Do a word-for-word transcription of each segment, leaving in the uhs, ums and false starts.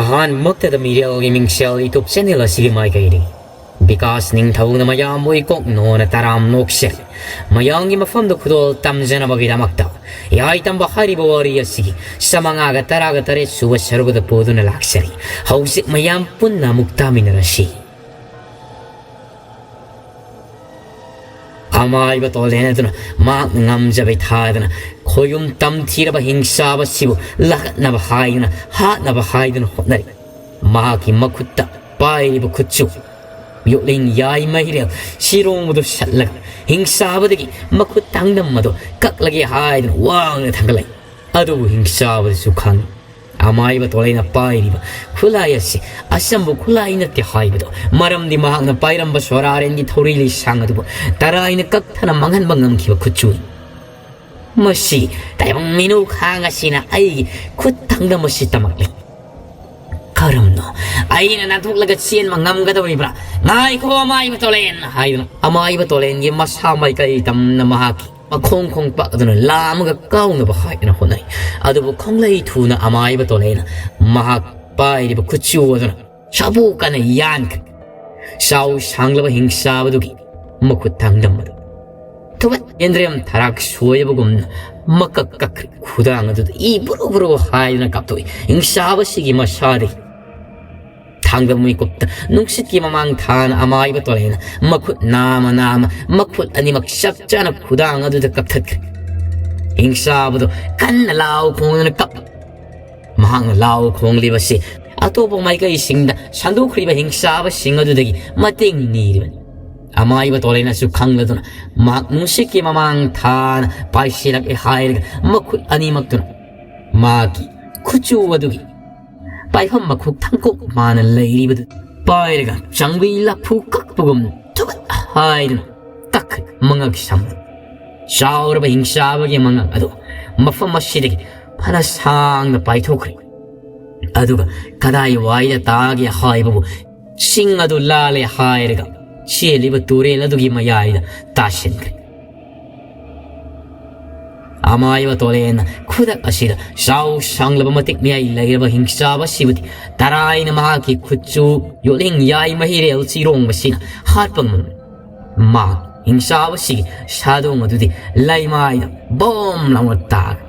ꯑꯍꯥꯟꯕꯃꯛꯇꯗ ꯃꯤꯔꯦꯜꯒꯤ ꯃꯤꯡꯁꯦꯜ YouTube channel ꯑꯁꯤꯒꯤ ꯃꯥꯏꯀꯩꯗꯒꯤ ꯕꯤꯀꯥꯁ ꯅꯤꯡꯊꯧꯅ ꯃꯌꯥꯝꯕꯨ ꯏꯀꯣꯛ ꯅꯣꯅ ꯇꯔꯥꯝ ꯅꯣꯛꯆꯔꯤ꯫ ꯃꯌꯥꯝꯒꯤ ꯃꯐꯝꯗ ꯈꯨꯗꯣꯜ ꯇꯝꯖꯅꯕꯒꯤꯗꯃꯛꯇ ꯏꯍꯥꯏ ꯇꯝꯕ ꯍꯥꯏꯔꯤꯕ ꯋꯥꯔꯤ ꯑꯁꯤꯒꯤ ꯆꯥꯃꯉꯥꯒ ꯇꯔꯥꯒ ꯇꯔꯦꯠ ꯁꯨꯕ ꯁꯔꯨꯛ ꯑꯗꯨ ꯄꯨꯗꯨꯅ ꯂꯥꯛꯆꯔꯤ꯫ ꯍꯧꯖꯤꯛ ꯃꯌꯥꯝ ꯄꯨꯟꯅ ꯑꯃꯨꯛ ꯇꯥꯃꯤꯟꯅꯔꯁꯤ꯫ ꯑꯃꯥꯏꯕ ꯇꯣꯂꯦꯟ ꯑꯗꯨꯅ ꯃꯍꯥꯛꯅ ꯉꯝꯖꯕꯩ ꯊꯥꯗꯅ ꯈꯣꯌꯨꯝ ꯇꯝꯊꯤꯔꯕ ꯍꯤꯡꯆꯥꯕꯁꯤꯕꯨ ꯂꯥꯛꯅꯕ ꯍꯥꯏꯗꯨꯅ, ꯍꯥꯠꯅꯕ ꯍꯥꯏꯗꯨꯅ ꯍꯣꯠꯅꯔꯤ꯫ ꯃꯍꯥꯛꯀꯤ ꯃꯈꯨꯠꯇ ꯄꯥꯏꯔꯤꯕ ꯈꯨꯠꯁꯨ ꯌꯣꯠꯂꯤꯡ ꯌꯥꯏ ꯃꯩꯔꯦꯜ ꯁꯤꯔꯣꯡꯕꯗꯨ ꯁꯠꯂꯒ ꯍꯤꯡꯆꯥꯕꯗꯒꯤ ꯃꯈꯨꯠ ꯇꯥꯡꯗꯝ ꯑꯗꯨ ꯀꯛꯂꯒꯦ ꯍꯥꯏꯗꯨꯅ ꯋꯥꯡꯅ ꯊꯥꯡꯒꯠꯂꯛꯏ꯫ ꯑꯗꯨꯕꯨ ꯍꯤꯡꯆꯥꯕꯗꯁꯨ ꯈꯪꯏ, ꯑꯃꯥꯏꯕ ꯇꯣꯂꯩꯅ ꯄꯥꯏꯔꯤꯕ ꯈꯨꯠꯂꯥꯏ ꯑꯁꯤ ꯑꯆꯝꯕ ꯈꯨꯠꯂꯥꯏ ꯅꯠꯇꯦ ꯍꯥꯏꯕꯗꯣ꯫ ꯃꯔꯝꯗꯤ ꯃꯍꯥꯛꯅ ꯄꯥꯏꯔꯝꯕ ꯁꯣꯔꯥꯔꯦꯟꯒꯤ ꯊꯧꯔꯤ ꯂꯩꯁꯥꯡ ꯑꯗꯨꯕꯨ ꯇꯔꯥꯏꯅ ꯀꯛꯊꯅ ꯃꯥꯡꯍꯟꯕ ꯉꯝꯈꯤꯕ ꯈꯨꯠꯁꯨꯅꯤ꯫ ꯃꯁꯤ ꯇꯥꯏꯕꯪ ꯃꯤꯅꯨ ꯈꯥꯡ ꯑꯁꯤꯅ ꯑꯩꯒꯤ ꯈꯨꯠ ꯇꯥꯡꯗꯝ ꯑꯁꯤ ꯇꯝꯃꯛꯂꯤ꯫ ꯀꯔꯝꯅꯣ ꯑꯩꯅ ꯅꯥꯟꯊꯣꯛꯂꯒ ꯆꯦꯟꯕ ꯉꯝꯒꯗꯧꯔꯤꯕ꯭ꯔꯥ? "ꯉꯥꯏꯈꯣ, ꯑꯃꯥꯏꯕ ꯇꯣꯂꯦꯟ!" ꯍꯥꯏꯗꯨꯅ ꯑꯃꯥꯏꯕ ꯇꯣꯂꯦꯟꯒꯤ ꯃꯁꯥ ꯃꯥꯏꯀꯩ ꯇꯝꯅ ꯃꯍꯥꯛꯀꯤ ꯃꯈꯣꯡ ꯈꯣꯡꯄꯥꯛ ꯑꯗꯨꯅ ꯂꯥꯝꯃꯒ ꯀꯥꯎꯅꯕ ꯍꯥꯏꯗꯨꯅ ꯍꯣꯠꯅꯩ꯫ ꯑꯗꯨꯕꯨ ꯈꯣꯡꯂꯩ ꯊꯨꯅ ꯑꯃꯥꯏꯕ ꯇꯣꯂꯦꯟꯅ ꯃꯍꯥꯛ ꯄꯥꯏꯔꯤꯕ ꯈꯨꯠꯁꯨ ꯑꯗꯨꯅ ꯁꯥꯕꯨ ꯀꯟꯅ ꯌꯥꯟꯈ꯭ꯔꯦ꯫ ꯆꯥꯎ ꯁꯥꯡꯂꯕ ꯍꯤꯡꯆꯥꯕꯗꯨꯒꯤ ꯃꯈꯨꯠ ꯊꯥꯡꯗꯝ ꯑꯗꯨ ꯊꯨꯕꯠ ꯌꯦꯟꯗ꯭ꯔꯦꯝ ꯊꯔꯥꯛ ꯁꯣꯏꯕꯒꯨꯝꯅ ꯃꯀꯛ ꯀꯛꯈ꯭ꯔꯦ꯫ ꯈꯨꯗꯥꯡ ꯑꯗꯨꯗ ꯏ ꯕꯨꯔꯨ ꯕꯨꯔꯨ ꯍꯥꯏꯗꯨꯅ ꯀꯥꯞꯊꯣꯛꯏ꯫ ꯍꯤꯡꯆꯥꯕꯁꯤꯒꯤ ꯃꯁꯥꯗꯒꯤ ꯊꯥꯡꯗꯝ ꯃꯤꯀꯨꯞꯇ ꯅꯨꯡꯁꯤꯠꯀꯤ ꯃꯃꯥꯡ ꯊꯥꯅ ꯑꯃꯥꯏꯕ ꯇꯣꯂꯦꯟꯅ ꯃꯈꯨꯠ ꯅꯥꯝꯃ ꯅꯥꯝꯃ ꯃꯈꯨꯠ ꯑꯅꯤꯃꯛ ꯆꯞ ꯆꯥꯅ ꯈꯨꯗꯥꯡ ꯑꯗꯨꯗ ꯀꯛꯊꯠꯈ꯭ꯔꯦ꯫ ꯍꯤꯡꯆꯥꯕꯗꯨ ꯀꯟꯅ ꯂꯥꯎ ꯈꯣꯡꯗꯨꯅ ꯀꯞ ꯃꯍꯥꯛꯅ ꯂꯥꯎ ꯈꯣꯡꯂꯤꯕꯁꯤ ꯑꯇꯣꯞꯄ ꯃꯥꯏꯀꯩꯁꯤꯡꯗ ꯁꯟꯗꯣꯛꯈ꯭ꯔꯤꯕ ꯍꯤꯡꯆꯥꯕꯁꯤꯡ ꯑꯗꯨꯗꯒꯤ ꯃꯇꯦꯡ ꯅꯤꯔꯤꯕꯅꯤ꯫ ꯑꯃꯥꯏꯕ ꯇꯣꯂꯦꯟꯅꯁꯨ ꯈꯪꯂꯗꯨꯅ ꯃꯍꯥꯛ ꯅꯨꯡꯁꯤꯠꯀꯤ ꯃꯃꯥꯡ ꯊꯥꯅ ꯄꯥꯏꯁꯤꯜꯂꯛꯂꯦ ꯍꯥꯏꯔꯒ ꯃꯈꯨꯠ ꯑꯅꯤꯃꯛꯇꯨꯅ ꯃꯍꯥꯛꯀꯤ ꯈꯨꯠꯁꯨ ꯑꯗꯨꯒꯤ ꯄꯥꯏꯐꯝ ꯃꯈꯨꯠ ꯊꯥꯡꯀꯣꯛ ꯃꯥꯅ ꯂꯩꯔꯤꯕꯗꯨ ꯄꯥꯏꯔꯒ ꯆꯪꯕꯤ ꯂꯐꯨ ꯀꯛꯄꯒꯨꯝ ꯊꯨꯕꯠ ꯍꯥꯏꯗꯨꯅ ꯀꯛꯈ꯭ꯔꯦ꯫ ꯃꯉꯛ ꯁꯝ ꯆꯥꯎꯔꯕ ꯍꯤꯡꯆꯥꯕꯒꯤ ꯃꯉꯛ ꯑꯗꯨ ꯃꯐꯝ ꯑꯁꯤꯗꯒꯤ ꯐꯅ ꯁꯥꯡꯅ ꯄꯥꯏꯊꯣꯛꯈ꯭ꯔꯦ꯫ ꯑꯗꯨꯒ ꯀꯗꯥꯏ ꯋꯥꯏꯗ ꯇꯥꯒꯦ ꯍꯥꯏꯕꯕꯨ ꯆꯤꯡ ꯑꯗꯨ ꯂꯥꯜꯂꯦ ꯍꯥꯏꯔꯒ ꯆꯦꯜꯂꯤꯕ ꯇꯨꯔꯦꯜ ꯑꯗꯨꯒꯤ ꯃꯌꯥꯏꯗ ꯇꯥꯁꯤꯟꯈ꯭ꯔꯦ꯫ ꯑꯃꯥꯏꯕ ꯇꯣꯂꯦꯟꯅ ꯈꯨꯗꯛ ꯑꯁꯤꯗ ꯆꯥꯎ ꯁꯥꯡꯂꯕ ꯃꯇꯤꯛ ꯃꯌꯥꯏ ꯂꯩꯔꯕ ꯍꯤꯡꯆꯥꯕ ꯑꯁꯤꯕꯨꯗꯤ ꯇꯔꯥꯏꯅ ꯃꯍꯥꯛꯀꯤ ꯈꯨꯠꯁꯨ ꯌꯣꯠꯂꯤꯡ ꯌꯥꯏ ꯃꯍꯤꯔꯦꯜ ꯆꯤꯔꯣꯡꯕꯁꯤꯅ ꯍꯥꯠꯄ ꯉꯝꯃꯤ꯫ ꯃꯍꯥꯛ ꯍꯤꯡꯆꯥꯕꯁꯤꯒꯤ ꯁꯥꯗꯣꯡ ꯑꯗꯨꯗꯤ ꯂꯩꯃꯥꯏꯗ ꯕꯣꯝ ꯂꯥꯎꯅ ꯇꯥꯔꯦ꯫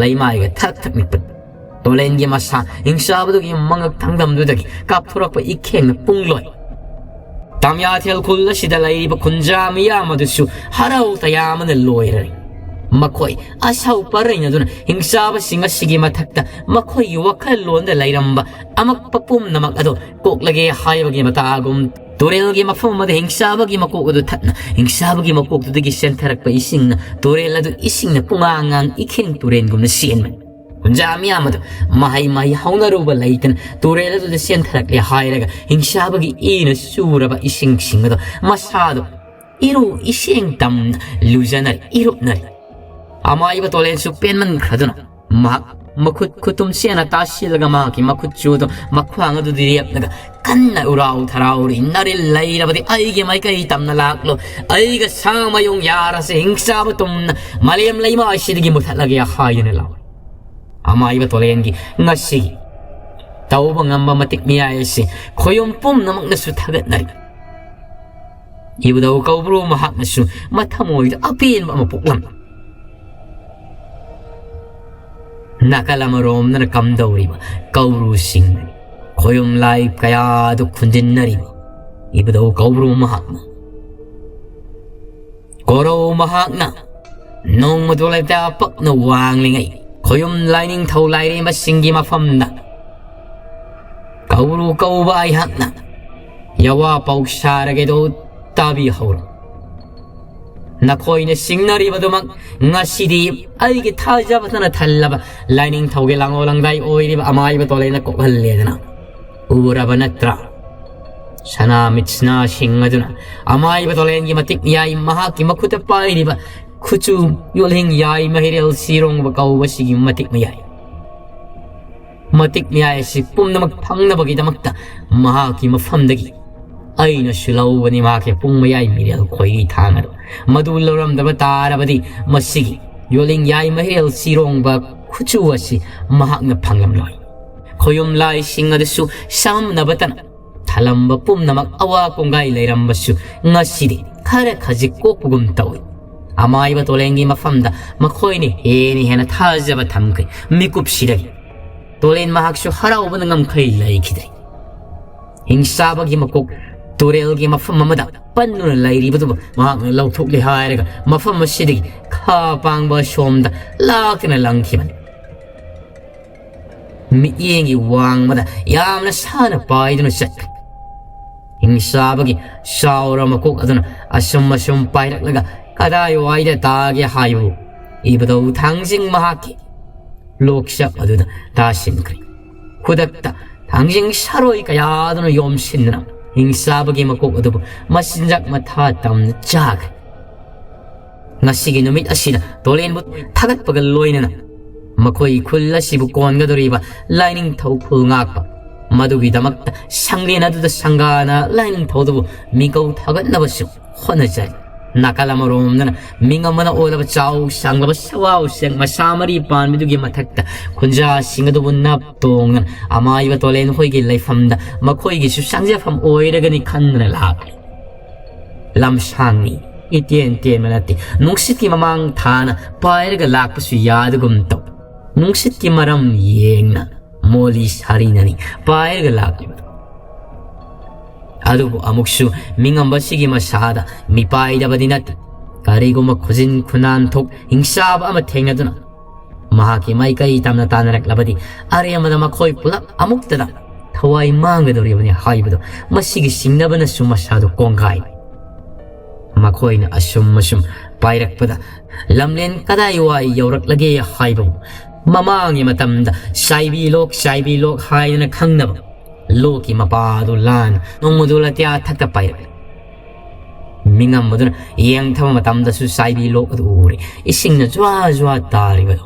ꯂꯩꯃꯥꯏꯒ ꯊꯛ ꯊꯛ ꯅꯤꯛꯄ ꯇꯣꯂꯦꯟꯒꯤ ꯃꯁꯥ ꯍꯤꯡꯆꯥꯕꯗꯨꯒꯤ ꯃꯉꯛ ꯊꯥꯡꯗꯝꯗꯨꯗꯒꯤ ꯀꯥꯞꯊꯣꯔꯛꯄ ꯏꯈꯦꯡꯅ ꯄꯨꯡꯂꯣꯏ꯫ ꯇꯥꯃꯤꯌꯥꯊꯦꯜ ꯈꯨꯜ ꯑꯁꯤꯗ ꯂꯩꯔꯤꯕ ꯈꯨꯟꯖꯥ ꯃꯤꯌꯥꯝ ꯑꯗꯨꯁꯨ ꯍꯔꯥꯎ ꯇꯌꯥꯝꯕꯅ ꯂꯣꯏꯔꯔꯦ꯫ ꯃꯈꯣꯏ ꯑꯁꯥꯎ ꯄꯔꯩꯅꯗꯨꯅ ꯍꯤꯡꯆꯥꯕꯁꯤꯡ ꯑꯁꯤꯒꯤ ꯃꯊꯛꯇ ꯃꯈꯣꯏꯒꯤ ꯋꯥꯈꯜꯂꯣꯟꯗ ꯂꯩꯔꯝꯕ ꯑꯃꯛꯄ ꯄꯨꯝꯅꯃꯛ ꯑꯗꯨ ꯀꯣꯛꯂꯒꯦ ꯍꯥꯏꯕꯒꯤ ꯃꯇꯥꯒꯨꯝ ꯇꯨꯔꯦꯜꯒꯤ ꯃꯐꯝ ꯑꯃꯗ ꯍꯤꯡꯆꯥꯕꯒꯤ ꯃꯀꯣꯛ ꯑꯗꯨ ꯊꯠꯅ ꯍꯤꯡꯆꯥꯕꯒꯤ ꯃꯀꯣꯛꯇꯨꯗꯒꯤ ꯆꯦꯟꯊꯔꯛꯄ ꯏꯁꯤꯡꯅ ꯇꯨꯔꯦꯜ ꯑꯗꯨ ꯏꯁꯤꯡꯅ ꯄꯨꯡꯉꯥꯡ ꯉꯥꯡ ꯏꯈꯦꯡ ꯇꯨꯔꯦꯟꯒꯨꯝꯅ ꯆꯦꯟꯕꯅꯤ꯫ ꯈꯨꯟꯖꯥ ꯃꯤꯌꯥꯝ ꯑꯗꯨ ꯃꯍꯩ ꯃꯍꯩ ꯍꯧꯅꯔꯨꯕ ꯂꯩꯇꯅ ꯇꯨꯔꯦꯜ ꯑꯗꯨꯗ ꯆꯦꯟꯊꯔꯛꯂꯦ ꯍꯥꯏꯔꯒ ꯍꯤꯡꯆꯥꯕꯒꯤ ꯏꯅ ꯆꯨꯔꯕ ꯏꯁꯤꯡꯁꯤꯡ ꯑꯗꯨ ꯃꯁꯥꯗꯨ ꯏꯔꯨ ꯏꯁꯤꯡ ꯇꯝꯅ ꯂꯨꯖꯅꯔꯤ, ꯏꯔꯨꯞꯅꯔꯤ꯫ ꯑꯃꯥꯏꯕ ꯇꯣꯂꯦꯟꯁꯨ ꯄꯦꯟꯃꯟꯈ꯭ꯔꯗꯨꯅ ꯃꯍꯥꯛ ꯃꯈꯨꯠ ꯈꯨꯇꯨꯝ ꯁꯦꯅ ꯇꯥꯁꯤꯜꯂꯒ ꯃꯍꯥꯛꯀꯤ ꯃꯈꯨꯠꯁꯨꯗꯨ ꯃꯈ꯭ꯋꯥꯡ ꯑꯗꯨꯗꯤ ꯔꯦꯞꯂꯒ ꯀꯟꯅ ꯎꯔꯥꯎ ꯊꯔꯥꯎꯔꯤ꯫ "ꯅꯔꯤꯜ ꯂꯩꯔꯕꯗꯤ ꯑꯩꯒꯤ ꯃꯥꯏꯀꯩ ꯇꯝꯅ ꯂꯥꯛꯂꯣ꯫ ꯑꯩꯒ ꯁꯥ ꯃꯌꯨꯡ ꯌꯥꯔꯁꯦ, ꯍꯤꯡꯆꯥꯕ ꯇꯨꯝꯅ ꯃꯥꯂꯦꯝ ꯂꯩꯃꯥꯏꯁꯤꯗꯒꯤ ꯃꯨꯊꯠꯂꯒꯦ" ꯍꯥꯏꯗꯨꯅ ꯂꯥꯎꯏ꯫ ꯑꯃꯥꯏꯕ ꯇꯣꯂꯦꯟꯒꯤ ꯉꯁꯤ ꯇꯧꯕ ꯉꯝꯕ ꯃꯇꯤꯛ ꯃꯌꯥꯏ ꯑꯁꯤ ꯈꯣꯌꯨꯝ ꯄꯨꯝꯅꯃꯛꯅꯁꯨ ꯊꯥꯒꯠꯅꯔꯤ꯫ ꯏꯕꯨꯙꯧ ꯀꯧꯕ꯭ꯔꯨ ꯃꯍꯥꯛꯅꯁꯨ ꯃꯊꯃꯣꯏꯗ ꯑꯄꯦꯟꯕ ꯑꯃ ꯄꯣꯛꯂꯝꯃꯤ꯫ ꯅꯥꯀꯜ ꯑꯃꯔꯣꯝꯗꯅ ꯀꯝꯗꯧꯔꯤꯕ ꯀꯧꯕ꯭ꯔꯨꯁꯤꯡꯅ ꯈꯣꯌꯨꯝ ꯂꯥꯏ ꯀꯌꯥꯗꯨ ꯈꯨꯟꯖꯤꯟꯅꯔꯤꯕ ꯏꯕꯨꯙꯧ ꯀꯧꯕ꯭ꯔꯨ ꯃꯍꯥꯛꯅ, ꯀꯣꯔꯧ ꯃꯍꯥꯛꯅ ꯅꯣꯡꯃꯗꯣ ꯂꯩꯇꯥ ꯄꯛꯅ ꯋꯥꯡꯂꯤꯉꯩ ꯈꯣꯌꯨꯝ ꯂꯥꯏꯅꯤꯡꯊꯧ ꯂꯥꯏꯔꯦꯝꯕꯁꯤꯡꯒꯤ ꯃꯐꯝꯗ ꯀꯧꯔꯨ ꯀꯧꯕ ꯑꯩꯍꯥꯛꯅ ꯌꯥꯋꯥ ꯄꯥꯎ ꯁꯥꯔꯒꯦꯗꯣ ꯇꯥꯕꯤꯍꯧꯔꯣ꯫ ꯅꯈꯣꯏꯅ ꯆꯤꯡꯅꯔꯤꯕꯗꯨꯃꯛ ꯉꯁꯤꯗꯤ ꯑꯩꯒꯤ ꯊꯥꯖꯕꯇꯅ ꯊꯜꯂꯕ ꯂꯥꯏꯅꯤꯡꯊꯧꯒꯤ ꯂꯥꯡꯂꯣ ꯂꯥꯡꯗꯥꯏ ꯑꯣꯏꯔꯤꯕ ꯑꯃꯥꯏꯕ ꯇꯣꯂꯦꯅ ꯀꯣꯛꯍꯜꯂꯦꯗꯅ꯫ ꯎꯔꯕ ꯅꯠꯇ꯭ꯔꯥ? ꯁꯅꯥ ꯃꯤꯠꯁꯅꯥꯁꯤꯡ ꯑꯗꯨꯅ ꯑꯃꯥꯏꯕ ꯇꯣꯂꯦꯟꯒꯤ ꯃꯇꯤꯛ ꯃꯌꯥꯏ, ꯃꯍꯥꯛꯀꯤ ꯃꯈꯨꯠꯇ ꯄꯥꯏꯔꯤꯕ ꯈꯨꯆꯨ ꯌꯣꯠꯂꯤꯡ ꯌꯥꯏ ꯃꯍꯩꯔꯦꯜ ꯁꯤꯔꯣꯡꯕ ꯀꯧꯕꯁꯤꯒꯤ ꯃꯇꯤꯛ ꯃꯌꯥꯏ꯫ ꯃꯇꯤꯛ ꯃꯌꯥꯏ ꯑꯁꯤ ꯄꯨꯝꯅꯃꯛ ꯐꯪꯅꯕꯒꯤꯗꯃꯛꯇ ꯃꯍꯥꯛꯀꯤ ꯃꯐꯝꯗꯒꯤ ꯑꯩꯅꯁꯨ ꯂꯧꯕꯅꯤ ꯃꯍꯥꯛꯀꯤ ꯄꯨꯡ ꯃꯌꯥꯏ ꯃꯤꯔꯦꯜ ꯈꯣꯏꯒꯤ ꯊꯥꯡ ꯑꯗꯨ꯫ ꯃꯗꯨ ꯂꯧꯔꯝꯗꯕ ꯇꯥꯔꯕꯗꯤ ꯃꯁꯤꯒꯤ ꯌꯣꯜꯂꯤꯡ ꯌꯥꯏꯃ ꯍꯤꯔꯦꯜ ꯆꯤꯔꯣꯡꯕ ꯈꯨꯠꯆꯨ ꯑꯁꯤ ꯃꯍꯥꯛꯅ ꯐꯪꯂꯝꯂꯣꯏ꯫ ꯈꯣꯌꯨꯝ ꯂꯥꯏꯁꯤꯡ ꯑꯗꯨꯁꯨ ꯁꯝꯅꯕꯇꯅ ꯊꯜꯂꯝꯕ ꯄꯨꯝꯅꯃꯛ ꯑꯋꯥ ꯀꯣꯡꯒꯥꯏ ꯂꯩꯔꯝꯕꯁꯨ ꯉꯁꯤꯗꯤ ꯈꯔ ꯈꯖꯤꯛ ꯀꯣꯛꯄꯒꯨꯝ ꯇꯧꯏ꯫ ꯑꯃꯥꯏꯕ ꯇꯣꯂꯦꯟꯒꯤ ꯃꯐꯝꯗ ꯃꯈꯣꯏꯅ ꯍꯦꯟꯅ ꯍꯦꯟꯅ ꯊꯥꯖꯕ ꯊꯝꯈ꯭ꯔꯦ꯫ ꯃꯤꯀꯨꯞꯁꯤꯗꯒꯤ ꯇꯣꯂꯦꯟ ꯃꯍꯥꯛꯁꯨ ꯍꯔꯥꯎꯕꯅ ꯉꯝꯈꯩ ꯂꯩꯈꯤꯗ꯭ꯔꯦ꯫ ꯍꯤꯡꯆꯥꯕꯒꯤ ꯃꯀꯣꯛ ꯇꯨꯔꯦꯜꯒꯤ ꯃꯐꯝ ꯑꯃꯗ ꯄꯟꯗꯨꯅ ꯂꯩꯔꯤꯕꯗꯨꯕꯨ ꯃꯍꯥꯛꯅ ꯂꯧꯊꯣꯛꯂꯦ ꯍꯥꯏꯔꯒ ꯃꯐꯝ ꯑꯁꯤꯗꯒꯤ ꯈꯥ ꯄꯥꯡꯕ ꯑꯁꯣꯝꯗ ꯂꯥꯛꯇꯨꯅ ꯂꯪꯈꯤꯕꯅꯤ꯫ ꯃꯤꯠꯌꯦꯡꯒꯤ ꯋꯥꯡꯃꯗ ꯌꯥꯝꯅ ꯁꯥꯅ ꯄꯥꯏꯗꯨꯅ ꯆꯠꯈ꯭ꯔꯦ꯫ ꯍꯤꯡꯆꯥꯕꯒꯤ ꯆꯥꯎꯔ ꯃꯀꯣꯛ ꯑꯗꯨꯅ ꯑꯁꯨꯝ ꯑꯁꯨꯝ ꯄꯥꯏꯔꯛꯂꯒ ꯀꯗꯥꯏꯋꯥꯏꯗ ꯇꯥꯒꯦ ꯍꯥꯏꯕꯨ ꯏꯕꯨꯙꯧ ꯊꯥꯡꯖꯤꯡ ꯃꯍꯥꯛꯀꯤ ꯂꯣꯛꯆꯞ ꯑꯗꯨꯗ ꯇꯥꯁꯤꯟꯈ꯭ꯔꯦ꯫ ꯈꯨꯗꯛꯇ ꯊꯥꯡꯖꯤꯡ ꯁꯔꯣꯏ ꯀꯌꯥꯗꯨꯅ ꯌꯣꯝꯁꯤꯟꯗꯨꯅ ꯍꯤꯡꯆꯥꯕꯒꯤ ꯃꯀꯣꯛ ꯑꯗꯨꯕꯨ ꯃꯆꯤꯟꯖꯥꯛ ꯃꯊꯥ ꯇꯝꯅ ꯆꯥꯈ꯭ꯔꯦ꯫ ꯉꯁꯤꯒꯤ ꯅꯨꯃꯤꯠ ꯑꯁꯤꯗ ꯇꯣꯂꯦꯟꯕꯨ ꯊꯥꯒꯠꯄꯒ ꯂꯣꯏꯅꯅ ꯃꯈꯣꯏ ꯈꯨꯜ ꯑꯁꯤꯕꯨ ꯀꯣꯟꯒꯗꯧꯔꯤꯕ ꯂꯥꯏꯅꯤꯡꯊꯧ ꯈꯨꯜ ꯉꯥꯛꯄ, ꯃꯗꯨꯒꯤꯗꯃꯛꯇ ꯁꯪꯂꯦꯟ ꯑꯗꯨꯗ ꯁꯪꯒꯥꯅ ꯂꯥꯏꯅꯤꯡꯊꯧꯗꯨꯕꯨ ꯃꯤꯡꯒꯧ ꯊꯥꯒꯠꯅꯕꯁꯨ ꯍꯣꯠꯅꯖꯔꯤ꯫ ꯅꯥꯀꯜ ꯑꯃꯔꯣꯝꯗꯅ ꯃꯤꯡ ꯑꯃꯅ ꯑꯣꯜꯂꯕ ꯆꯥꯎ ꯁꯥꯡꯂꯕ ꯁꯋꯥꯎ ꯁꯦꯡ ꯃꯁꯥ ꯃꯔꯤ ꯄꯥꯟꯕꯗꯨꯒꯤ ꯃꯊꯛꯇ ꯈꯨꯟꯖꯥꯁꯤꯡ ꯑꯗꯨꯕꯨ ꯅꯞ ꯇꯣꯡꯗꯅ ꯑꯃꯥꯏꯕ ꯇꯣꯂꯦꯟ ꯍꯣꯏꯒꯤ ꯂꯩꯐꯝꯗ ꯃꯈꯣꯏꯒꯤꯁꯨ ꯆꯪꯖꯐꯝ ꯑꯣꯏꯔꯒꯅꯤ ꯈꯟꯗꯨꯅ ꯂꯥꯛꯂꯤ꯫ ꯂꯝꯁꯥꯡꯅꯤ, ꯏꯇꯦꯟ ꯇꯦꯟꯕ ꯅꯠꯇꯦ, ꯅꯨꯡꯁꯤꯠꯀꯤ ꯃꯃꯥꯡ ꯊꯥꯅ ꯄꯥꯏꯔꯒ ꯂꯥꯛꯄꯁꯨ ꯌꯥꯗꯒꯨꯝ ꯇꯧ꯫ ꯅꯨꯡꯁꯤꯠꯀꯤ ꯃꯔꯝ ꯌꯦꯡꯅ ꯃꯣꯂꯤ ꯁꯥꯔꯤꯅꯅꯤ ꯄꯥꯏꯔꯒ ꯂꯥꯛꯂꯤꯕꯗꯨ꯫ ꯑꯗꯨꯕꯨ ꯑꯃꯨꯛꯁꯨ ꯃꯤꯉꯝꯕꯁꯤꯒꯤ ꯃꯁꯥꯗ ꯃꯤꯄꯥꯏꯗꯕꯗꯤ ꯅꯠꯇꯦ꯫ ꯀꯔꯤꯒꯨꯝꯕ ꯈꯨꯖꯤꯟ ꯈꯨꯅꯥꯟꯊꯣꯛ ꯍꯤꯡꯆꯥꯕ ꯑꯃ ꯊꯦꯡꯅꯗꯨꯅ ꯃꯍꯥꯛꯀꯤ ꯃꯥꯏꯀꯩ ꯇꯝꯅ ꯇꯥꯅꯔꯛꯂꯕꯗꯤ ꯑꯔꯦꯝꯕꯗ ꯃꯈꯣꯏ ꯄꯨꯂꯞ ꯑꯃꯨꯛꯇꯗ ꯊꯋꯥꯏ ꯃꯥꯡꯒꯗꯧꯔꯤꯕꯅꯤ ꯍꯥꯏꯕꯗꯨ ꯃꯁꯤꯒꯤ ꯆꯤꯡꯅꯕꯅꯁꯨ ꯃꯁꯥꯗꯨ ꯀꯣꯡꯒꯥꯏ꯫ ꯃꯈꯣꯏꯅ ꯑꯁꯨꯝ ꯑꯁꯨꯝ ꯄꯥꯏꯔꯛꯄꯗ ꯂꯝꯂꯦꯟ ꯀꯗꯥꯏꯋꯥꯏ ꯌꯧꯔꯛꯂꯒꯦ ꯍꯥꯏꯕꯕꯨ ꯃꯃꯥꯡꯒꯤ ꯃꯇꯝꯗ ꯆꯥꯏꯕꯤ ꯂꯣꯛ, ꯆꯥꯏꯕꯤ ꯂꯣꯛ ꯍꯥꯏꯗꯅ ꯈꯪꯅꯕ ꯂꯣꯛꯀꯤ ꯃꯄꯥꯗꯨ ꯂꯥꯟ ꯅꯣꯡꯃꯗꯨ ꯂꯇꯤꯌꯥ ꯊꯛꯇ ꯄꯥꯏꯔꯛꯂꯦ꯫ ꯃꯤꯉꯝꯕꯗꯨꯅ ꯌꯦꯡꯊꯕ ꯃꯇꯝꯗꯁꯨ ꯆꯥꯏꯕꯤ ꯂꯣꯛ ꯑꯗꯨ ꯎꯔꯦ꯫ ꯏꯁꯤꯡꯅ ꯖ꯭ꯋꯥ ꯖ꯭ꯋꯥ ꯇꯥꯔꯤꯕꯗꯨ꯫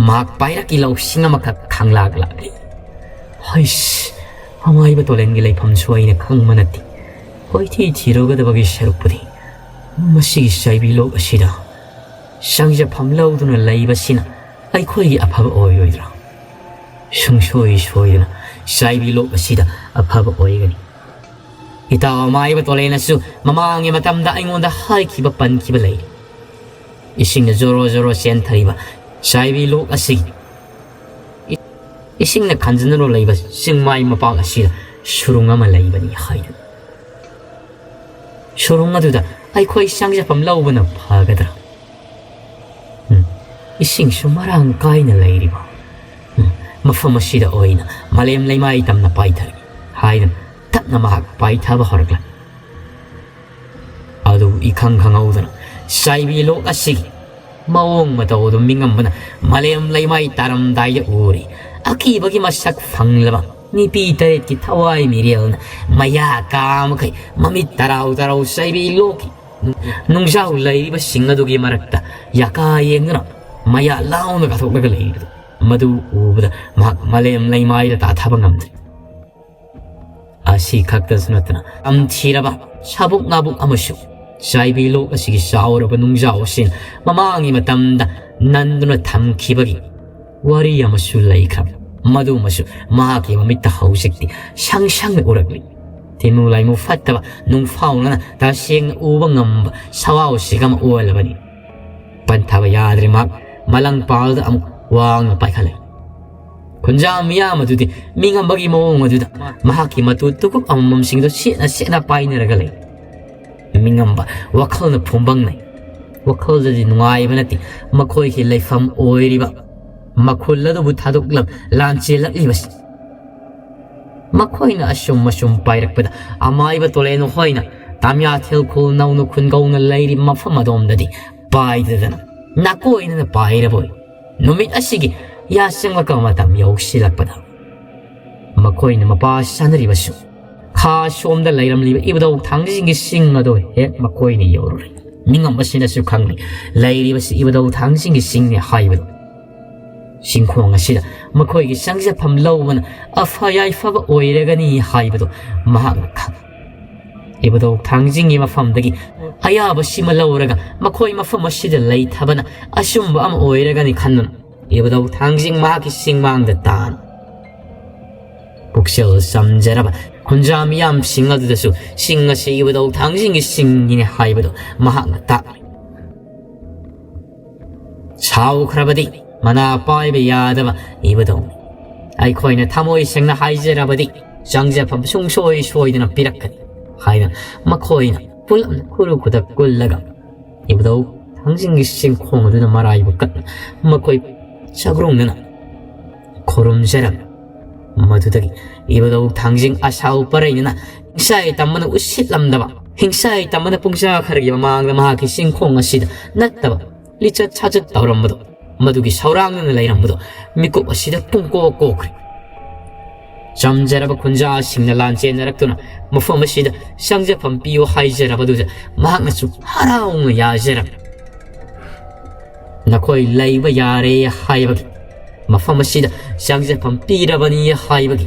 ꯃꯍꯥꯛ ꯄꯥꯏꯔꯛꯀꯤ ꯂꯧꯁꯤꯡ ꯑꯃꯈꯛ ꯈꯪꯂꯥꯛ ꯂꯥꯛꯂꯤ꯫ ꯍꯩꯁ, ꯑꯃꯥꯏꯕ ꯇꯣꯂꯦꯟꯒꯤ ꯂꯩꯐꯝꯁꯨ ꯑꯩꯅ ꯈꯪꯕ ꯅꯠꯇꯦ꯫ ꯀꯣꯏꯊꯤ ꯊꯤꯔꯨꯒꯗꯕꯒꯤ ꯁꯔꯨꯛꯄꯨꯗꯤ ꯃꯁꯤꯒꯤ ꯆꯥꯏꯕꯤ ꯂꯣꯛ ꯑꯁꯤꯗ ꯆꯪꯖꯐꯝ ꯂꯧꯗꯨꯅ ꯂꯩꯕꯁꯤꯅ ꯑꯩꯈꯣꯏꯒꯤ ꯑꯐꯕ ꯑꯣꯏꯔꯣꯏꯗ꯭ꯔꯥ? ꯁꯨꯡꯁꯣꯏ ꯁꯣꯏꯗꯅ ꯆꯥꯏꯕꯤ ꯂꯣꯛ ꯑꯁꯤꯗ ꯑꯐꯕ ꯑꯣꯏꯒꯅꯤ꯫ ꯏꯇꯥꯎ ꯑꯃꯥꯏꯕ ꯇꯣꯂꯦꯅꯁꯨ ꯃꯃꯥꯡꯒꯤ ꯃꯇꯝꯗ ꯑꯩꯉꯣꯟꯗ ꯍꯥꯏꯈꯤꯕ ꯄꯟꯈꯤꯕ ꯂꯩ꯫ ꯏꯁꯤꯡꯅ ꯖꯣꯔꯣ ꯖꯣꯔꯣ ꯆꯦꯟꯊꯔꯤꯕ ꯆꯥꯏꯕꯤ ꯂꯣꯛ ꯑꯁꯤꯒꯤ ꯏ-, ꯏꯁꯤꯡꯅ ꯈꯟꯖꯤꯟꯗꯨꯅ ꯂꯩꯕ ꯆꯤꯡꯃꯥꯏ ꯃꯄꯥꯛ ꯑꯁꯤꯗ ꯁꯨꯔꯨꯡ ꯑꯃ ꯂꯩꯕꯅꯤ ꯍꯥꯏꯗꯨꯅ꯫ ꯁꯨꯔꯨꯡ ꯑꯗꯨꯗ ꯑꯩꯈꯣꯏ ꯆꯪꯖꯐꯝ ꯂꯧꯕꯅ ꯐꯒꯗ꯭ꯔꯥ? ꯎꯝ, ꯏꯁꯤꯡꯁꯨ ꯃꯔꯥꯡ ꯀꯥꯏꯅ ꯂꯩꯔꯤꯕ, ꯎꯝ, ꯃꯐꯝ ꯑꯁꯤꯗ ꯑꯣꯏꯅ ꯃꯥꯂꯦꯝ ꯂꯩꯃꯥꯏ ꯇꯝꯅ ꯄꯥꯏꯊꯔꯒꯦ ꯍꯥꯏꯗꯨꯅ ꯇꯞꯅ ꯃꯍꯥꯛ ꯄꯥꯏꯊꯕ ꯍꯧꯔꯛꯂꯦ꯫ ꯑꯗꯨ ꯏꯈꯪ ꯈꯪꯍꯧꯗꯅ ꯆꯥꯏꯕꯤ ꯂꯣꯛ ꯑꯁꯤꯒꯤ ꯃꯑꯣꯡ ꯃꯇꯧ ꯑꯗꯨ ꯃꯤꯉꯝꯕꯅ ꯃꯥꯂꯦꯝ ꯂꯩꯃꯥꯏ ꯇꯥꯔꯝꯗꯥꯏꯗ ꯎꯔꯤ꯫ ꯑꯀꯤꯕꯒꯤ ꯃꯁꯛ ꯐꯪꯂꯕ ꯅꯨꯄꯤ ꯇꯔꯦꯠꯀꯤ ꯊꯋꯥꯏ ꯃꯤꯔꯦꯜꯅ ꯃꯌꯥ ꯀꯥ ꯃꯈꯩ ꯃꯃꯤꯠ ꯇꯔꯥꯎ ꯇꯔꯥꯎ ꯆꯥꯏꯕꯤ ꯂꯣꯛꯀꯤ ꯅꯨꯡꯖꯥꯎ ꯂꯩꯔꯤꯕꯁꯤꯡ ꯑꯗꯨꯒꯤ ꯃꯔꯛꯇ ꯌꯥꯀꯥ ꯌꯦꯡꯗꯨꯅ ꯃꯌꯥ ꯂꯥꯎꯅ ꯀꯥꯊꯣꯛꯂꯒ ꯂꯩꯔꯤꯕꯗꯨ, ꯃꯗꯨ ꯎꯕꯗ ꯃꯍꯥꯛ ꯃꯥꯂꯦꯝ ꯂꯩꯃꯥꯏꯗ ꯇꯥꯊꯕ ꯉꯝꯗ꯭ꯔꯦ꯫ ꯑꯁꯤ ꯈꯛꯇꯁꯨ ꯅꯠꯇꯅ, ꯇꯝꯊꯤꯔꯕ ꯁꯥꯕꯨꯛ ꯅꯥꯕꯨꯛ ꯑꯃꯁꯨ ꯆꯥꯏꯕꯤ ꯂꯣꯛ ꯑꯁꯤꯒꯤ ꯆꯥꯎꯔꯕ ꯅꯨꯡꯖꯥꯎ ꯑꯁꯤꯅ ꯃꯃꯥꯡꯒꯤ ꯃꯇꯝꯗ ꯅꯟꯗꯨꯅ ꯊꯝꯈꯤꯕꯒꯤ ꯋꯥꯔꯤ ꯑꯃꯁꯨ ꯂꯩꯈ꯭ꯔꯕ, ꯃꯗꯨꯃꯁꯨ ꯃꯍꯥꯛꯀꯤ ꯃꯃꯤꯠꯇ ꯍꯧꯖꯤꯛꯇꯤ ꯁꯪ ꯁꯪꯅ ꯎꯔꯛꯂꯤ꯫ ꯇꯤꯃꯨ ꯂꯥꯏꯃꯨ ꯐꯠꯇꯕ ꯅꯨꯡꯐꯥꯎꯅꯅ ꯇꯁꯦꯡꯅ ꯎꯕ ꯉꯝꯕ ꯁꯋꯥꯎꯁꯤꯒ ꯑꯃ ꯑꯣꯜꯂꯕꯅꯤ꯫ ꯄꯟꯊꯕ ꯌꯥꯗ꯭ꯔꯦ ꯃꯍꯥꯛ꯫ ꯃꯂꯪ ꯄꯥꯜꯗ ꯑꯃꯨꯛ ꯋꯥꯡꯅ ꯄꯥꯏꯈꯠꯂꯦ꯫ ꯈꯨꯟꯖꯥ ꯃꯤꯌꯥꯝ ꯑꯗꯨꯗꯤ ꯃꯤꯉꯝꯕꯒꯤ ꯃꯑꯣꯡ ꯑꯗꯨꯗ ꯃꯍꯥꯛꯀꯤ ꯃꯇꯨ ꯇꯨꯀꯨꯞ ꯑꯃꯃꯝꯁꯤꯡꯗꯨ ꯁꯦꯠꯅ ꯁꯦꯠꯅ ꯄꯥꯏꯅꯔꯒ ꯂꯩ꯫ ꯃꯤꯉꯝꯕ ꯋꯥꯈꯜꯅ ꯐꯨꯝꯕꯪꯅꯩ꯫ ꯋꯥꯈꯜꯗꯗꯤ ꯅꯨꯡꯉꯥꯏꯕ ꯅꯠꯇꯦ꯫ ꯃꯈꯣꯏꯒꯤ ꯂꯩꯐꯝ ꯑꯣꯏꯔꯤꯕ ꯃꯈꯨꯜ ꯑꯗꯨꯕꯨ ꯊꯥꯗꯣꯛꯂꯝ ꯂꯥꯟꯆꯦꯜꯂꯛꯂꯤꯕꯁꯤ꯫ ꯃꯈꯣꯏꯅ ꯑꯁꯨꯝ ꯑꯁꯨꯝ ꯄꯥꯏꯔꯛꯄꯗ ꯑꯃꯥꯏꯕ ꯇꯣꯂꯦꯟ ꯍꯣꯏꯅ ꯇꯥꯃꯤꯌꯥ ꯊꯦꯜꯈꯨꯜ ꯅꯧꯅ ꯈꯨꯟꯒꯧꯅ ꯂꯩꯔꯤꯕ ꯃꯐꯝ ꯑꯗꯣꯝꯗꯗꯤ ꯄꯥꯏꯗꯗꯅ ꯅꯥꯀꯣꯏꯅꯅ ꯄꯥꯏꯔꯕꯣꯏ꯫ ꯅꯨꯃꯤꯠ ꯑꯁꯤꯒꯤ ꯌꯥꯆꯪꯂꯛꯄ ꯃꯇꯝ ꯌꯧꯁꯤꯜꯂꯛꯄꯗ ꯃꯈꯣꯏꯅ ꯃꯄꯥ ꯁꯥꯟꯅꯔꯤꯕꯁꯨ ꯈꯥ ꯁꯣꯝꯗ ꯂꯩꯔꯝꯂꯤꯕ ꯏꯕꯨꯙꯧ ꯊꯥꯡꯖꯤꯡꯒꯤ ꯆꯤꯡ ꯑꯗꯨ ꯍꯦꯛ ꯃꯈꯣꯏꯅ ꯌꯧꯔꯨꯔꯦ꯫ ꯃꯤꯉꯝꯕꯁꯤꯅꯁꯨ ꯈꯪꯂꯤ ꯂꯩꯔꯤꯕꯁꯤ ꯏꯕꯨꯙꯧ ꯊꯥꯡꯖꯤꯡꯒꯤ ꯆꯤꯡꯅꯤ ꯍꯥꯏꯕꯗꯨ꯫ ꯆꯤꯡꯈꯣꯡ ꯑꯁꯤꯗ ꯃꯈꯣꯏꯒꯤ ꯆꯪꯖꯐꯝ ꯂꯧꯕꯅ ꯑꯐ ꯌꯥꯏꯐꯕ ꯑꯣꯏꯔꯒꯅꯤ ꯍꯥꯏꯕꯗꯨ ꯃꯍꯥꯛꯅ ꯈꯪꯏ꯫ ꯏꯕꯨꯙꯧ ꯊꯥꯡꯖꯤꯡꯒꯤ ꯃꯐꯝꯗꯒꯤ ꯑꯌꯥꯕꯁꯤꯃ ꯂꯧꯔꯒ ꯃꯈꯣꯏ ꯃꯐꯝ ꯑꯁꯤꯗ ꯂꯩꯊꯕꯅ ꯑꯆꯨꯝꯕ ꯑꯃ ꯑꯣꯏꯔꯒꯅꯤ ꯈꯟꯗꯨꯅ ꯏꯕꯨꯙꯧ ꯊꯥꯡꯖꯤꯡ ꯃꯍꯥꯛꯀꯤ ꯆꯤꯡꯃꯥꯡꯗ ꯇꯥꯅ ꯄꯨꯛꯆꯦꯜ ꯆꯝꯖꯔꯕ ꯈꯨꯟꯖꯥ ꯃꯤꯌꯥꯝꯁꯤꯡ ꯑꯗꯨꯗꯁꯨ ꯆꯤꯡ ꯑꯁꯤ ꯏꯕꯨꯙꯧ ꯊꯥꯡꯖꯤꯡꯒꯤ ꯆꯤꯡꯅꯤ ꯍꯥꯏꯕꯗꯨ ꯃꯍꯥꯛꯅ ꯇꯥꯛꯂꯤ꯫ ꯁꯥꯎꯈ꯭ꯔꯕꯗꯤ ꯃꯅꯥ ꯄꯥꯏꯕ ꯌꯥꯗꯕ ꯏꯕꯨꯙꯧꯅꯤ꯫ ꯑꯩꯈꯣꯏꯅ ꯊꯃꯣꯏ ꯁꯦꯡꯅ ꯍꯥꯏꯖꯔꯕꯗꯤ ꯆꯪꯖꯐꯝ ꯁꯨꯡꯁꯣꯏ ꯁꯣꯏꯗꯅ ꯄꯤꯔꯛꯀꯅꯤ ꯍꯥꯏꯅ ꯃꯈꯣꯏꯅ ꯄꯨꯂꯞꯅ ꯈꯨꯔꯨ ꯈꯨꯗꯛ ꯀꯨꯜꯂꯒ ꯏꯕꯨꯙꯧ ꯊꯥꯡꯖꯤꯡꯒꯤ ꯆꯤꯡꯈꯣꯡ ꯑꯗꯨꯗ ꯃꯔꯥꯏꯕꯛ ꯀꯠꯅ ꯃꯈꯣꯏ ꯆꯥꯛꯔꯣꯡꯅꯅ ꯈꯨꯔꯨꯝꯖꯔꯝꯃꯤ꯫ ꯃꯗꯨꯗꯒꯤ ꯏꯕꯨꯙꯧ ꯊꯥꯡꯖꯤꯡ ꯑꯁꯥꯎ ꯄꯔꯩꯅꯅ ꯍꯤꯡꯁꯥꯏ ꯇꯝꯕꯅ ꯎꯁꯤꯠꯂꯝꯗꯕ, ꯍꯤꯡꯁꯥꯏ ꯇꯝꯕꯅ ꯄꯨꯡꯖꯥ ꯈꯔꯒꯤ ꯃꯃꯥꯡꯗ ꯃꯍꯥꯛꯀꯤ ꯆꯤꯡꯈꯣꯡ ꯑꯁꯤꯗ ꯅꯠꯇꯕ ꯂꯤꯆꯠ ꯁꯥꯖꯠ ꯇꯧꯔꯝꯕꯗꯣ, ꯃꯗꯨꯒꯤ ꯁꯧꯔꯥꯡꯅꯅ ꯂꯩꯔꯝꯕꯗꯣ ꯃꯤꯀꯨꯞ ꯑꯁꯤꯗ ꯄꯨꯡꯀꯣꯛ ꯀꯣꯛꯈ꯭ꯔꯦ꯫ ꯆꯝꯖꯔꯕ ꯈꯨꯟꯖꯥꯁꯤꯡꯅ ꯂꯥꯟ ꯆꯦꯟꯅꯔꯛꯇꯨꯅ ꯃꯐꯝ ꯑꯁꯤꯗ ꯆꯪꯖꯐꯝ ꯄꯤꯌꯨ ꯍꯥꯏꯖꯔꯕꯗꯨꯗ ꯃꯍꯥꯛꯅꯁꯨ ꯍꯔꯥꯎꯅ ꯌꯥꯖꯔꯝꯃꯤ꯫ ꯅꯈꯣꯏ ꯂꯩꯕ ꯌꯥꯔꯦ ꯍꯥꯏꯕꯒꯤ, ꯃꯐꯝ ꯑꯁꯤꯗ ꯆꯪꯖꯐꯝ ꯄꯤꯔꯕꯅꯤ ꯍꯥꯏꯕꯒꯤ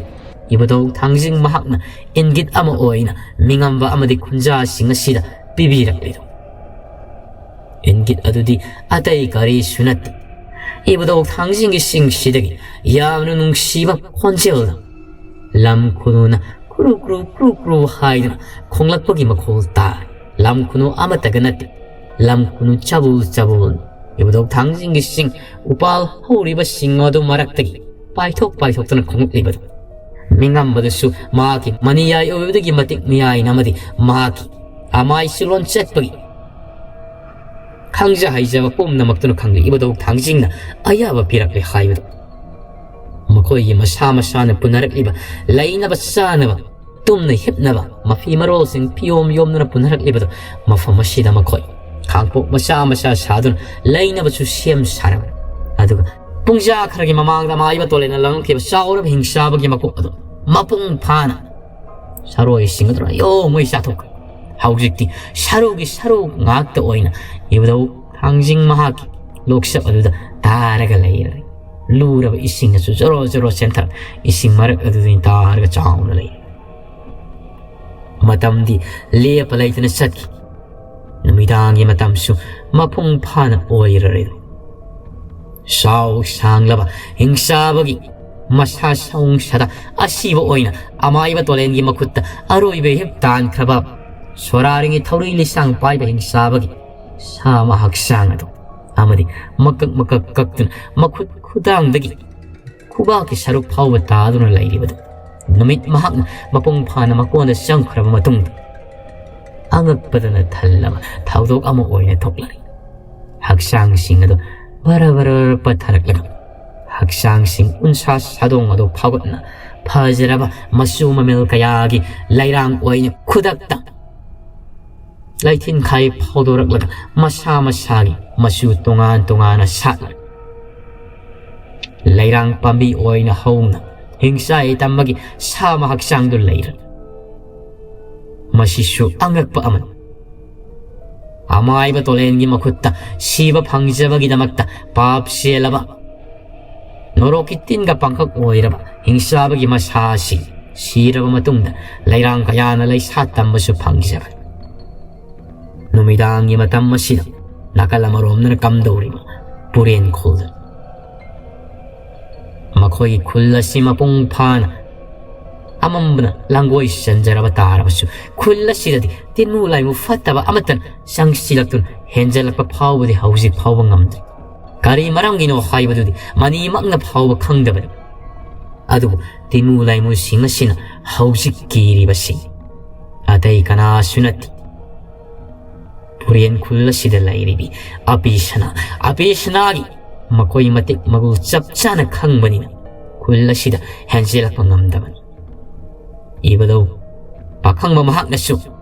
ꯏꯕꯨꯙꯧ ꯊꯥꯡꯖꯤꯡ ꯃꯍꯥꯛꯅ ꯏꯪꯒꯤꯠ ꯑꯃ ꯑꯣꯏꯅ ꯃꯤꯉꯝꯕ ꯑꯃꯗꯤ ꯈꯨꯟꯖꯥꯁꯤꯡ ꯑꯁꯤꯗ ꯄꯤꯕꯤꯔꯛꯂꯤꯗꯣ꯫ ꯏꯪꯒꯤꯠ ꯑꯗꯨꯗꯤ ꯑꯇꯩ ꯀꯔꯤꯁꯨ ꯅꯠꯇꯦ, ꯏꯕꯨꯙꯧ ꯊꯥꯡꯖꯤꯡꯒꯤ ꯆꯤꯡꯁꯤꯗꯒꯤ ꯌꯥꯝꯅ ꯅꯨꯡꯁꯤꯕ ꯈꯣꯟꯖꯦꯜꯗ ꯂꯝ ꯈꯨꯅꯨꯅ ꯀ꯭ꯔꯨ ꯀ꯭ꯔꯨ ꯀ꯭ꯔꯨ ꯀ꯭ꯔꯨ ꯍꯥꯏꯗꯨꯅ ꯈꯣꯡꯂꯛꯄꯒꯤ ꯃꯈꯣꯜ ꯇꯥꯔꯦ꯫ ꯂꯝ ꯈꯨꯅꯨ ꯑꯃꯠꯇꯒ ꯅꯠꯇꯦ, ꯂꯝ ꯈꯨꯅꯨ ꯆꯕꯨꯜ ꯆꯕꯨꯜ ꯏꯕꯨꯙꯧ ꯊꯥꯡꯖꯤꯡꯒꯤ ꯆꯤꯡ ꯎꯄꯥꯜ ꯍꯧꯔꯤꯕꯁꯤꯡ ꯑꯗꯨ ꯃꯔꯛꯇꯒꯤ ꯄꯥꯏꯊꯣꯛ ꯄꯥꯏꯊꯣꯛꯇꯨꯅ ꯈꯣꯡꯂꯛꯂꯤꯕꯗꯨ꯫ ꯃꯤꯉꯝꯕꯗꯁꯨ ꯃꯍꯥꯛꯀꯤ ꯃꯅꯤꯌꯥꯏ ꯑꯣꯏꯕꯗꯒꯤ ꯃꯇꯤꯛ ꯃꯤꯌꯥꯏꯅ ꯑꯃꯗꯤ ꯃꯍꯥꯛꯀꯤ ꯑꯃꯥꯏ ꯆꯤꯂꯣꯟ ꯆꯠꯄꯒꯤ ꯈꯪꯖ ꯍꯩꯖꯕ ꯄꯨꯝꯅꯃꯛꯇꯨꯅ ꯈꯪꯂꯤ ꯏꯕꯨꯙꯧ ꯊꯥꯡꯖꯤꯡꯅ ꯑꯌꯥꯕ ꯄꯤꯔꯛꯂꯦ ꯍꯥꯏꯕꯗꯨ꯫ ꯃꯈꯣꯏꯒꯤ ꯃꯁꯥ ꯃꯁꯥꯅ ꯄꯨꯅꯔꯛꯂꯤꯕ ꯂꯩꯅꯕ ꯆꯥꯅꯕ, ꯇꯨꯝꯅ ꯍꯤꯞꯅꯕ, ꯃꯐꯤ ꯃꯔꯣꯜꯁꯤꯡ ꯐꯤꯌꯣꯝ ꯌꯣꯝꯗꯨꯅ ꯄꯨꯅꯔꯛꯂꯤꯕꯗꯨ ꯃꯐꯝ ꯑꯁꯤꯗ ꯃꯈꯣꯏ ꯈꯥꯡꯄꯣꯛ ꯃꯆꯥ ꯃꯆꯥ ꯁꯥꯗꯨꯅ ꯂꯩꯅꯕꯁꯨ ꯁꯦꯝ ꯁꯥꯔꯝꯃꯤ꯫ ꯑꯗꯨꯒ ꯄꯨꯡꯖꯥ ꯈꯔꯒꯤ ꯃꯃꯥꯡꯗ ꯃꯥꯏꯕ ꯇꯣꯂꯦꯅ ꯂꯪꯂꯛꯈꯤꯕ ꯆꯥꯎꯔꯕ ꯍꯤꯡꯆꯥꯕꯒꯤ ꯃꯀꯣꯛ ꯑꯗꯨ ꯃꯄꯨꯡ ꯐꯥꯅ ꯁꯔꯣꯏꯁꯤꯡ ꯑꯗꯨꯅ ꯌꯣꯝꯉꯩ ꯆꯥꯊꯣꯛꯈ꯭ꯔꯦ꯫ ꯍꯧꯖꯤꯛꯇꯤ ꯁꯔꯨꯒꯤ ꯁꯔꯨ ꯉꯥꯛꯇ ꯑꯣꯏꯅ ꯏꯕꯨꯙꯧ ꯊꯥꯡꯖꯤꯡ ꯃꯍꯥꯛꯀꯤ ꯂꯣꯛꯆꯞ ꯑꯗꯨꯗ ꯇꯥꯔꯒ ꯂꯩꯔꯦ꯫ ꯂꯨꯔꯕ ꯏꯁꯤꯡ ꯑꯗꯨ ꯖꯣꯔꯣ ꯖꯣꯔꯣ ꯆꯦꯟꯊꯔꯛ ꯏꯁꯤꯡ ꯃꯔꯛ ꯑꯗꯨꯗ ꯇꯥꯔꯒ ꯆꯥꯎꯅ ꯂꯩꯔꯦ꯫ ꯃꯇꯝꯗꯤ ꯂꯦꯞꯄ ꯂꯩꯇꯅ ꯆꯠꯈꯤ꯫ ꯅꯨꯃꯤꯗꯥꯡꯒꯤ ꯃꯇꯝꯁꯨ ꯃꯄꯨꯡ ꯐꯥꯅ ꯑꯣꯏꯔꯔꯦ꯫ ꯆꯥꯎ ꯁꯥꯡꯂꯕ ꯍꯤꯡꯆꯥꯕꯒꯤ ꯃꯁꯥ ꯁꯥꯎꯁꯥꯗ ꯑꯁꯤꯕ ꯑꯣꯏꯅ ꯑꯃꯥꯏꯕ ꯇꯣꯂꯦꯟꯒꯤ ꯃꯈꯨꯠꯇ ꯑꯔꯣꯏꯕ ꯏꯍꯤꯞ ꯇꯥꯟꯈ꯭ꯔꯕ ꯁꯣꯔꯥꯔꯤꯉꯩ ꯊꯧꯔꯤ ꯂꯤꯁꯥꯡ ꯄꯥꯏꯕ ꯍꯤꯡꯆꯥꯕꯒꯤ ꯁꯥ ꯑꯃ ꯍꯛꯆꯥꯡ ꯑꯗꯨ ꯑꯃꯗꯤ ꯃꯀꯛ ꯃꯀꯛ ꯀꯛꯇꯨꯅ ꯃꯈꯨꯠ ꯈꯨꯗꯥꯡꯗꯒꯤ ꯈꯨꯕꯥꯛꯀꯤ ꯁꯔꯨꯛ ꯐꯥꯎꯕ ꯇꯥꯗꯨꯅ ꯂꯩꯔꯤꯕꯗꯨ ꯅꯨꯃꯤꯠ ꯃꯍꯥꯛꯅ ꯃꯄꯨꯡ ꯐꯥꯅ ꯃꯀꯣꯟꯗ ꯆꯪꯈ꯭ꯔꯕ ꯃꯇꯨꯡꯗ ꯑꯉꯛꯄꯗꯅ ꯊꯜꯂꯕ ꯊꯧꯗꯣꯛ ꯑꯃ ꯑꯣꯏꯅ ꯊꯣꯛꯂꯛꯏ꯫ ꯍꯛꯆꯥꯡꯁꯤꯡ ꯑꯗꯨ ꯕꯔ ꯕꯔ ꯕꯔ ꯄꯠꯊꯔꯛꯂꯒ ꯍꯛꯆꯥꯡꯁꯤꯡ ꯎꯟꯁꯥ ꯁꯥꯗꯣꯡ ꯑꯗꯨ ꯐꯥꯎꯒꯠꯅ ꯐꯖꯔꯕ ꯃꯆꯨ ꯃꯃꯦꯜ ꯀꯌꯥꯒꯤ ꯂꯩꯔꯥꯡ ꯑꯣꯏꯅ ꯈꯨꯗꯛꯇ ꯂꯩꯊꯤꯟꯈꯥꯏ ꯐꯥꯎꯗꯣꯔꯛꯂꯒ ꯃꯁꯥ ꯃꯁꯥꯒꯤ ꯃꯆꯨ ꯇꯣꯉꯥꯟ ꯇꯣꯉꯥꯟꯅ ꯁꯥꯠꯂ ꯂꯩꯔꯥꯡ ꯄꯥꯝꯕꯤ ꯑꯣꯏꯅ ꯍꯧꯅ ꯍꯤꯡꯆꯥꯏ ꯇꯝꯕꯒꯤ ꯁꯥ ꯑꯃ ꯍꯛꯆꯥꯡꯗꯨ ꯂꯩꯔꯦ꯫ ꯃꯁꯤꯁꯨ ꯑꯉꯛꯄ ꯑꯃꯅꯤ꯫ ꯑꯃꯥꯏꯕ ꯇꯣꯂꯦꯟꯒꯤ ꯃꯈꯨꯠꯇ ꯁꯤꯕ ꯐꯪꯖꯕꯒꯤꯗꯃꯛꯇ ꯄꯥꯞ ꯆꯦꯜꯂꯕ ꯅꯣꯔꯣꯛꯀꯤ ꯇꯤꯟꯒ ꯄꯥꯡꯈꯛ ꯑꯣꯏꯔꯕ ꯍꯤꯡꯆꯥꯕꯒꯤ ꯃꯁꯥ ꯑꯁꯤ ꯁꯤꯔꯕ ꯃꯇꯨꯡꯗ ꯂꯩꯔꯥꯡ ꯀꯌꯥꯅ ꯂꯩꯁꯥ ꯇꯝꯕꯁꯨ ꯐꯪꯖꯕꯅꯤ꯫ ꯅꯨꯃꯤꯗꯥꯡꯒꯤ ꯃꯇꯝ ꯑꯁꯤꯗ ꯅꯥꯀꯜ ꯑꯃꯔꯣꯝꯗꯅ ꯀꯝꯗꯧꯔꯤꯕ ꯄꯨꯔꯦꯟ ꯈꯨꯜꯗ ꯃꯈꯣꯏꯒꯤ ꯈꯨꯜ ꯑꯁꯤ ꯃꯄꯨꯡ ꯐꯥꯅ ꯑꯃꯝꯕꯅ ꯂꯥꯡꯒꯣꯏ ꯆꯟꯖꯔꯕ ꯇꯥꯔꯕꯁꯨ ꯈꯨꯜ ꯑꯁꯤꯗꯗꯤ ꯇꯤꯟꯃꯨ ꯂꯥꯏꯃꯨ ꯐꯠꯇꯕ ꯑꯃꯠꯇꯅ ꯆꯪꯁꯤꯜꯂꯛꯇꯨꯅ ꯍꯦꯟꯖꯜꯂꯛꯄ ꯐꯥꯎꯕꯗꯤ ꯍꯧꯖꯤꯛ ꯐꯥꯎꯕ ꯉꯝꯗ꯭ꯔꯤ꯫ ꯀꯔꯤ ꯃꯔꯝꯒꯤꯅꯣ ꯍꯥꯏꯕꯗꯨꯗꯤ ꯃꯅꯤꯃꯛꯅ ꯐꯥꯎꯕ ꯈꯪꯗꯕꯅꯤ꯫ ꯑꯗꯨꯕꯨ ꯇꯤꯟꯃꯨ ꯂꯥꯏꯃꯨꯁꯤꯡ ꯑꯁꯤꯅ ꯍꯧꯖꯤꯛ ꯀꯤꯔꯤꯕꯁꯤ ꯑꯇꯩ ꯀꯅꯥꯁꯨ ꯅꯠꯇꯦ꯫ ꯄꯨꯔꯦꯟ ꯈꯨꯜ ꯑꯁꯤꯗ ꯂꯩꯔꯤꯕꯤ ꯑꯄꯤ ꯁꯅꯥ, ꯑꯄꯤ ꯁꯅꯥꯒꯤ ꯃꯈꯣꯏ ꯃꯇꯤꯛ ꯃꯒꯨꯜ ꯆꯞ ꯆꯥꯅ ꯈꯪꯕꯅꯤꯅ ꯈꯨꯜ ꯑꯁꯤꯗ ꯍꯦꯟꯖꯤꯜꯂꯛꯄ ꯉꯝꯗꯕꯅꯤ꯫ ꯏꯕꯗꯧ ꯄꯥꯈꯪꯕ ꯃꯍꯥꯛꯅꯁꯨ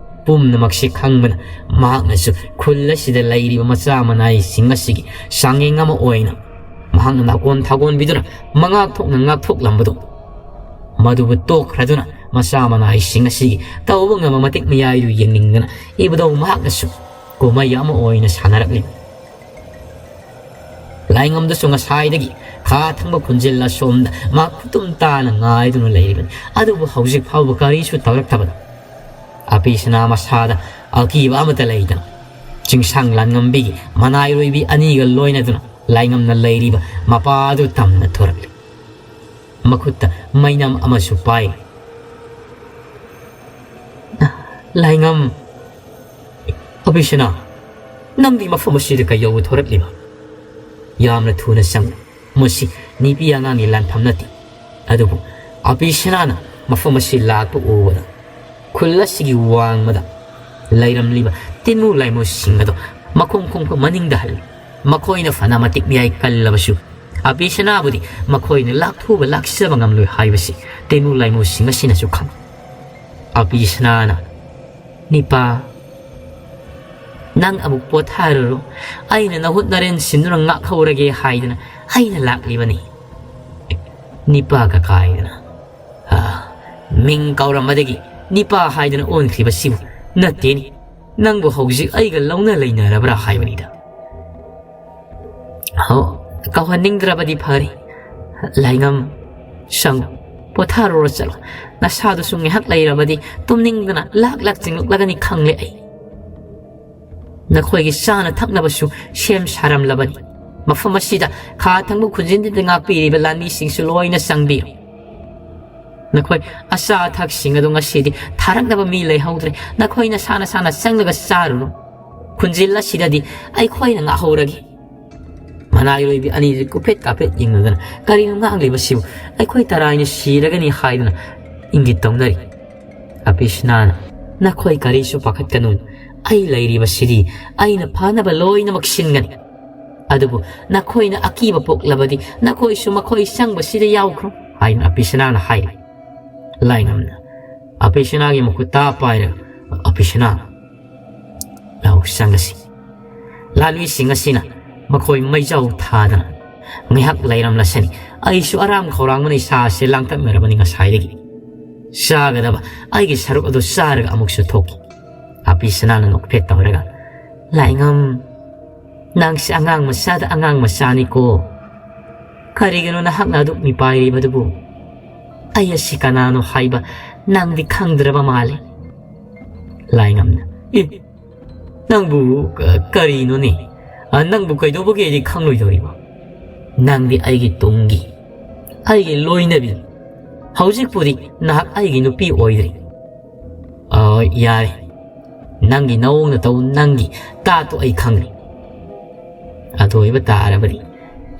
ꯄꯨꯝꯅꯃꯛꯁꯤ ꯈꯪꯕꯅ ꯃꯍꯥꯛꯅꯁꯨ ꯈꯨꯜ ꯑꯁꯤꯗ ꯂꯩꯔꯤꯕ ꯃꯆꯥ ꯃꯅꯥꯏꯁꯤꯡ ꯑꯁꯤꯒꯤ ꯆꯥꯡꯌꯦꯡ ꯑꯃ ꯑꯣꯏꯅ ꯃꯍꯥꯛꯅ ꯅꯥꯀꯣꯟ ꯊꯥꯒꯣꯟꯕꯤꯗꯨꯅ ꯃꯉꯥꯛ ꯊꯣꯛꯅ ꯉꯥꯛꯊꯣꯛꯂꯝꯕꯗꯨ ꯃꯗꯨꯕꯨ ꯇꯣꯛꯈ꯭ꯔꯗꯨꯅ ꯃꯆꯥ ꯃꯅꯥꯏꯁꯤꯡ ꯑꯁꯤꯒꯤ ꯇꯧꯕ ꯉꯝꯕ ꯃꯇꯤꯛ ꯃꯌꯥꯏꯗꯨ ꯌꯦꯡꯅꯤꯡꯗꯅ ꯏꯕꯗꯧ ꯃꯍꯥꯛꯅꯁꯨ ꯀꯨꯝꯍꯩ ꯑꯃ ꯑꯣꯏꯅ ꯁꯥꯟꯅꯔꯛꯂꯤ꯫ ꯂꯥꯏꯉꯝꯗꯁꯨ ꯉꯁꯥꯏꯗꯒꯤ ꯈꯥ ꯊꯪꯕ ꯈꯨꯟꯖꯤꯜ ꯑꯁꯣꯝꯗ ꯃꯥ ꯈꯨꯇꯨꯝ ꯇꯥꯅ ꯉꯥꯏꯗꯨꯅ ꯂꯩꯔꯤꯕꯅꯤ꯫ ꯑꯗꯨꯕꯨ ꯍꯧꯖꯤꯛ ꯐꯥꯎꯕ ꯀꯔꯤꯁꯨ ꯇꯧꯔꯛꯇꯕꯅ ꯑꯄꯤꯁꯅꯥ ꯃꯁꯥꯗ ꯑꯀꯤꯕ ꯑꯃꯠꯇ ꯂꯩꯇꯅ ꯆꯤꯡꯁꯥꯡ ꯂꯥꯟꯉꯝꯕꯤꯒꯤ ꯃꯅꯥꯏꯔꯣꯏꯕꯤ ꯑꯅꯤꯒ ꯂꯣꯏꯅꯗꯨꯅ ꯂꯥꯏꯉꯝꯅ ꯂꯩꯔꯤꯕ ꯃꯄꯥ ꯑꯗꯨ ꯇꯝꯅ ꯊꯣꯔꯛꯂꯤ꯫ ꯃꯈꯨꯠꯇ ꯃꯩꯅꯝ ꯑꯃꯁꯨ ꯄꯥꯏ꯫ "ꯂꯥꯏꯉꯝ, ꯑꯄꯤꯁꯅꯥ, ꯅꯪꯗꯤ ꯃꯐꯝ ꯑꯁꯤꯗ ꯀꯩꯗꯧꯕ ꯊꯣꯔꯛꯂꯤꯕ? ꯌꯥꯝꯅ ꯊꯨꯅ ꯆꯪꯉꯨ꯫ ꯃꯁꯤ ꯅꯨꯄꯤ ꯑꯉꯥꯡꯒꯤ ꯂꯥꯟꯐꯝ ꯅꯠꯇꯦ꯫" ꯑꯗꯨꯕꯨ ꯑꯄꯤꯁꯅꯥꯅ ꯃꯐꯝ ꯑꯁꯤ ꯂꯥꯛꯄ ꯎꯕꯗ ꯈꯨꯜ ꯑꯁꯤꯒꯤ ꯋꯥꯡꯃꯗ ꯂꯩꯔꯝꯂꯤꯕ ꯇꯤꯟꯃꯨ ꯂꯥꯏꯃꯨꯁꯤꯡ ꯑꯗꯨ ꯃꯈꯣꯡ ꯈꯣꯡꯕ ꯃꯅꯤꯡꯗ ꯍꯜꯂꯤ꯫ ꯃꯈꯣꯏꯅ ꯐꯅ ꯃꯇꯤꯛ ꯃꯌꯥꯏ ꯀꯜꯂꯕꯁꯨ ꯑꯄꯤꯁꯅꯥꯕꯨꯗꯤ ꯃꯈꯣꯏꯅ ꯂꯥꯛꯊꯨꯕ ꯂꯥꯛꯆꯕ ꯉꯝꯂꯣꯏ ꯍꯥꯏꯕꯁꯤ ꯇꯤꯟꯃꯨ ꯂꯥꯏꯃꯨꯁꯤꯡ ꯑꯁꯤꯅꯁꯨ ꯈꯪꯏ꯫ ꯑꯄꯤꯁꯅꯥꯅ, "ꯅꯤꯄꯥ, ꯅꯪ ꯑꯃꯨꯛ ꯄꯣꯊꯥꯔꯨꯔꯣ꯫ ꯑꯩꯅ ꯅꯍꯨꯠ ꯅꯔꯦꯟ ꯁꯤꯟꯗꯨꯅ ꯉꯥꯛꯍꯧꯔꯒꯦ ꯍꯥꯏꯗꯅ ꯑꯩꯅ ꯂꯥꯛꯂꯤꯕꯅꯤ꯫" ꯅꯤꯄꯥ ꯀꯀꯥꯏꯗꯅ, "ꯑꯥ, ꯃꯤꯡ ꯀꯧꯔꯝꯕꯗꯒꯤ ꯅꯤꯄꯥ ꯍꯥꯏꯗꯅ ꯑꯣꯟꯈ꯭ꯔꯤꯕꯁꯤꯕꯨ ꯅꯠꯇꯦꯅꯤ꯫ ꯅꯪꯕꯨ ꯍꯧꯖꯤꯛ ꯑꯩꯒ ꯂꯧꯅ ꯂꯩꯅꯔꯕ꯭ꯔꯥ ꯍꯥꯏꯕꯅꯤꯗ꯫" "ꯍꯣ, ꯀꯧꯍꯟꯅꯤꯡꯗ꯭ꯔꯕꯗꯤ ꯐꯔꯦ꯫ ꯂꯥꯏꯉꯝ, ꯁꯪ, ꯄꯣꯊꯥꯔꯨꯔꯣ ꯆꯠꯂꯣ꯫ ꯅꯁꯥꯗꯨꯁꯨ ꯉꯥꯏꯍꯥꯛ ꯂꯩꯔꯕꯗꯤ ꯇꯨꯝꯅꯤꯡꯗꯅ ꯂꯥꯛ ꯂꯥꯛ ꯆꯤꯡꯂꯛꯂꯒꯅꯤ ꯈꯪꯂꯦ ꯑꯩ꯫ ꯅꯈꯣꯏꯒꯤ ꯆꯥꯅ ꯊꯛꯅꯕꯁꯨ ꯁꯦꯝ ꯁꯥꯔꯝꯂꯕꯅꯤ꯫ ꯃꯐꯝ ꯑꯁꯤꯗ ꯈꯥ ꯊꯪꯕ ꯈꯨꯟꯖꯤꯟꯗꯨꯗ ꯉꯥꯛꯄꯤꯔꯤꯕ ꯂꯥꯟꯃꯤꯁꯤꯡꯁꯨ ꯂꯣꯏꯅ ꯆꯪꯕꯤꯌꯨ꯫ ꯅꯈꯣꯏ ꯑꯆꯥ ꯑꯊꯛꯁꯤꯡ ꯑꯗꯨ ꯉꯁꯤꯗꯤ ꯊꯥꯔꯛꯅꯕ ꯃꯤ ꯂꯩꯍꯧꯗ꯭ꯔꯦ꯫ ꯅꯈꯣꯏ ꯅꯁꯥ ꯅꯁꯥꯅ ꯆꯪꯂꯒ ꯆꯥꯔꯨꯔꯣ꯫ ꯈꯨꯟꯖꯤꯜ ꯑꯁꯤꯗꯗꯤ ꯑꯩꯈꯣꯏꯅ ꯉꯥꯛꯍꯧꯔꯒꯦ꯫" ꯃꯅꯥꯏꯔꯣꯏꯕꯤ ꯑꯅꯤꯗꯨ ꯀꯨꯐꯦꯠ ꯀꯥꯐꯦꯠ ꯌꯦꯡꯅꯗꯅ, "ꯀꯔꯤꯅꯣ ꯉꯥꯡꯂꯤꯕꯁꯤꯕꯨ? ꯑꯩꯈꯣꯏ ꯇꯔꯥꯏꯅ ꯁꯤꯔꯒꯅꯤ" ꯍꯥꯏꯗꯨꯅ ꯏꯪꯒꯤꯠ ꯇꯧꯅꯔꯤ꯫ ꯑꯄꯤꯁꯅꯥꯅ, "ꯅꯈꯣꯏ ꯀꯔꯤꯁꯨ ꯄꯥꯈꯠꯀꯅꯨ, ꯑꯩ ꯂꯩꯔꯤꯕꯁꯤꯗꯤ꯫ ꯑꯩꯅ ꯐꯅꯕ ꯂꯣꯏꯅꯃꯛ ꯁꯤꯟꯒꯅꯤ꯫ ꯑꯗꯨꯕꯨ ꯅꯈꯣꯏꯅ ꯑꯀꯤꯕ ꯄꯣꯛꯂꯕꯗꯤ ꯅꯈꯣꯏꯁꯨ ꯃꯈꯣꯏ ꯆꯪꯕꯁꯤꯗ ꯌꯥꯎꯈ꯭ꯔꯣ" ꯍꯥꯏꯅ ꯑꯄꯤꯁꯅꯥꯅ ꯍꯥꯏꯔꯤ꯫ ꯂꯥꯏꯉꯝꯅ ꯑꯄꯤꯁꯅꯥꯒꯤ ꯃꯈꯨꯠꯇ ꯄꯥꯏꯔꯒ, "ꯑꯄꯤꯁꯅꯥ, ꯂꯥꯛꯎ, ꯆꯪꯂꯁꯤ꯫ ꯂꯥꯟꯃꯤꯁꯤꯡ ꯑꯁꯤꯅ ꯃꯈꯣꯏ ꯃꯩꯖꯥꯎ ꯊꯥꯗꯅ ꯉꯥꯏꯍꯥꯛ ꯂꯩꯔꯝꯂꯁꯅꯤ꯫ ꯑꯩꯁꯨ ꯑꯔꯥꯝ ꯈꯧꯔꯥꯡꯕꯅ ꯏꯁꯥꯁꯦ ꯂꯥꯡꯇꯛꯅꯔꯕꯅꯤ ꯉꯁꯥꯏꯗꯒꯤ꯫ ꯆꯥꯒꯗꯕ ꯑꯩꯒꯤ ꯁꯔꯨꯛ ꯑꯗꯨ ꯆꯥꯔꯒ ꯑꯃꯨꯛꯁꯨ ꯊꯣꯛꯈꯤ꯫" ꯑꯄꯤꯁꯅꯥꯅ ꯅꯣꯛꯐꯦꯠ ꯇꯧꯔꯒ, "ꯂꯥꯏꯉꯝ, ꯅꯪꯁꯦ ꯑꯉꯥꯡ ꯃꯆꯥꯗ ꯑꯉꯥꯡ ꯃꯆꯥꯅꯤꯀꯣ꯫ ꯀꯔꯤꯒꯤꯅꯣ ꯅꯍꯥꯛꯅ ꯑꯗꯨꯛ ꯃꯤꯄꯥꯏꯔꯤꯕꯗꯨꯕꯨ? ꯑꯩ ꯑꯁꯤ ꯀꯅꯥꯅꯣ ꯍꯥꯏꯕ ꯅꯪꯗꯤ ꯈꯪꯗ꯭ꯔꯕ ꯃꯥꯜꯂꯦ꯫" ꯂꯥꯏꯉꯝꯅ, "ꯑꯦ, ꯅꯪꯕꯨ ꯀ-, ꯀꯔꯤꯅꯣꯅꯦ? ꯑ, ꯅꯪꯕꯨ ꯀꯩꯗꯧꯕꯒꯤ ꯑꯩꯗꯤ ꯈꯪꯂꯣꯏꯗꯧꯔꯤꯕ? ꯅꯪꯗꯤ ꯑꯩꯒꯤ ꯇꯨꯡꯒꯤ, ꯑꯩꯒꯤ ꯂꯣꯏꯅꯕꯤ꯫ ꯍꯧꯖꯤꯛꯄꯨꯗꯤ ꯅꯍꯥꯛ ꯑꯩꯒꯤ ꯅꯨꯄꯤ ꯑꯣꯏꯗ꯭ꯔꯤ꯫ ꯑ, ꯌꯥꯔꯦ꯫ ꯅꯪꯒꯤ ꯅꯑꯣꯡ ꯅꯇꯧ, ꯅꯪꯒꯤ ꯇꯥꯠꯇꯨ ꯑꯩ ꯈꯪꯂꯦ꯫ ꯑꯗꯨ ꯑꯣꯏꯕ ꯇꯥꯔꯕꯗꯤ,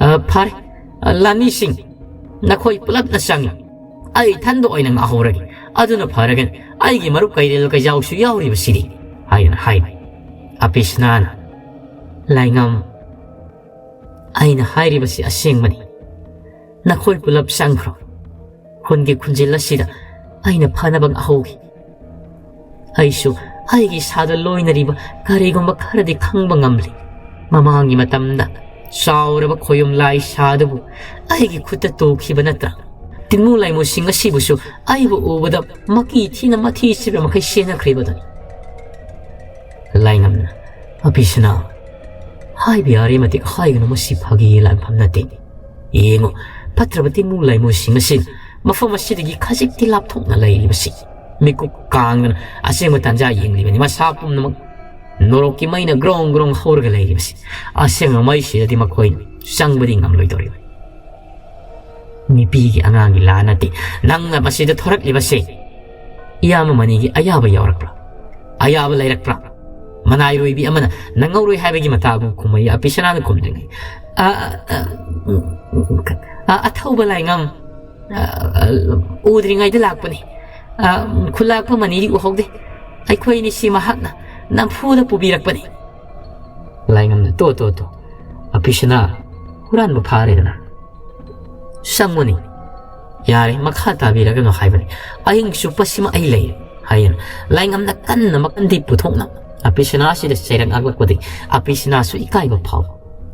ꯑ, ꯐꯔꯦ꯫ ꯑ, ꯂꯥꯟꯃꯤꯁꯤꯡ, ꯅꯈꯣꯏ ꯄꯨꯂꯞꯅ ꯆꯪꯉꯤ꯫ ꯑꯩ ꯏꯊꯟꯗ ꯑꯣꯏꯅ ꯉꯥꯛꯍꯧꯔꯒꯦ꯫ ꯑꯗꯨꯅ ꯐꯔꯒꯅꯤ꯫ ꯑꯩꯒꯤ ꯃꯔꯨꯞ ꯀꯩꯔꯦꯜ ꯀꯩꯖꯥꯎꯁꯨ ꯌꯥꯎꯔꯤꯕꯁꯤꯗꯤ," ꯍꯥꯏꯅ ꯍꯥꯏꯔꯤ꯫ ꯑꯄꯤꯁꯅꯥꯅ, "ꯂꯥꯏꯉꯝ, ꯑꯩꯅ ꯍꯥꯏꯔꯤꯕꯁꯤ ꯑꯁꯦꯡꯕꯅꯤ꯫ ꯅꯈꯣꯏ ꯄꯨꯂꯞ ꯆꯪꯈ꯭ꯔꯣ꯫ ꯈꯨꯟꯒꯤ ꯈꯨꯟꯖꯤꯜ ꯑꯁꯤꯗ ꯑꯩꯅ ꯐꯅꯕ ꯉꯥꯛꯍꯧꯒꯦ꯫ ꯑꯩꯁꯨ ꯑꯩꯒꯤ ꯏꯁꯥꯗ ꯂꯣꯏꯅꯔꯤꯕ ꯀꯔꯤꯒꯨꯝꯕ ꯈꯔꯗꯤ ꯈꯪꯕ ꯉꯝꯂꯤ꯫ ꯃꯃꯥꯡꯒꯤ ꯃꯇꯝꯗ ꯆꯥꯎꯔꯕ ꯈꯣꯌꯨꯝ ꯂꯥꯏ ꯁꯥꯗꯨꯕꯨ ꯑꯩꯒꯤ ꯈꯨꯠꯇ ꯇꯨꯈꯤꯕ ꯅꯠꯇ꯭ꯔꯥ? ꯇꯤꯟꯃꯨ ꯂꯥꯏꯃꯨꯁꯤꯡ ꯑꯁꯤꯕꯨꯁꯨ ꯑꯩꯕꯨ ꯎꯕꯗ ꯃꯀꯤ ꯊꯤꯅ ꯃꯊꯤ ꯁꯤꯕ ꯃꯈꯩ ꯆꯦꯟꯅꯈ꯭ꯔꯤꯕꯗꯨꯅꯤ꯫" ꯂꯥꯏꯉꯝꯅ, "ꯑꯄꯤꯁꯅꯥ, ꯍꯥꯏꯕ ꯌꯥꯔꯦ ꯃꯇꯤꯛ ꯍꯥꯏꯒꯅꯨ, ꯃꯁꯤ ꯐꯥꯒꯤ ꯂꯥꯟꯐꯝ ꯅꯠꯇꯦ꯫ ꯌꯦꯡꯉꯨ, ꯐꯠꯇ꯭ꯔꯕ ꯇꯤꯟꯃꯨ ꯂꯥꯏꯃꯨꯁꯤꯡ ꯑꯁꯤ ꯃꯐꯝ ꯑꯁꯤꯗꯒꯤ ꯈꯖꯤꯛꯇꯤ ꯂꯥꯞꯊꯣꯛꯅ ꯂꯩꯔꯤꯕꯁꯤ꯫ ꯃꯤꯀꯨꯞ ꯀꯥꯡꯗꯅ ꯑꯁꯦꯡꯕ ꯇꯥꯟꯖꯥ ꯌꯦꯡꯂꯤꯕꯅꯤ꯫ ꯃꯁꯥ ꯄꯨꯝꯅꯃꯛ ꯅꯣꯔꯣꯛꯀꯤ ꯃꯩꯅ ꯒ꯭ꯔꯣꯡ ꯒ꯭ꯔꯣꯡ ꯍꯧꯔꯒ ꯂꯩꯔꯤꯕꯁꯤ꯫ ꯑꯁꯦꯡꯕ ꯃꯩꯁꯤꯗꯗꯤ ꯃꯈꯣꯏ ꯆꯪꯕꯗꯤ ꯉꯝꯂꯣꯏꯗꯧꯔꯤꯕꯅꯤ꯫" "ꯅꯨꯄꯤꯒꯤ ꯑꯉꯥꯡꯒꯤ ꯂꯥ ꯅꯠꯇꯦ꯫ ꯅꯪꯅ ꯃꯁꯤꯗ ꯊꯣꯔꯛꯂꯤꯕꯁꯦ ꯏꯌꯥꯝꯕ ꯃꯅꯤꯒꯤ ꯑꯌꯥꯕ ꯌꯥꯎꯔꯛꯄ꯭ꯔꯥ? ꯑꯌꯥꯕ ꯂꯩꯔꯛꯄ꯭ꯔꯥ? ꯃꯅꯥꯏꯔꯣꯏꯕꯤ ꯑꯃꯅ ꯅꯪꯍꯧꯔꯣꯏ ꯍꯥꯏꯕꯒꯤ ꯃꯇꯥꯒꯨꯝ ꯈꯨꯝꯃꯛꯏ ꯑꯄꯤꯁꯅꯥꯅ ꯈꯨꯝꯗ꯭ꯔꯤꯉꯩ꯫ ꯑ, ꯑ, ꯑ, ꯎꯝ, ꯎꯝ, ꯑ, ꯑꯊꯧꯕ ꯂꯥꯏꯉꯝ, ꯑ, ꯑ, ꯎꯗ꯭ꯔꯤꯉꯩꯗ ꯂꯥꯛꯄꯅꯤ꯫ ꯑ, ꯈꯨꯂꯥꯛꯄ ꯃꯅꯤꯗꯤ ꯎꯍꯧꯗꯦ꯫ ꯑꯩꯈꯣꯏ ꯑꯅꯤꯁꯤ ꯃꯍꯥꯛꯅ ꯅꯝꯐꯨꯗ ꯄꯨꯕꯤꯔꯛꯄꯅꯤ꯫" ꯂꯥꯏꯉꯝꯅ, "ꯇꯣ, ꯇꯣ, ꯇꯣ꯫ ꯑꯄꯤꯁꯅꯥ, ꯍꯨꯔꯥꯟꯕ ꯐꯥꯔꯦꯗꯅ꯫ ꯆꯪꯉꯨꯅꯤ꯫ ꯌꯥꯔꯦ, ꯃꯈꯥ ꯇꯥꯕꯤꯔꯒꯅꯨ ꯍꯥꯏꯕꯅꯤ꯫ ꯑꯍꯤꯡ ꯆꯨꯞꯄꯁꯤꯃ ꯑꯩ ꯂꯩ," ꯍꯥꯏꯌꯦꯅ ꯂꯥꯏꯉꯝꯅ ꯀꯟꯅ ꯃꯀꯟꯗꯤ ꯄꯨꯊꯣꯛꯅ ꯑꯄꯤꯁꯅꯥꯁꯤꯗ ꯆꯩꯔꯛ ꯉꯥꯛꯂꯛꯄꯗꯒꯤ ꯑꯄꯤꯁꯅꯥꯁꯨ ꯏꯀꯥꯏꯕ ꯐꯥꯎ꯫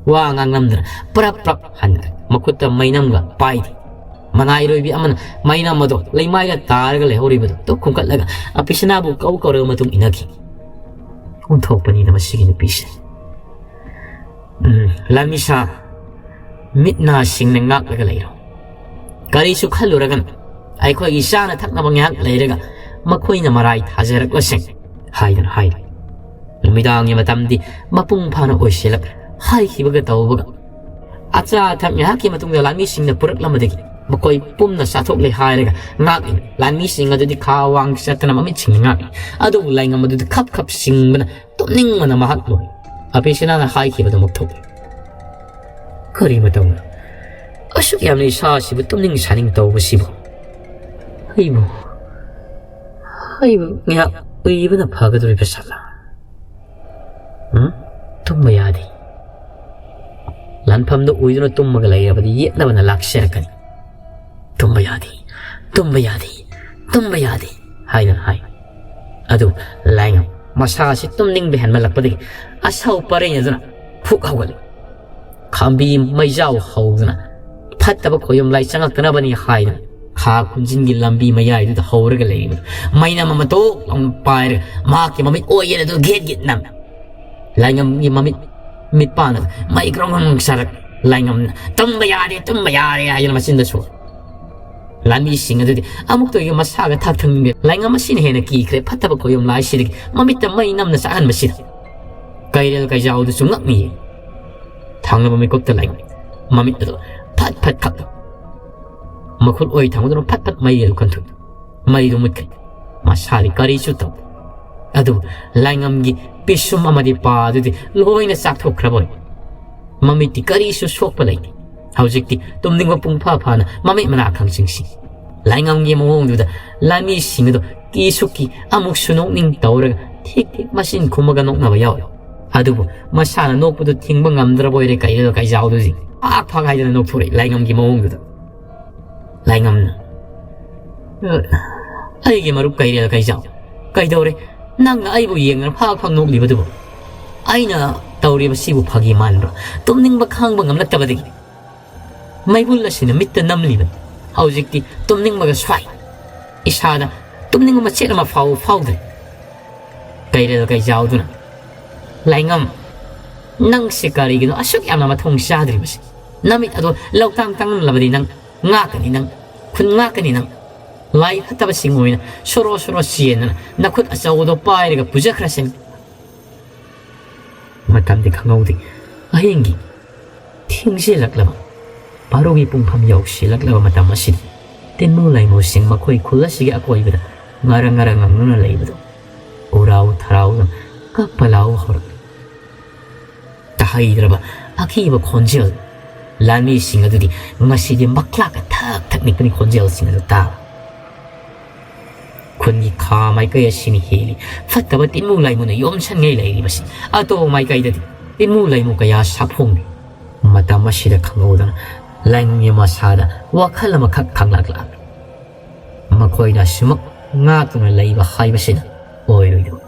ꯋꯥ ꯉꯥꯡꯂꯝꯗꯅ ꯄ꯭ꯔꯞ ꯄ꯭ꯔꯞ ꯍꯟꯈ꯭ꯔꯦ꯫ ꯃꯈꯨꯠꯇ ꯃꯩꯅꯝꯒ ꯄꯥꯏꯗꯦ꯫ ꯃꯅꯥꯏꯔꯣꯏꯕꯤ ꯑꯃꯅ ꯃꯩꯅꯝ ꯑꯗꯣ ꯂꯩꯃꯥꯏꯗ ꯇꯥꯔꯒ ꯂꯩꯍꯧꯔꯤꯕꯗꯨ ꯇꯨ ꯈꯨꯝꯀꯠꯂꯒ ꯑꯄꯤꯁꯅꯥꯕꯨ ꯀꯧ ꯀꯧꯔꯒ ꯃꯇꯨꯡ ꯏꯟꯅꯈꯤ꯫ ꯑꯣꯟꯊꯣꯛꯄꯅꯤꯗ ꯃꯁꯤꯒꯤ ꯅꯨꯄꯤꯁꯦ꯫ ꯎꯝ, ꯂꯥꯟꯃꯤꯁꯥ, ꯃꯤꯠ ꯅꯥ ꯁꯤꯡꯅ ꯉꯥꯛꯂꯒ ꯂꯩꯔꯣ꯫ ꯀꯔꯤꯁꯨ ꯈꯜꯂꯨꯔꯒꯅꯨ꯫ ꯑꯩꯈꯣꯏꯒꯤ ꯆꯥꯅ ꯊꯛꯅꯕ ꯉꯥꯏꯍꯥꯛ ꯂꯩꯔꯒ ꯃꯈꯣꯏꯅ ꯃꯔꯥꯏ ꯊꯥꯖꯔꯛꯂꯁꯦ꯫ ꯍꯥꯏꯗꯨꯅ ꯍꯥꯏꯔꯤ꯫ ꯅꯨꯃꯤꯗꯥꯡꯒꯤ ꯃꯇꯝꯗꯤ ꯃꯄꯨꯡ ꯐꯥꯅ ꯑꯣꯏꯁꯤꯜꯂꯛ ꯍꯥꯏꯈꯤꯕꯒ ꯇꯧꯕꯒ꯫ ꯑꯆꯥ ꯑꯊꯛ ꯉꯥꯏꯍꯥꯛꯀꯤ ꯃꯇꯨꯡꯗ ꯂꯥꯟꯃꯤꯁꯤꯡꯅ ꯄꯨꯔꯛꯂꯝꯕꯗꯒꯤ ꯃꯈꯣꯏ ꯄꯨꯝꯅ ꯆꯥꯊꯣꯛꯂꯦ ꯍꯥꯏꯔꯒ ꯉꯥꯛꯂꯤ꯫ ꯂꯥꯟꯃꯤꯁꯤꯡ ꯑꯗꯨꯗꯤ ꯈꯥ ꯋꯥꯡ ꯆꯠꯇꯅ ꯃꯃꯤꯠꯁꯤꯡꯅ ꯉꯥꯛꯂꯤ꯫ ꯑꯗꯨꯕꯨ ꯂꯥꯏꯉꯝ ꯑꯗꯨꯗꯤ ꯈꯞ ꯈꯞ ꯁꯤꯡꯕꯅ ꯇꯨꯝꯅꯤꯡꯕꯅ ꯃꯍꯥꯛ ꯂꯣꯏ꯫ ꯑꯄꯤꯁꯤꯅꯥꯅ ꯍꯥꯏꯈꯤꯕꯗꯨꯃꯛ ꯊꯣꯛꯂꯦ꯫ ꯀꯔꯤ ꯃꯇꯧꯅꯣ ꯑꯁꯨꯛ ꯌꯥꯝꯅ ꯏꯁꯥꯁꯤꯕꯨ ꯇꯨꯝꯅꯤꯡ ꯁꯥꯅꯤꯡ ꯇꯧꯕꯁꯤꯕꯨ? ꯑꯩꯕꯨ, ꯑꯩꯕꯨ ꯉꯥꯏꯍꯥꯛ ꯎꯏꯕꯅ ꯐꯒꯗꯧꯔꯤꯕ ꯁꯥꯠꯂ? ꯎꯝ? ꯇꯨꯝꯕ ꯌꯥꯗꯦ꯫ ꯂꯥꯟꯐꯝꯗ ꯎꯏꯗꯨꯅ ꯇꯨꯝꯃꯒ ꯂꯩꯔꯕꯗꯤ ꯌꯦꯠꯅꯕꯅ ꯂꯥꯛꯆꯔꯛꯀꯅꯤ꯫ "ꯇꯨꯝꯕ ꯌꯥꯗꯦ, ꯇꯨꯝꯕ ꯌꯥꯗꯦ, ꯇꯨꯝꯕ ꯌꯥꯗꯦ" ꯍꯥꯏꯗꯨꯅ ꯍꯥꯏ꯫ ꯑꯗꯨ ꯂꯥꯏꯉꯝ ꯃꯁꯥꯁꯤ ꯇꯨꯝꯅꯤꯡꯕ ꯍꯦꯟꯃꯜꯂꯛꯄꯗꯒꯤ ꯑꯁꯥꯎ ꯄꯔꯩ ꯑꯗꯨꯅ ꯐꯨꯛ ꯍꯧꯒꯠꯂꯤ꯫ ꯈꯥꯝꯕꯤ ꯃꯩꯖꯥꯎ ꯍꯧꯗꯨꯅ ꯐꯠꯇꯕ ꯈꯣꯌꯨꯝ ꯂꯥꯏ ꯆꯪꯉꯛꯇꯅꯕꯅꯤ ꯍꯥꯏꯗꯨꯅ ꯈꯥ ꯈꯨꯟꯖꯤꯟꯒꯤ ꯂꯝꯕꯤ ꯃꯌꯥꯏꯗꯨꯗ ꯍꯧꯔꯒ ꯂꯩꯔꯤꯕꯗꯨ ꯃꯩꯅꯝ ꯑꯃ ꯇꯣꯛ ꯂꯥꯎꯅ ꯄꯥꯏꯔꯒ ꯃꯍꯥꯛꯀꯤ ꯃꯃꯤꯠ ꯑꯣꯏꯌꯦꯅ ꯑꯗꯨ ꯒꯦꯠ ꯒꯦꯠ ꯅꯝꯃꯤ꯫ ꯂꯥꯏꯉꯝꯒꯤ ꯃꯃꯤꯠ ꯃꯤꯠꯄꯥꯟ ꯑꯗꯨ ꯃꯩ ꯒ꯭ꯔꯣꯡ ꯒ꯭ꯔꯣꯡ ꯁꯥꯔꯛ꯫ ꯂꯥꯏꯉꯝꯅ "ꯇꯨꯝꯕ ꯌꯥꯗꯦ, ꯇꯨꯝꯕ ꯌꯥꯗꯦ" ꯍꯥꯏꯗꯨꯅ ꯃꯆꯤꯟꯗ ꯁꯣꯔ꯫ ꯂꯥꯟꯃꯤꯁꯤꯡ ꯑꯗꯨꯗꯤ ꯑꯃꯨꯛꯇ ꯑꯣꯏꯕ ꯃꯁꯥꯒ ꯊꯥꯛ ꯊꯪꯅꯤꯡꯗꯦ꯫ ꯂꯥꯏꯉꯝ ꯑꯁꯤꯅ ꯍꯦꯟꯅ ꯀꯤꯈ꯭ꯔꯦ ꯐꯠꯇꯕ ꯈꯣꯌꯨꯝ ꯂꯥꯏꯁꯤꯗꯒꯤ ꯃꯃꯤꯠꯇ ꯃꯩ ꯅꯝꯅ ꯆꯥꯛꯍꯟꯕꯁꯤꯗ꯫ ꯀꯩꯔꯦꯜ ꯀꯩꯖꯥꯎꯗꯨꯁꯨ ꯉꯛꯅꯤꯌꯦ꯫ ꯊꯥꯡꯂꯕ ꯃꯤꯀꯨꯞꯇ ꯂꯥꯏꯉꯝ ꯃꯃꯤꯠ ꯑꯗꯨ ꯐꯠ ꯐꯠ ꯈꯞ꯫ ꯃꯈꯨꯠ ꯑꯣꯏ ꯊꯥꯡꯕꯗꯨꯅ ꯐꯠ ꯐꯠ ꯃꯩ ꯑꯗꯨ ꯀꯟꯊꯣꯛꯏ꯫ ꯃꯩꯗꯨ ꯃꯨꯠꯈ꯭ꯔꯦ꯫ ꯃꯁꯥꯗꯤ ꯀꯔꯤꯁꯨ ꯇꯧꯗꯦ꯫ ꯑꯗꯨꯕꯨ ꯂꯥꯏꯉꯝꯒꯤ ꯄꯤꯁꯨꯝ ꯑꯃꯗꯤ ꯄꯥ ꯑꯗꯨꯗꯤ ꯂꯣꯏꯅ ꯆꯥꯛꯊꯣꯛꯈ꯭ꯔꯕ ꯑꯣꯏ꯫ ꯃꯃꯤꯠꯇꯤ ꯀꯔꯤꯁꯨ ꯁꯣꯛꯄ ꯂꯩꯇꯦ꯫ ꯍꯧꯖꯤꯛꯇꯤ ꯇꯨꯝꯅꯤꯡꯕ ꯄꯨꯡ ꯐꯥ ꯐꯥꯅ ꯃꯃꯤꯠ ꯃꯅꯥ ꯈꯪꯁꯤꯡꯁꯤ꯫ ꯂꯥꯏꯉꯝꯒꯤ ꯃꯑꯣꯡꯗꯨꯗ ꯂꯥꯟꯃꯤꯁꯤꯡ ꯑꯗꯨ ꯀꯤꯁꯨ ꯀꯤ ꯑꯃꯨꯛꯁꯨ ꯅꯣꯛꯅꯤꯡ ꯇꯧꯔꯒ ꯊꯤꯛ ꯊꯤꯛ ꯃꯆꯤꯟ ꯈꯨꯝꯃꯒ ꯅꯣꯛꯅꯕ ꯌꯥꯎꯔꯤ꯫ ꯑꯗꯨꯕꯨ ꯃꯁꯥꯅ ꯅꯣꯛꯄꯗꯨ ꯊꯤꯡꯕ ꯉꯝꯗ꯭ꯔꯕ ꯑꯣꯏꯔꯦ ꯀꯩꯔꯦꯜ ꯀꯩꯖꯥꯎꯗꯨꯗꯤ ꯐꯥꯛ ꯐꯥꯛ ꯍꯥꯏꯗꯅ ꯅꯣꯛꯊꯣꯔꯛꯏ ꯂꯥꯏꯉꯝꯒꯤ ꯃꯑꯣꯡꯗꯨꯗ꯫ ꯂꯥꯏꯉꯝꯅ, "ꯑꯩꯒꯤ ꯃꯔꯨꯞ ꯀꯩꯔꯦꯜ ꯀꯩꯖꯥꯎ, ꯀꯩꯗꯧꯔꯦ? ꯅꯪꯅ ꯑꯩꯕꯨ ꯌꯦꯡꯗꯅ ꯐꯥꯛ ꯐꯥꯛ ꯅꯣꯛꯂꯤꯕꯗꯨꯕꯨ? ꯑꯩꯅ ꯇꯧꯔꯤꯕꯁꯤꯕꯨ ꯐꯥꯒꯤ ꯃꯥꯟꯕ꯭ꯔꯣ? ꯇꯨꯝꯅꯤꯡꯕ ꯈꯥꯡꯕ ꯉꯝꯂꯛꯇꯕꯗꯒꯤ ꯃꯩꯕꯨꯜ ꯑꯁꯤꯅ ꯃꯤꯠꯇ ꯅꯝꯂꯤꯕꯅꯤ꯫ ꯍꯧꯖꯤꯛꯇꯤ ꯇꯨꯝꯅꯤꯡꯕꯒ ꯁ꯭ꯋꯥꯏ꯫ ꯏꯁꯥꯗ ꯇꯨꯝꯅꯤꯡꯕ ꯃꯆꯦꯠ ꯑꯃ ꯐꯥꯎꯕ ꯐꯥꯎꯗ꯭ꯔꯦ꯫" ꯀꯩꯔꯦꯜ ꯀꯩꯖꯥꯎꯗꯨꯅ, "ꯂꯥꯏꯉꯝ, ꯅꯪꯁꯦ ꯀꯔꯤꯒꯤꯅꯣ ꯑꯁꯨꯛ ꯌꯥꯝꯅ ꯃꯊꯣꯡ ꯆꯥꯗ꯭ꯔꯤꯕꯁꯦ? ꯅꯃꯤꯠ ꯑꯗꯣ ꯂꯧꯇꯥꯡ ꯇꯥꯡꯂꯕꯗꯤ ꯅꯪ ꯉꯥꯛꯀꯅꯤ ꯅꯪ, ꯈꯨꯟ ꯉꯥꯛꯀꯅꯤ ꯅꯪ꯫ ꯂꯥꯏ ꯐꯠꯇꯕꯁꯤꯡ ꯑꯣꯏꯅ ꯁꯣꯔꯣ ꯁꯣꯔꯣ ꯆꯦꯟꯗꯅ ꯅꯈꯨꯠ ꯑꯆꯧꯕꯗꯣ ꯄꯥꯏꯔꯒ ꯄꯨꯖꯈ꯭ꯔꯁꯅꯤ꯫ ꯃꯇꯝꯗꯤ ꯈꯪꯍꯧꯗꯦ꯫ ꯑꯍꯤꯡꯒꯤ ꯊꯦꯡꯖꯤꯜꯂꯛꯂꯕ, ꯕꯥꯔꯣꯒꯤ ꯄꯨꯡꯐꯝ ꯌꯧꯁꯤꯜꯂꯛꯂꯕ ꯃꯇꯝ ꯑꯁꯤꯗ ꯇꯤꯟꯃꯨ ꯂꯥꯏꯃꯨꯁꯤꯡ ꯃꯈꯣꯏ ꯈꯨꯜ ꯑꯁꯤꯒꯤ ꯑꯀꯣꯏꯕꯗ ꯉꯔꯪ ꯉꯔꯪ ꯉꯪꯗꯨꯅ ꯂꯩꯕꯗꯨ ꯎꯔꯥꯎ ꯊꯔꯥꯎꯗꯨꯅ ꯀꯞꯄ ꯂꯥꯎꯕ ꯍꯧꯔꯛꯂꯤ꯫ ꯇꯥꯍꯩꯗ꯭ꯔꯕ ꯑꯀꯤꯕ ꯈꯣꯟꯖꯦꯜ꯫ ꯂꯥꯟꯃꯤꯁꯤꯡ ꯑꯗꯨꯗꯤ ꯉꯁꯤꯗꯤ ꯃꯈ꯭ꯂꯥꯛꯀ ꯊꯛ ꯊꯛ ꯅꯤꯛꯄꯅꯤ ꯈꯣꯟꯖꯦꯜꯁꯤꯡ ꯑꯗꯨ ꯇꯥꯕ꯫ ꯈꯨꯟꯒꯤ ꯈꯥ ꯃꯥꯏꯀꯩ ꯑꯁꯤꯅ ꯍꯦꯜꯂꯤ ꯐꯠꯇꯕ ꯇꯤꯟꯃꯨ ꯂꯥꯏꯃꯨꯅ ꯌꯣꯝꯁꯟꯉꯩ ꯂꯩꯔꯤꯕꯁꯤ꯫ ꯑꯇꯣꯞꯄ ꯃꯥꯏꯀꯩꯗꯗꯤ ꯇꯤꯟꯃꯨ ꯂꯥꯏꯃꯨ ꯀꯌꯥ ꯁꯥꯐꯣꯡꯂꯤ꯫ ꯃꯇꯝ ꯑꯁꯤꯗ ꯈꯪꯍꯧꯗꯅ ꯂꯥꯏꯉꯝꯒꯤ ꯃꯁꯥꯗ ꯋꯥꯈꯜ ꯑꯃꯈꯛ ꯈꯪꯂꯛꯂꯛꯂꯤ꯫ ꯃꯈꯣꯏꯅ ꯑꯁꯨꯃꯛ ꯉꯥꯛꯇꯨꯅ ꯂꯩꯕ ꯍꯥꯏꯕꯁꯤꯅ ꯑꯣꯏꯔꯣꯏꯗꯕ꯫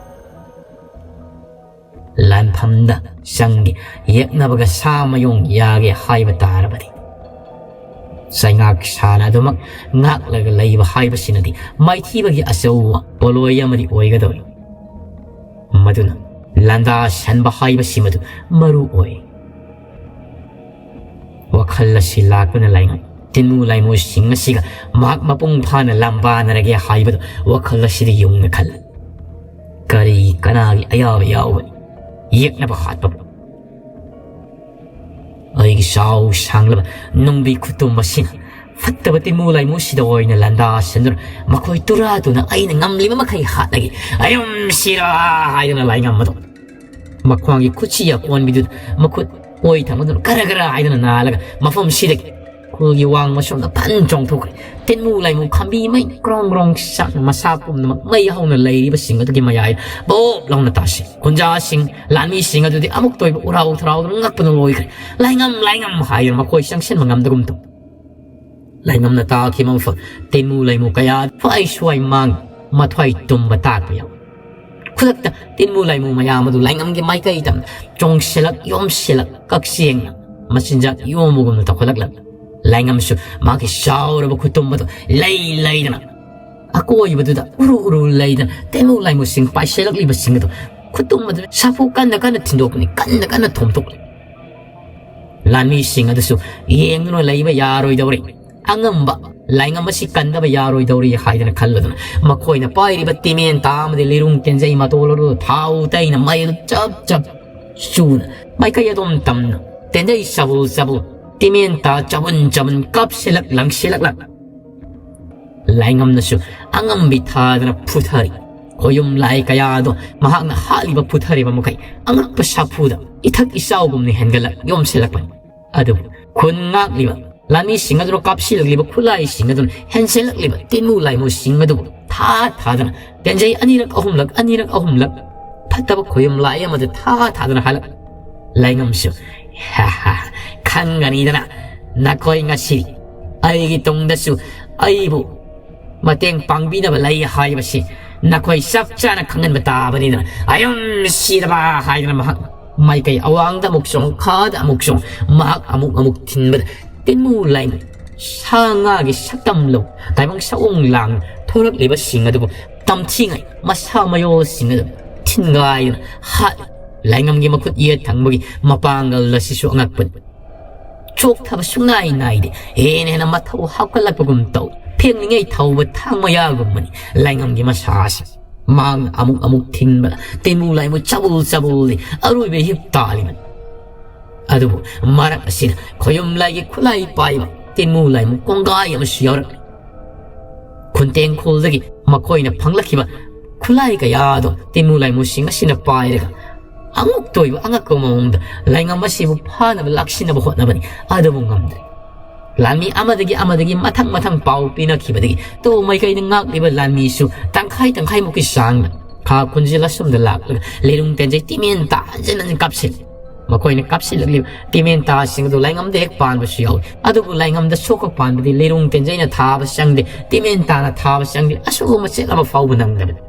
ꯂꯥꯟꯐꯝꯗ ꯆꯪꯒꯦ, ꯌꯦꯛꯅꯕꯒ ꯁꯥ ꯃꯌꯣꯡ ꯌꯥꯒꯦ ꯍꯥꯏꯕ ꯇꯥꯔꯕꯗꯤ, ꯆꯩꯉꯥꯛ ꯁꯥꯅ ꯑꯗꯨꯃꯛ ꯉꯥꯛꯂꯒ ꯂꯩꯕ ꯍꯥꯏꯕꯁꯤꯅꯗꯤ ꯃꯥꯏꯊꯤꯕꯒꯤ ꯑꯆꯧꯕ ꯄꯣꯠꯂꯣꯏ ꯑꯃꯗꯤ ꯑꯣꯏꯒꯗꯧꯔꯤ꯫ ꯃꯗꯨꯅ ꯂꯥꯟꯗꯥ ꯁꯟꯕ ꯍꯥꯏꯕꯁꯤꯃꯗꯨ ꯃꯔꯨ ꯑꯣꯏ꯫ ꯋꯥꯈꯜ ꯑꯁꯤ ꯂꯥꯛꯄꯅ ꯂꯥꯏꯉꯝ꯫ ꯇꯤꯟꯃꯨ ꯂꯥꯏꯃꯨꯁꯤꯡ ꯑꯁꯤꯒ ꯃꯍꯥꯛ ꯃꯄꯨꯡ ꯐꯥꯅ ꯂꯥꯝꯕꯥꯅꯔꯒꯦ ꯍꯥꯏꯕꯗꯨ ꯋꯥꯈꯜ ꯑꯁꯤꯗ ꯌꯨꯡꯅ ꯈꯜꯂꯤ꯫ ꯀꯔꯤ ꯀꯅꯥꯒꯤ ꯑꯌꯥꯕ ꯌꯥꯎꯕꯅꯤ ꯌꯦꯛꯅꯕ ꯍꯥꯠꯄꯕꯨ? ꯑꯩꯒꯤ ꯆꯥꯎ ꯁꯥꯡꯂꯕ ꯅꯨꯡꯕꯤ ꯈꯨꯇꯨꯝ ꯑꯁꯤꯅ ꯐꯠꯇꯕ ꯇꯤꯟꯃꯨ ꯂꯥꯏꯃꯨꯁꯤꯗ ꯑꯣꯏꯅ ꯂꯥꯟꯗꯥ ꯁꯟꯗꯨꯅ ꯃꯈꯣꯏ ꯇꯨꯔꯥ ꯇꯨꯅ ꯑꯩꯅ ꯉꯝꯂꯤꯕ ꯃꯈꯩ ꯍꯥꯠꯂꯒꯦ꯫ ꯑꯌꯨꯝ ꯁꯤꯔꯥ ꯍꯥꯏꯗꯨꯅ ꯂꯥꯏꯉꯝ ꯑꯗꯨ ꯃꯈ꯭ꯋꯥꯡꯒꯤ ꯈꯨꯠꯁꯤ ꯑꯀꯣꯟꯕꯤꯗꯨꯗ ꯃꯈꯨꯠ ꯑꯣꯏ ꯊꯪꯕꯗꯨꯅ ꯒꯔ ꯒꯔ ꯍꯥꯏꯗꯨꯅ ꯅꯥꯜꯂꯒ ꯃꯐꯝꯁꯤꯗꯒꯤ ꯈꯨꯜꯒꯤ ꯋꯥꯡꯃ ꯁꯣꯝꯗ ꯐꯟ ꯆꯣꯡꯊꯣꯛꯈ꯭ꯔꯦ꯫ ꯇꯤꯟꯃꯨ ꯂꯥꯏꯃꯨ ꯈꯥꯝꯕꯤ ꯃꯩ ꯀ꯭ꯔꯣꯡ ꯀ꯭ꯔꯣꯡ ꯆꯥꯛꯅ ꯃꯁꯥ ꯄꯨꯝꯅꯃꯛ ꯃꯩ ꯍꯧꯅ ꯂꯩꯔꯤꯕꯁꯤꯡ ꯑꯗꯨꯒꯤ ꯃꯌꯥꯏꯗ ꯕꯣꯞ ꯂꯥꯎꯅ ꯇꯥꯁꯤ꯫ ꯈꯨꯟꯖꯥꯁꯤꯡ, ꯂꯥꯟꯃꯤꯁꯤꯡ ꯑꯗꯨꯗꯤ ꯑꯃꯨꯛꯇ ꯑꯣꯏꯕ ꯎꯔꯥꯎ ꯊꯔꯥꯎꯗꯨꯅ ꯉꯛꯄꯅ ꯂꯣꯏꯈ꯭ꯔꯦ꯫ "ꯂꯥꯏꯉꯝ, ꯂꯥꯏꯉꯝ" ꯍꯥꯏꯗꯨꯅ ꯃꯈꯣꯏ ꯆꯪꯁꯤꯟꯕ ꯉꯝꯗꯒꯨꯝ ꯇꯧ꯫ ꯂꯥꯏꯉꯝꯅ ꯇꯥꯈꯤꯕ ꯃꯐꯝ ꯇꯤꯟꯃꯨ ꯂꯥꯏꯃꯨ ꯀꯌꯥ ꯐ꯭ꯋꯥꯏ ꯁ꯭ꯋꯥꯏ ꯃꯥꯡ ꯃꯊ꯭ꯋꯥꯏ ꯇꯨꯝꯕ ꯇꯥꯛꯄ ꯌꯥꯎꯏ꯫ ꯈꯨꯗꯛꯇ ꯇꯤꯟꯃꯨ ꯂꯥꯏꯃꯨ ꯃꯌꯥꯝ ꯑꯗꯨ ꯂꯥꯏꯉꯝꯒꯤ ꯃꯥꯏꯀꯩꯗ ꯆꯣꯡꯁꯤꯜꯂꯛ ꯌꯣꯝꯁꯤꯜꯂꯛ ꯀꯛꯆꯦꯡꯅ ꯃꯆꯤꯟꯖꯥꯛ ꯌꯣꯝꯕꯒꯨꯝꯅ ꯇꯧꯈꯠꯂꯛꯂꯝꯃꯤ꯫ ꯂꯥꯏꯉꯝꯁꯨ ꯃꯥꯒꯤ ꯆꯥꯎꯔꯕ ꯈꯨꯇꯨꯝ ꯑꯗꯨ ꯂꯩ ꯂꯩꯗꯅ ꯑꯀꯣꯏꯕꯗꯨꯗ ꯎꯔꯨ ꯎꯔꯨ ꯂꯩꯗꯅ ꯇꯤꯟꯃꯨ ꯂꯥꯏꯃꯨꯁꯤꯡ ꯄꯥꯏꯁꯤꯜꯂꯛꯂꯤꯕꯁꯤꯡ ꯑꯗꯨ ꯈꯨꯇꯨꯝ ꯑꯗꯨ ꯁꯥꯐꯨ ꯀꯟꯅ ꯀꯟꯅ ꯊꯤꯟꯗꯣꯛꯄꯅꯤ, ꯀꯟꯅ ꯀꯟꯅ ꯊꯣꯝꯗꯣꯛꯂꯤ꯫ ꯂꯥꯟꯃꯤꯁꯤꯡ ꯑꯗꯨꯁꯨ ꯌꯦꯡꯗꯨꯅ ꯂꯩꯕ ꯌꯥꯔꯣꯏꯗꯧꯔꯤ꯫ ꯑꯉꯝꯕ ꯂꯥꯏꯉꯝ ꯑꯁꯤ ꯀꯟꯗꯕ ꯌꯥꯔꯣꯏꯗꯧꯔꯤ ꯍꯥꯏꯗꯅ ꯈꯜꯂꯗꯨꯅ ꯃꯈꯣꯏꯅ ꯄꯥꯏꯔꯤꯕ ꯇꯤꯃꯦꯟ ꯇꯥ ꯑꯃꯗꯤ ꯂꯤꯔꯨꯡ ꯇꯦꯟꯖꯩ ꯃꯇꯣꯜ ꯑꯗꯨ ꯊꯥꯎ ꯇꯩꯅ ꯃꯩ ꯑꯗꯨ ꯆꯞ ꯆꯞ ꯆꯨꯅ ꯃꯥꯏꯀꯩ ꯑꯗꯣꯝ ꯇꯝꯅ ꯇꯦꯟꯖꯩ ꯆꯕꯨꯜ ꯆꯕꯨꯜ ꯇꯤꯃꯦꯟ ꯇꯥ ꯆꯕꯨꯟ ꯆꯕꯨꯟ ꯀꯥꯞꯁꯤꯜꯂꯛ ꯂꯪꯁꯤꯜꯂꯛꯂꯛ ꯂꯥꯏꯉꯝꯅꯁꯨ ꯑꯉꯝꯕꯤ ꯊꯥꯗꯅ ꯐꯨꯊꯔꯤ꯫ ꯈꯣꯌꯨꯝ ꯂꯥꯏ ꯀꯌꯥꯗꯣ ꯃꯍꯥꯛꯅ ꯍꯥꯠꯂꯤꯕ ꯐꯨꯊꯔꯤꯕ ꯃꯈꯩ ꯑꯉꯛꯄ ꯁꯥꯐꯨꯗ ꯏꯊꯛ ꯏꯆꯥꯎꯒꯨꯝꯅ ꯍꯦꯟꯒꯠꯂꯛ ꯌꯣꯝꯁꯤꯜꯂꯛꯄꯅꯤ꯫ ꯑꯗꯨꯕꯨ ꯈꯨꯟ ꯉꯥꯛꯂꯤꯕ ꯂꯥꯟꯃꯤꯁꯤꯡ ꯑꯗꯨꯅ ꯀꯥꯞꯁꯤꯜꯂꯛꯂꯤꯕ ꯈꯨꯠꯂꯥꯏꯁꯤꯡ ꯑꯗꯨꯅ ꯍꯦꯟꯖꯜꯂꯛꯂꯤꯕ ꯇꯤꯟꯃꯨ ꯂꯥꯏꯃꯨꯁꯤꯡ ꯑꯗꯨꯕꯨ ꯊꯥ ꯊꯥꯗꯅ ꯇꯦꯟꯖꯩ ꯑꯅꯤꯔꯛ ꯑꯍꯨꯝꯂꯛ ꯑꯅꯤꯔꯛ ꯑꯍꯨꯝꯂꯛ ꯐꯠꯇꯕ ꯈꯣꯌꯨꯝ ꯂꯥꯏ ꯑꯃꯗ ꯊꯥ ꯊꯥꯗꯅ ꯍꯥꯜꯂꯛ ꯂꯥꯏꯉꯝꯁꯨ ꯈꯪꯒꯅꯤꯗꯅ ꯅꯈꯣꯏ ꯉꯁꯤ ꯑꯩꯒꯤ ꯇꯨꯡꯗꯁꯨ ꯑꯩꯕꯨ ꯃꯇꯦꯡ ꯄꯥꯡꯕꯤꯅꯕ ꯂꯩ ꯍꯥꯏꯕꯁꯤ ꯅꯈꯣꯏ ꯆꯞ ꯆꯥꯅ ꯈꯪꯍꯟꯕ ꯇꯥꯕꯅꯤꯗꯅ ꯑꯌꯨꯝ ꯁꯤꯔꯕ ꯍꯥꯏꯗꯅ ꯃꯍꯥꯛ ꯃꯥꯏꯀꯩ ꯑꯋꯥꯡꯗ ꯑꯃꯨꯛ ꯆꯣꯡ ꯈꯥꯗ ꯑꯃꯨꯛ ꯆꯣꯡ ꯃꯍꯥꯛ ꯑꯃꯨꯛ ꯑꯃꯨꯛ ꯊꯤꯟꯕꯗ ꯇꯤꯟꯃꯨ ꯂꯥꯏꯃꯨ ꯁꯥ ꯉꯥꯒꯤ ꯁꯛꯇꯝ ꯂꯧ ꯇꯥꯏꯕꯪ ꯁꯑꯣꯡ ꯂꯥꯡ ꯊꯣꯔꯛꯂꯤꯕꯁꯤꯡ ꯑꯗꯨꯕꯨ ꯇꯝꯊꯤꯉꯩ ꯃꯁꯥ ꯃꯌꯣꯜꯁꯤꯡ ꯑꯗꯨ ꯊꯤꯟꯒꯥꯏꯗꯨꯅ ꯍꯥꯠꯂꯤ꯫ ꯂꯥꯏꯉꯝꯒꯤ ꯃꯈꯨꯠ ꯌꯦꯠ ꯊꯪꯕꯒꯤ ꯃꯄꯥꯡꯒꯜ ꯑꯁꯤꯁꯨ ꯑꯉꯛꯄꯅꯤ꯫ ꯆꯣꯛꯊꯕ ꯁꯨꯡꯅꯥꯏ ꯅꯥꯏꯗꯦ꯫ ꯍꯦꯟꯅ ꯍꯦꯟꯅ ꯃꯊꯧ ꯍꯥꯞꯀꯠꯂꯛꯄꯒꯨꯝ ꯇꯧ꯫ ꯐꯦꯡꯂꯤꯉꯩ ꯊꯧꯕ ꯊꯥꯡ ꯃꯌꯥꯒꯨꯝꯕꯅꯤ ꯂꯥꯏꯉꯝꯒꯤ ꯃꯁꯥꯁꯤ꯫ ꯃꯍꯥꯛꯅ ꯑꯃꯨꯛ ꯑꯃꯨꯛ ꯊꯤꯟꯕꯗ ꯇꯤꯟꯃꯨ ꯂꯥꯏꯃꯨ ꯆꯕꯨꯜ ꯆꯕꯨꯜꯗꯤ ꯑꯔꯣꯏꯕ ꯍꯤꯞ ꯇꯥꯔꯤꯕꯅꯤ꯫ ꯑꯗꯨꯕꯨ ꯃꯔꯛ ꯑꯁꯤꯗ ꯈꯣꯌꯨꯝ ꯂꯥꯏꯒꯤ ꯈꯨꯠꯂꯥꯏ ꯄꯥꯏꯕ ꯇꯤꯟꯃꯨ ꯂꯥꯏꯃꯨ ꯀꯣꯡꯒꯥꯏ ꯑꯃꯁꯨ ꯌꯥꯎꯔꯛꯂꯤ꯫ ꯈꯨꯟꯇꯦꯡꯈꯣꯜꯗꯒꯤ ꯃꯈꯣꯏꯅ ꯐꯪꯂꯛꯈꯤꯕ ꯈꯨꯠꯂꯥꯏ ꯀꯌꯥꯗꯣ ꯇꯤꯟꯃꯨ ꯂꯥꯏꯃꯨꯁꯤꯡ ꯑꯁꯤꯅ ꯄꯥꯏꯔꯒ ꯑꯉꯛꯇ ꯑꯣꯏꯕ ꯑꯉꯛꯄ ꯃꯑꯣꯡꯗ ꯂꯥꯏꯉꯝ ꯑꯁꯤꯕꯨ ꯐꯥꯅꯕ ꯂꯥꯛꯁꯤꯟꯅꯕ ꯍꯣꯠꯅꯕꯅꯤ꯫ ꯑꯗꯨꯕꯨ ꯉꯝꯗ꯭ꯔꯦ꯫ ꯂꯥꯟꯃꯤ ꯑꯃꯗꯒꯤ ꯑꯃꯗꯒꯤ ꯃꯊꯪ ꯃꯊꯪ ꯄꯥꯎ ꯄꯤꯅꯈꯤꯕꯗꯒꯤ ꯇꯨ ꯃꯥꯏꯀꯩꯗ ꯉꯥꯛꯂꯤꯕ ꯂꯥꯟꯃꯤꯁꯨ ꯇꯪꯈꯥꯏ ꯇꯪꯈꯥꯏꯃꯨꯛꯀꯤ ꯆꯥꯡꯗ ꯈꯥ ꯈꯨꯟꯖꯤꯜ ꯑꯁꯣꯝꯗ ꯂꯥꯛꯂꯒ ꯂꯤꯔꯨꯡ ꯇꯦꯟꯖꯩ ꯇꯤꯃꯦꯟ ꯇꯥ ꯍꯟꯖꯤꯟ ꯍꯟꯖꯤꯟ ꯀꯥꯞꯁꯤꯜꯂꯤ꯫ ꯃꯈꯣꯏꯅ ꯀꯥꯞꯁꯤꯜꯂꯛꯂꯤꯕ ꯇꯤꯃꯦꯟ ꯇꯥꯁꯤꯡ ꯑꯗꯨ ꯂꯥꯏꯉꯝꯗ ꯍꯦꯛ ꯄꯥꯟꯕꯁꯨ ꯌꯥꯎꯏ꯫ ꯑꯗꯨꯕꯨ ꯂꯥꯏꯉꯝꯗ ꯁꯣꯛꯄ ꯄꯥꯟꯕꯗꯤ ꯂꯤꯔꯨꯡ ꯇꯦꯟꯖꯩꯅ ꯊꯥꯕ ꯆꯪꯗꯦ, ꯇꯤꯃꯦꯟ ꯇꯥꯅ ꯊꯥꯕ ꯆꯪꯗꯦ꯫ ꯑꯁꯨꯒꯨꯝꯕ ꯆꯦꯠ ꯑꯃ ꯐꯥꯎꯕ ꯅꯪꯗꯕꯅꯤ꯫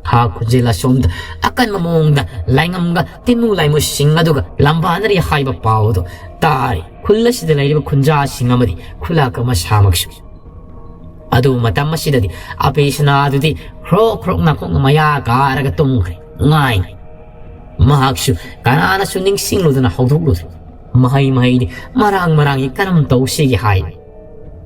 ꯈꯥ ꯈꯨꯟꯖꯤꯜ ꯑꯁꯣꯝꯗ ꯑꯀꯟꯕ ꯃꯑꯣꯡꯗ ꯂꯥꯏꯉꯝꯒ ꯇꯤꯟꯃꯨ ꯂꯥꯏꯃꯨꯁꯤꯡ ꯑꯗꯨꯒ ꯂꯝꯕꯥꯅꯔꯤ ꯍꯥꯏꯕ ꯄꯥꯎ ꯑꯗꯨ ꯇꯥꯔꯤ꯫ ꯈꯨꯜ ꯑꯁꯤꯗ ꯂꯩꯔꯤꯕ ꯈꯨꯟꯖꯥꯁꯤꯡ ꯑꯃꯗꯤ ꯈꯨꯂꯥꯛ ꯃꯁꯥꯃꯛꯁꯨ꯫ ꯑꯗꯨꯕꯨ ꯃꯇꯝ ꯑꯁꯤꯗꯗꯤ ꯑꯄꯦꯁꯅꯥ ꯑꯗꯨꯗꯤ ꯈ꯭ꯔꯣꯛ ꯈ꯭ꯔꯣꯛ ꯅꯥꯀꯣꯡꯅ ꯃꯌꯥ ꯀꯥꯔꯒ ꯇꯨꯝꯈ꯭ꯔꯦ꯫ ꯉꯥꯏ꯫ ꯃꯍꯥꯛꯁꯨ ꯀꯅꯥꯅꯁꯨ ꯅꯤꯡꯁꯤꯡꯂꯨꯗꯅ ꯍꯧꯗꯣꯛꯂꯨꯗ꯭ꯔꯦ꯫ ꯃꯍꯩ ꯃꯍꯩꯗꯤ ꯃꯔꯥꯡ ꯃꯔꯥꯡꯒꯤ ꯀꯔꯝ ꯇꯧꯁꯤꯒꯦ ꯍꯥꯏ꯫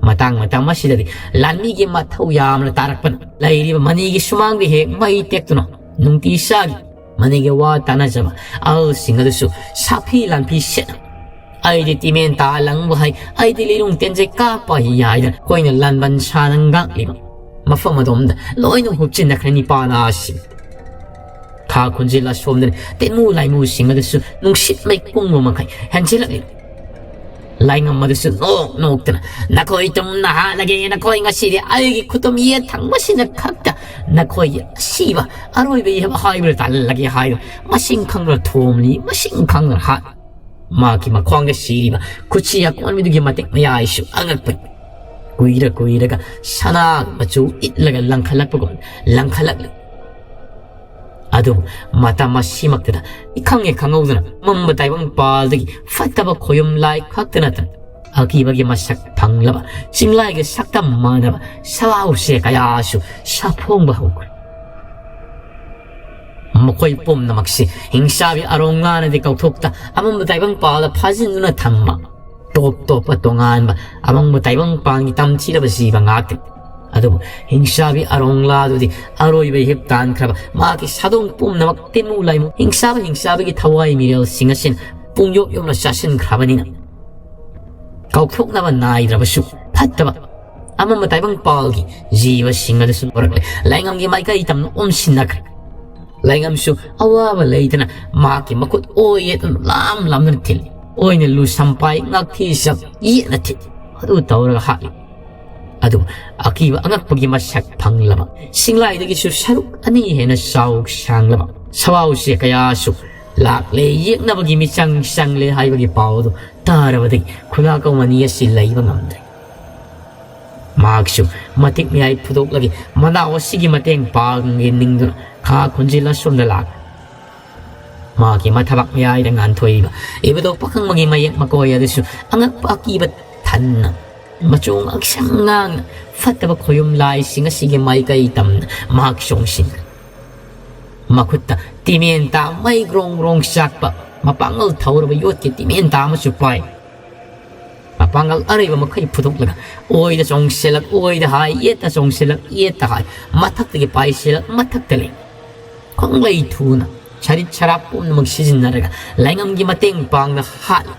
ꯃꯇꯥꯡ ꯃꯇꯝ ꯑꯁꯤꯗꯗꯤ ꯂꯥꯟꯃꯤꯒꯤ ꯃꯊꯧ ꯌꯥꯝꯅ ꯇꯥꯔꯛꯄꯅ ꯂꯩꯔꯤꯕ ꯃꯅꯤꯒꯤ ꯁꯨꯃꯥꯡꯗ ꯍꯦꯛ ꯃꯩ ꯇꯦꯛꯇꯨꯅ ꯅꯨꯡꯇꯤ ꯆꯥꯒꯤ ꯃꯅꯤꯒꯤ ꯋꯥ ꯇꯥꯅꯖꯕ ꯑꯍꯜꯁꯤꯡ ꯑꯗꯨꯁꯨ ꯁꯥꯐꯤ ꯂꯥꯟꯐꯤ ꯁꯦꯠꯅ "ꯑꯩꯗꯤ ꯇꯤꯃꯦꯟ ꯇꯥ ꯂꯪꯕ ꯍꯩ, ꯑꯩꯗꯤ ꯂꯤꯔꯨꯡ ꯇꯦꯟꯖꯩ ꯀꯥꯞꯄ ꯍꯩ" ꯍꯥꯏꯗꯅ ꯑꯩꯈꯣꯏꯅ ꯂꯥꯟꯕꯟ ꯁꯥꯅ ꯉꯥꯛꯂꯤꯕ ꯃꯐꯝ ꯑꯗꯣꯝꯗ ꯂꯣꯏꯅ ꯍꯨꯞꯆꯤꯟꯅꯈ꯭ꯔꯦ ꯅꯤꯄꯥꯅ ꯑꯁꯤ꯫ ꯈꯥ ꯈꯨꯟꯖꯤꯜ ꯑꯁꯣꯝꯗꯅ ꯇꯦꯟꯃꯨ ꯂꯥꯏꯃꯨꯁꯤꯡ ꯑꯗꯨꯁꯨ ꯅꯨꯡꯁꯤꯠ ꯃꯩ ꯀꯨꯡꯕ ꯃꯈꯩ ꯍꯦꯟꯖꯤꯜꯂꯛꯂꯤ꯫ ꯂꯥꯏꯉꯝ ꯑꯗꯨꯁꯨ ꯅꯣꯛ ꯅꯣꯛꯇꯅ, "ꯅꯈꯣꯏ ꯇꯨꯝꯅ ꯍꯥꯠꯂꯒꯦ, ꯅꯈꯣꯏ ꯉꯁꯤꯗꯤ ꯑꯩꯒꯤ ꯈꯨꯇꯨꯝ ꯌꯦꯠ ꯊꯪꯕꯁꯤꯅ ꯈꯛꯇ ꯅꯈꯣꯏꯒꯤ ꯑꯁꯤꯕ ꯑꯔꯣꯏꯕ ꯏꯍꯦꯞ ꯍꯥꯏꯕꯗ ꯇꯥꯜꯂꯒꯦ" ꯍꯥꯏꯗꯨꯅ ꯃꯁꯤꯡ ꯈꯪꯗꯅ ꯊꯣꯝꯂꯤ, ꯃꯁꯤꯡ ꯈꯪꯗꯅ ꯍꯥꯠ꯫ ꯃꯍꯥꯛꯀꯤ ꯃꯈ꯭ꯋꯥꯡꯗ ꯁꯤꯔꯤꯕ ꯈꯨꯠꯁꯤ ꯑꯀꯣꯟꯕꯤꯗꯨꯒꯤ ꯃꯇꯤꯛ ꯃꯌꯥꯏꯁꯨ ꯑꯉꯛꯄꯅꯤ꯫ ꯀꯨꯏꯔ ꯀꯨꯏꯔꯒ ꯁꯅꯥ ꯃꯆꯨ ꯏꯠꯂꯒ ꯂꯪꯈꯠꯂꯛꯄꯒꯨꯝ ꯂꯪꯈꯠꯂꯛꯂꯤ꯫ ꯑꯗꯨꯕꯨ ꯃꯇꯝ ꯑꯁꯤꯃꯛꯇꯗ ꯏꯈꯪ ꯍꯦꯛ ꯈꯪꯍꯧꯗꯅ ꯑꯃꯝꯕ ꯇꯥꯏꯕꯪ ꯄꯥꯜꯗꯒꯤ ꯐꯠꯇꯕ ꯈꯣꯌꯨꯝ ꯂꯥꯏ ꯈꯛꯇ ꯅꯠꯇꯅ ꯑꯀꯤꯕꯒꯤ ꯃꯁꯛ ꯐꯪꯂꯕ ꯆꯤꯡꯂꯥꯏꯒꯤ ꯁꯛꯇꯝ ꯃꯥꯟꯅꯕ ꯁꯥꯎꯁꯦ ꯀꯌꯥꯁꯨ ꯁꯥꯐꯣꯡꯕ ꯍꯧꯈ꯭ꯔꯦ꯫ ꯃꯈꯣꯏ ꯄꯨꯝꯅꯃꯛꯁꯤ ꯍꯤꯡꯆꯥꯕꯤ ꯑꯔꯣꯡꯂꯥꯅꯗꯤ ꯀꯧꯊꯣꯛꯇ ꯑꯃꯝꯕ ꯇꯥꯏꯕꯪ ꯄꯥꯜꯗ ꯐꯥꯖꯤꯟꯗꯨꯅ ꯊꯝꯕ ꯇꯣꯞ ꯇꯣꯞꯄ ꯇꯣꯉꯥꯟꯕ ꯑꯃꯝꯕ ꯇꯥꯏꯕꯪ ꯄꯥꯟꯒꯤ ꯇꯝꯊꯤꯔꯕ ꯖꯤꯕ ꯉꯥꯛꯇꯅꯤ꯫ ꯑꯗꯨꯕꯨ ꯍꯤꯡꯆꯥꯕꯤ ꯑꯔꯣꯡꯂꯥꯗꯨꯗꯤ ꯑꯔꯣꯏꯕ ꯏꯍꯤꯞ ꯇꯥꯟꯈ꯭ꯔꯕ ꯃꯍꯥꯛꯀꯤ ꯁꯥꯗꯣꯡ ꯄꯨꯝꯅꯃꯛ ꯇꯤꯟꯃꯨ ꯂꯥꯏꯃꯨ ꯍꯤꯡꯆꯥꯕ ꯍꯤꯡꯆꯥꯕꯒꯤ ꯊꯋꯥꯏ ꯃꯤꯔꯦꯜꯁꯤꯡ ꯑꯁꯤꯅ ꯄꯨꯡꯌꯣꯛ ꯌꯣꯛꯅ ꯆꯥꯁꯤꯟꯈ꯭ꯔꯕꯅꯤꯅ ꯀꯥꯎꯊꯣꯛꯅꯕ ꯅꯥꯏꯗ꯭ꯔꯕꯁꯨ ꯐꯠꯇꯕ ꯑꯃꯝꯕ ꯇꯥꯏꯕꯪ ꯄꯥꯜꯒꯤ ꯖꯤꯕꯁꯤꯡ ꯑꯗꯨꯁꯨ ꯂꯣꯏꯔꯛꯂꯦ꯫ ꯂꯥꯏꯉꯝꯒꯤ ꯃꯥꯏꯀꯩ ꯇꯝꯅ ꯑꯣꯝꯁꯤꯟꯅꯈ꯭ꯔꯦ꯫ ꯂꯥꯏꯉꯝꯁꯨ ꯑꯋꯥꯕ ꯂꯩꯇꯅ ꯃꯍꯥꯛꯀꯤ ꯃꯈꯨꯠ ꯑꯣꯏ ꯌꯦꯠꯇꯨꯅ ꯂꯥꯝ ꯂꯥꯝꯗꯨꯅ ꯊꯤꯜꯂꯤ꯫ ꯑꯣꯏꯅ ꯂꯨ ꯁꯝꯄꯥꯏ ꯉꯥꯛꯊꯤ ꯆꯞ ꯌꯦꯠꯅ ꯊꯤꯜꯂꯤ꯫ ꯑꯗꯨ ꯇꯧꯔꯒ ꯍꯥꯠꯂꯤ꯫ ꯑꯗꯨ ꯑꯀꯤꯕ ꯑꯉꯛꯄꯒꯤ ꯃꯁꯛ ꯐꯪꯂꯕ ꯁꯤꯡꯂꯥꯏꯗꯒꯤꯁꯨ ꯁꯔꯨꯛ ꯑꯅꯤ ꯍꯦꯟꯅ ꯆꯥꯎ ꯁꯥꯡꯂꯕ ꯁꯋꯥꯎꯁꯦ ꯀꯌꯥꯁꯨ ꯂꯥꯛꯂꯦ, ꯌꯦꯛꯅꯕꯒꯤ ꯃꯤꯆꯪ ꯆꯪꯂꯦ ꯍꯥꯏꯕꯒꯤ ꯄꯥꯎ ꯑꯗꯨ ꯇꯥꯔꯕꯗꯒꯤ ꯈꯨꯂꯥꯛꯀꯧ ꯑꯅꯤ ꯑꯁꯤ ꯂꯩꯕ ꯉꯝꯗ꯭ꯔꯦ꯫ ꯃꯍꯥꯛꯁꯨ ꯃꯇꯤꯛ ꯃꯌꯥꯏ ꯐꯨꯗꯣꯛꯂꯒ ꯃꯅꯥꯎ ꯑꯁꯤꯒꯤ ꯃꯇꯦꯡ ꯄꯥꯡꯒꯦ ꯅꯤꯡꯗꯨꯅ ꯈꯥ ꯈꯨꯟꯖꯤꯜ ꯑꯁꯣꯝꯗ ꯂꯥꯛꯂꯦ꯫ ꯃꯍꯥꯛꯀꯤ ꯃꯊꯕꯥꯛ ꯃꯌꯥꯏꯗ ꯉꯥꯟꯊꯣꯏꯕ ꯏꯕꯗꯣ ꯄꯥꯈꯪꯕꯒꯤ ꯃꯌꯦꯛ ꯃꯀꯣꯏ ꯑꯗꯨꯁꯨ ꯑꯉꯛꯄ ꯑꯀꯤꯕ ꯊꯟꯅ ꯃꯆꯨ ꯉꯥꯡꯁꯪ ꯉꯥꯡꯅ ꯐꯠꯇꯕ ꯈꯣꯌꯨꯝ ꯂꯥꯏꯁꯤꯡ ꯑꯁꯤꯒꯤ ꯃꯥꯏꯀꯩ ꯇꯝꯅ ꯃꯍꯥꯛ ꯆꯣꯡꯁꯤꯟꯈ꯭ꯔꯦ꯫ ꯃꯈꯨꯠꯇ ꯇꯤꯃꯦꯟ ꯇꯥ ꯃꯩ ꯒ꯭ꯔꯣꯡ ꯒ꯭ꯔꯣꯡ ꯆꯥꯛꯄ ꯃꯄꯥꯡꯒꯜ ꯊꯧꯔꯕ ꯌꯣꯠꯀꯤ ꯇꯤꯃꯦꯟ ꯇꯥ ꯑꯃꯁꯨ ꯄꯥꯏ꯫ ꯄꯥꯡꯒꯜ ꯑꯔꯩꯕ ꯃꯈꯩ ꯐꯨꯗꯣꯛꯂꯒ ꯑꯣꯏꯗ ꯆꯣꯡꯁꯤꯜꯂꯛ, ꯑꯣꯏꯗ ꯍꯥꯏ, ꯌꯦꯠꯇ ꯆꯣꯡꯁꯤꯜꯂꯛ, ꯌꯦꯠꯇ ꯍꯥꯏ, ꯃꯊꯛꯇꯒꯤ ꯄꯥꯏꯁꯤꯜꯂꯛ, ꯃꯊꯛꯇ ꯂꯩ꯫ ꯈꯣꯡꯂꯩ ꯊꯨꯅ ꯁꯔꯤꯠ ꯁꯔꯥꯛ ꯄꯨꯝꯅꯃꯛ ꯁꯤꯖꯤꯟꯅꯔꯒ ꯂꯥꯏꯉꯝꯒꯤ ꯃꯇꯦꯡ ꯄꯥꯡꯅ ꯍꯥꯠꯂꯤ꯫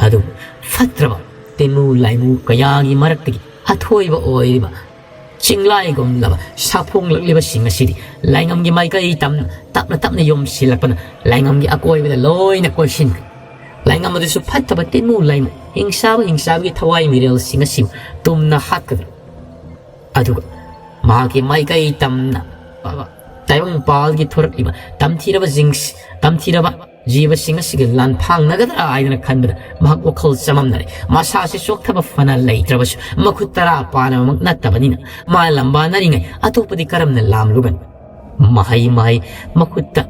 ꯑꯗꯨꯕꯨ ꯐꯠꯇ꯭ꯔꯕ ꯇꯤꯟꯃꯨ ꯂꯥꯏꯃꯨ ꯀꯌꯥꯒꯤ ꯃꯔꯛꯇꯒꯤ ꯑꯊꯣꯏꯕ ꯑꯣꯏꯔꯤꯕ ꯆꯤꯡꯂꯥꯏꯒꯨꯝꯂꯕ ꯁꯥꯐꯣꯡꯂꯛꯂꯤꯕꯁꯤꯡ ꯑꯁꯤꯗꯤ ꯂꯥꯏꯉꯝꯒꯤ ꯃꯥꯏꯀꯩ ꯇꯝꯅ ꯇꯞꯅ ꯇꯞꯅ ꯌꯣꯝꯁꯤꯜꯂꯛꯄꯅ ꯂꯥꯏꯉꯝꯒꯤ ꯑꯀꯣꯏꯕꯗ ꯂꯣꯏꯅ ꯀꯣꯏꯁꯤꯟꯈ꯭ꯔꯦ꯫ ꯂꯥꯏꯉꯝ ꯑꯗꯨꯁꯨ ꯐꯠꯇꯕ ꯇꯤꯟꯃꯨ ꯂꯥꯏꯃꯨ, ꯍꯤꯡꯁꯥꯕ ꯍꯤꯡꯁꯥꯕꯒꯤ ꯊꯋꯥꯏ ꯃꯤꯔꯦꯜꯁꯤꯡ ꯑꯁꯤꯕꯨ ꯇꯨꯝꯅ ꯍꯥꯠꯀꯗ꯭ꯔꯥ? ꯑꯗꯨꯒ ꯃꯍꯥꯛꯀꯤ ꯃꯥꯏꯀꯩ ꯇꯝꯅ ꯇꯥꯏꯕꯪꯄꯥꯜꯒꯤ ꯊꯣꯔꯛꯂꯤꯕ ꯇꯝꯊꯤꯔꯕ ꯖꯤꯡꯁ-, ꯇꯝꯊꯤꯔꯕ ꯖꯤꯕꯁꯤꯡ ꯑꯁꯤꯒ ꯂꯥꯟꯐꯥꯡꯅꯒꯗ꯭ꯔꯥ ꯍꯥꯏꯗꯅ ꯈꯟꯕꯗ ꯃꯍꯥꯛ ꯋꯥꯈꯜ ꯆꯃꯝꯅꯔꯦ꯫ ꯃꯁꯥꯁꯤ ꯆꯣꯛꯊꯕ ꯐꯅ ꯂꯩꯇ꯭ꯔꯕꯁꯨ ꯃꯈꯨꯠ ꯇꯔꯥ ꯄꯥꯟꯅꯕꯃꯛ ꯅꯠꯇꯕꯅꯤꯅ ꯃꯥ ꯂꯝꯕꯥꯅꯔꯤꯉꯩ ꯑꯇꯣꯞꯄꯗꯤ ꯀꯔꯝꯅ ꯂꯥꯝꯂꯨꯒꯅꯤ? ꯃꯍꯩ ꯃꯍꯩ ꯃꯈꯨꯠꯇ,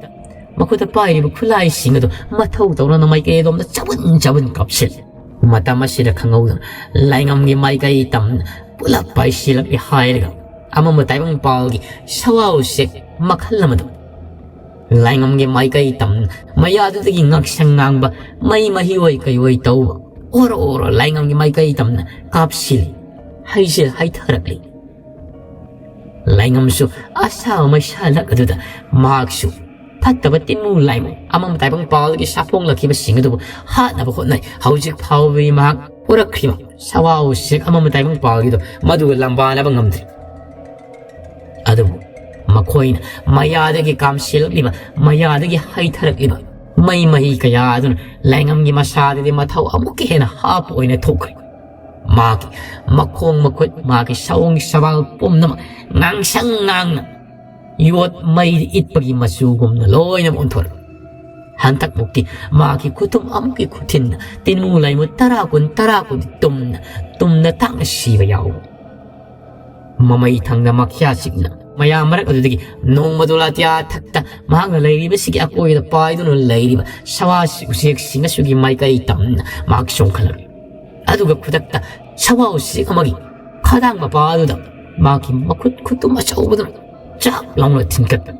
ꯃꯈꯨꯠꯇ ꯄꯥꯏꯔꯤꯕ ꯈꯨꯠꯂꯥꯏꯁꯤꯡ ꯑꯗꯨ ꯃꯊꯧ ꯇꯧꯔꯅ ꯃꯥꯏꯀꯩ ꯑꯗꯣꯝꯗ ꯆꯕꯨꯟ ꯆꯕꯨꯟ ꯀꯥꯞꯁꯤꯜꯂꯤ꯫ ꯃꯇꯝ ꯑꯁꯤꯗ ꯈꯪꯍꯧꯗꯅ ꯂꯥꯏꯉꯝꯒꯤ ꯃꯥꯏꯀꯩ ꯇꯝꯅ ꯄꯨꯂꯞ ꯄꯥꯏꯁꯤꯜꯂꯛꯂꯦ ꯍꯥꯏꯔꯒ ꯑꯃꯝꯕ ꯇꯥꯏꯕꯪꯄꯥꯜꯒꯤ ꯁꯋꯥ ꯎꯆꯦꯛ ꯃꯈꯜ ꯑꯃꯗꯨ ꯂꯥꯏꯉꯝꯒꯤ ꯃꯥꯏꯀꯩ ꯇꯝꯅ ꯃꯌꯥꯗꯨꯗꯒꯤ ꯉꯥꯡꯁꯪ ꯉꯥꯡꯕ ꯃꯩ ꯃꯍꯤ ꯑꯣꯏ ꯀꯩ ꯑꯣꯏ ꯇꯧꯕ ꯑꯣꯔꯣ ꯑꯣꯔꯣ ꯂꯥꯏꯉꯝꯒꯤ ꯃꯥꯏꯀꯩ ꯇꯝꯅ ꯀꯥꯞꯁꯤꯜꯂꯤ꯫ ꯍꯩꯁꯦ ꯍꯩꯊꯔꯛꯂꯤ꯫ ꯂꯥꯏꯉꯝꯁꯨ ꯑꯁꯥꯕ ꯃꯩꯁꯥꯂꯛ ꯑꯗꯨꯗ ꯃꯍꯥꯛꯁꯨ ꯐꯠꯇꯕ ꯇꯤꯟꯃꯨ ꯂꯥꯏꯃꯨ ꯑꯃꯝ ꯇꯥꯏꯕꯪ ꯄꯥꯜꯒꯤ ꯁꯥꯐꯣꯡꯂꯛꯈꯤꯕꯁꯤꯡ ꯑꯗꯨꯕꯨ ꯍꯥꯠꯅꯕ ꯍꯣꯠꯅꯩ꯫ ꯍꯧꯖꯤꯛ ꯐꯥꯎꯕꯗꯤ ꯃꯍꯥꯛ ꯄꯨꯔꯛꯈ꯭ꯔꯤꯕ ꯁꯋꯥ ꯎꯆꯦꯛ ꯑꯃꯝ ꯇꯥꯏꯕꯪ ꯄꯥꯜꯒꯤꯗꯣ ꯃꯗꯨꯒ ꯂꯝꯕꯥꯅꯕ ꯉꯝꯗ꯭ꯔꯤ꯫ ꯑꯗꯨꯕꯨ ꯃꯈꯣꯏꯅ ꯃꯌꯥꯗꯒꯤ ꯀꯥꯝꯁꯤꯜꯂꯛꯂꯤꯕ, ꯃꯌꯥꯗꯒꯤ ꯍꯩꯊꯔꯛꯂꯤꯕ ꯃꯩ ꯃꯍꯤ ꯀꯌꯥ ꯑꯗꯨꯅ ꯂꯥꯏꯉꯝꯒꯤ ꯃꯁꯥꯗꯗꯤ ꯃꯊꯧ ꯑꯃꯨꯛꯀ ꯍꯦꯟꯅ ꯍꯥꯞꯄ ꯑꯣꯏꯅ ꯊꯣꯛꯈ꯭ꯔꯦ꯫ ꯃꯥꯒꯤ ꯃꯈꯣꯡ ꯃꯈꯨꯠ, ꯃꯥꯒꯤ ꯁꯑꯣꯡ ꯁꯋꯥꯜ ꯄꯨꯝꯅꯃꯛ ꯉꯥꯡꯁꯪ ꯉꯥꯡꯅ ꯌꯣꯠ ꯃꯩꯗ ꯏꯠꯄꯒꯤ ꯃꯆꯨꯒꯨꯝꯅ ꯂꯣꯏꯅꯃꯛ ꯑꯣꯟꯊꯣꯔꯛꯏ꯫ ꯍꯟꯗꯛꯃꯨꯛꯇꯤ ꯃꯥꯒꯤ ꯈꯨꯇꯨꯝ ꯑꯃꯨꯛꯀꯤ ꯈꯨꯊꯤꯟꯅ ꯇꯤꯟꯃꯨ ꯂꯥꯏꯃꯨ ꯇꯔꯥ ꯀꯨꯟ, ꯇꯔꯥ ꯀꯨꯟ ꯇꯨꯝꯅ, ꯇꯨꯝꯅ ꯇꯥꯛꯅ ꯁꯤꯕ ꯌꯥꯎꯏ꯫ ꯃꯃꯩ ꯊꯪꯅ ꯃꯈ꯭ꯌꯥ ꯆꯤꯛꯅ ꯃꯌꯥꯝ ꯃꯔꯛ ꯑꯗꯨꯗꯒꯤ ꯅꯣꯡꯃꯗꯣ ꯂꯥꯇꯤꯌꯥ ꯊꯛꯇ ꯃꯍꯥꯛꯅ ꯂꯩꯔꯤꯕꯁꯤꯒꯤ ꯑꯀꯣꯏꯕꯗ ꯄꯥꯏꯗꯨꯅ ꯂꯩꯔꯤꯕ ꯁꯋꯥ ꯎꯆꯦꯛꯁꯤꯡ ꯑꯁꯤꯒꯤ ꯃꯥꯏꯀꯩ ꯇꯝꯅ ꯃꯍꯥꯛ ꯆꯣꯡꯈꯠꯂꯛꯏ꯫ ꯑꯗꯨꯒ ꯈꯨꯗꯛꯇ ꯁꯋꯥ ꯎꯆꯦꯛ ꯑꯃꯒꯤ ꯈꯗꯥꯡ ꯃꯄꯥ ꯑꯗꯨꯗ ꯃꯍꯥꯛꯀꯤ ꯃꯈꯨꯠ ꯈꯨꯇꯨꯝ ꯑꯆꯧꯕꯗꯨꯅ ꯆꯥꯛ ꯂꯥꯎꯅ ꯊꯤꯟꯒꯠꯄ꯫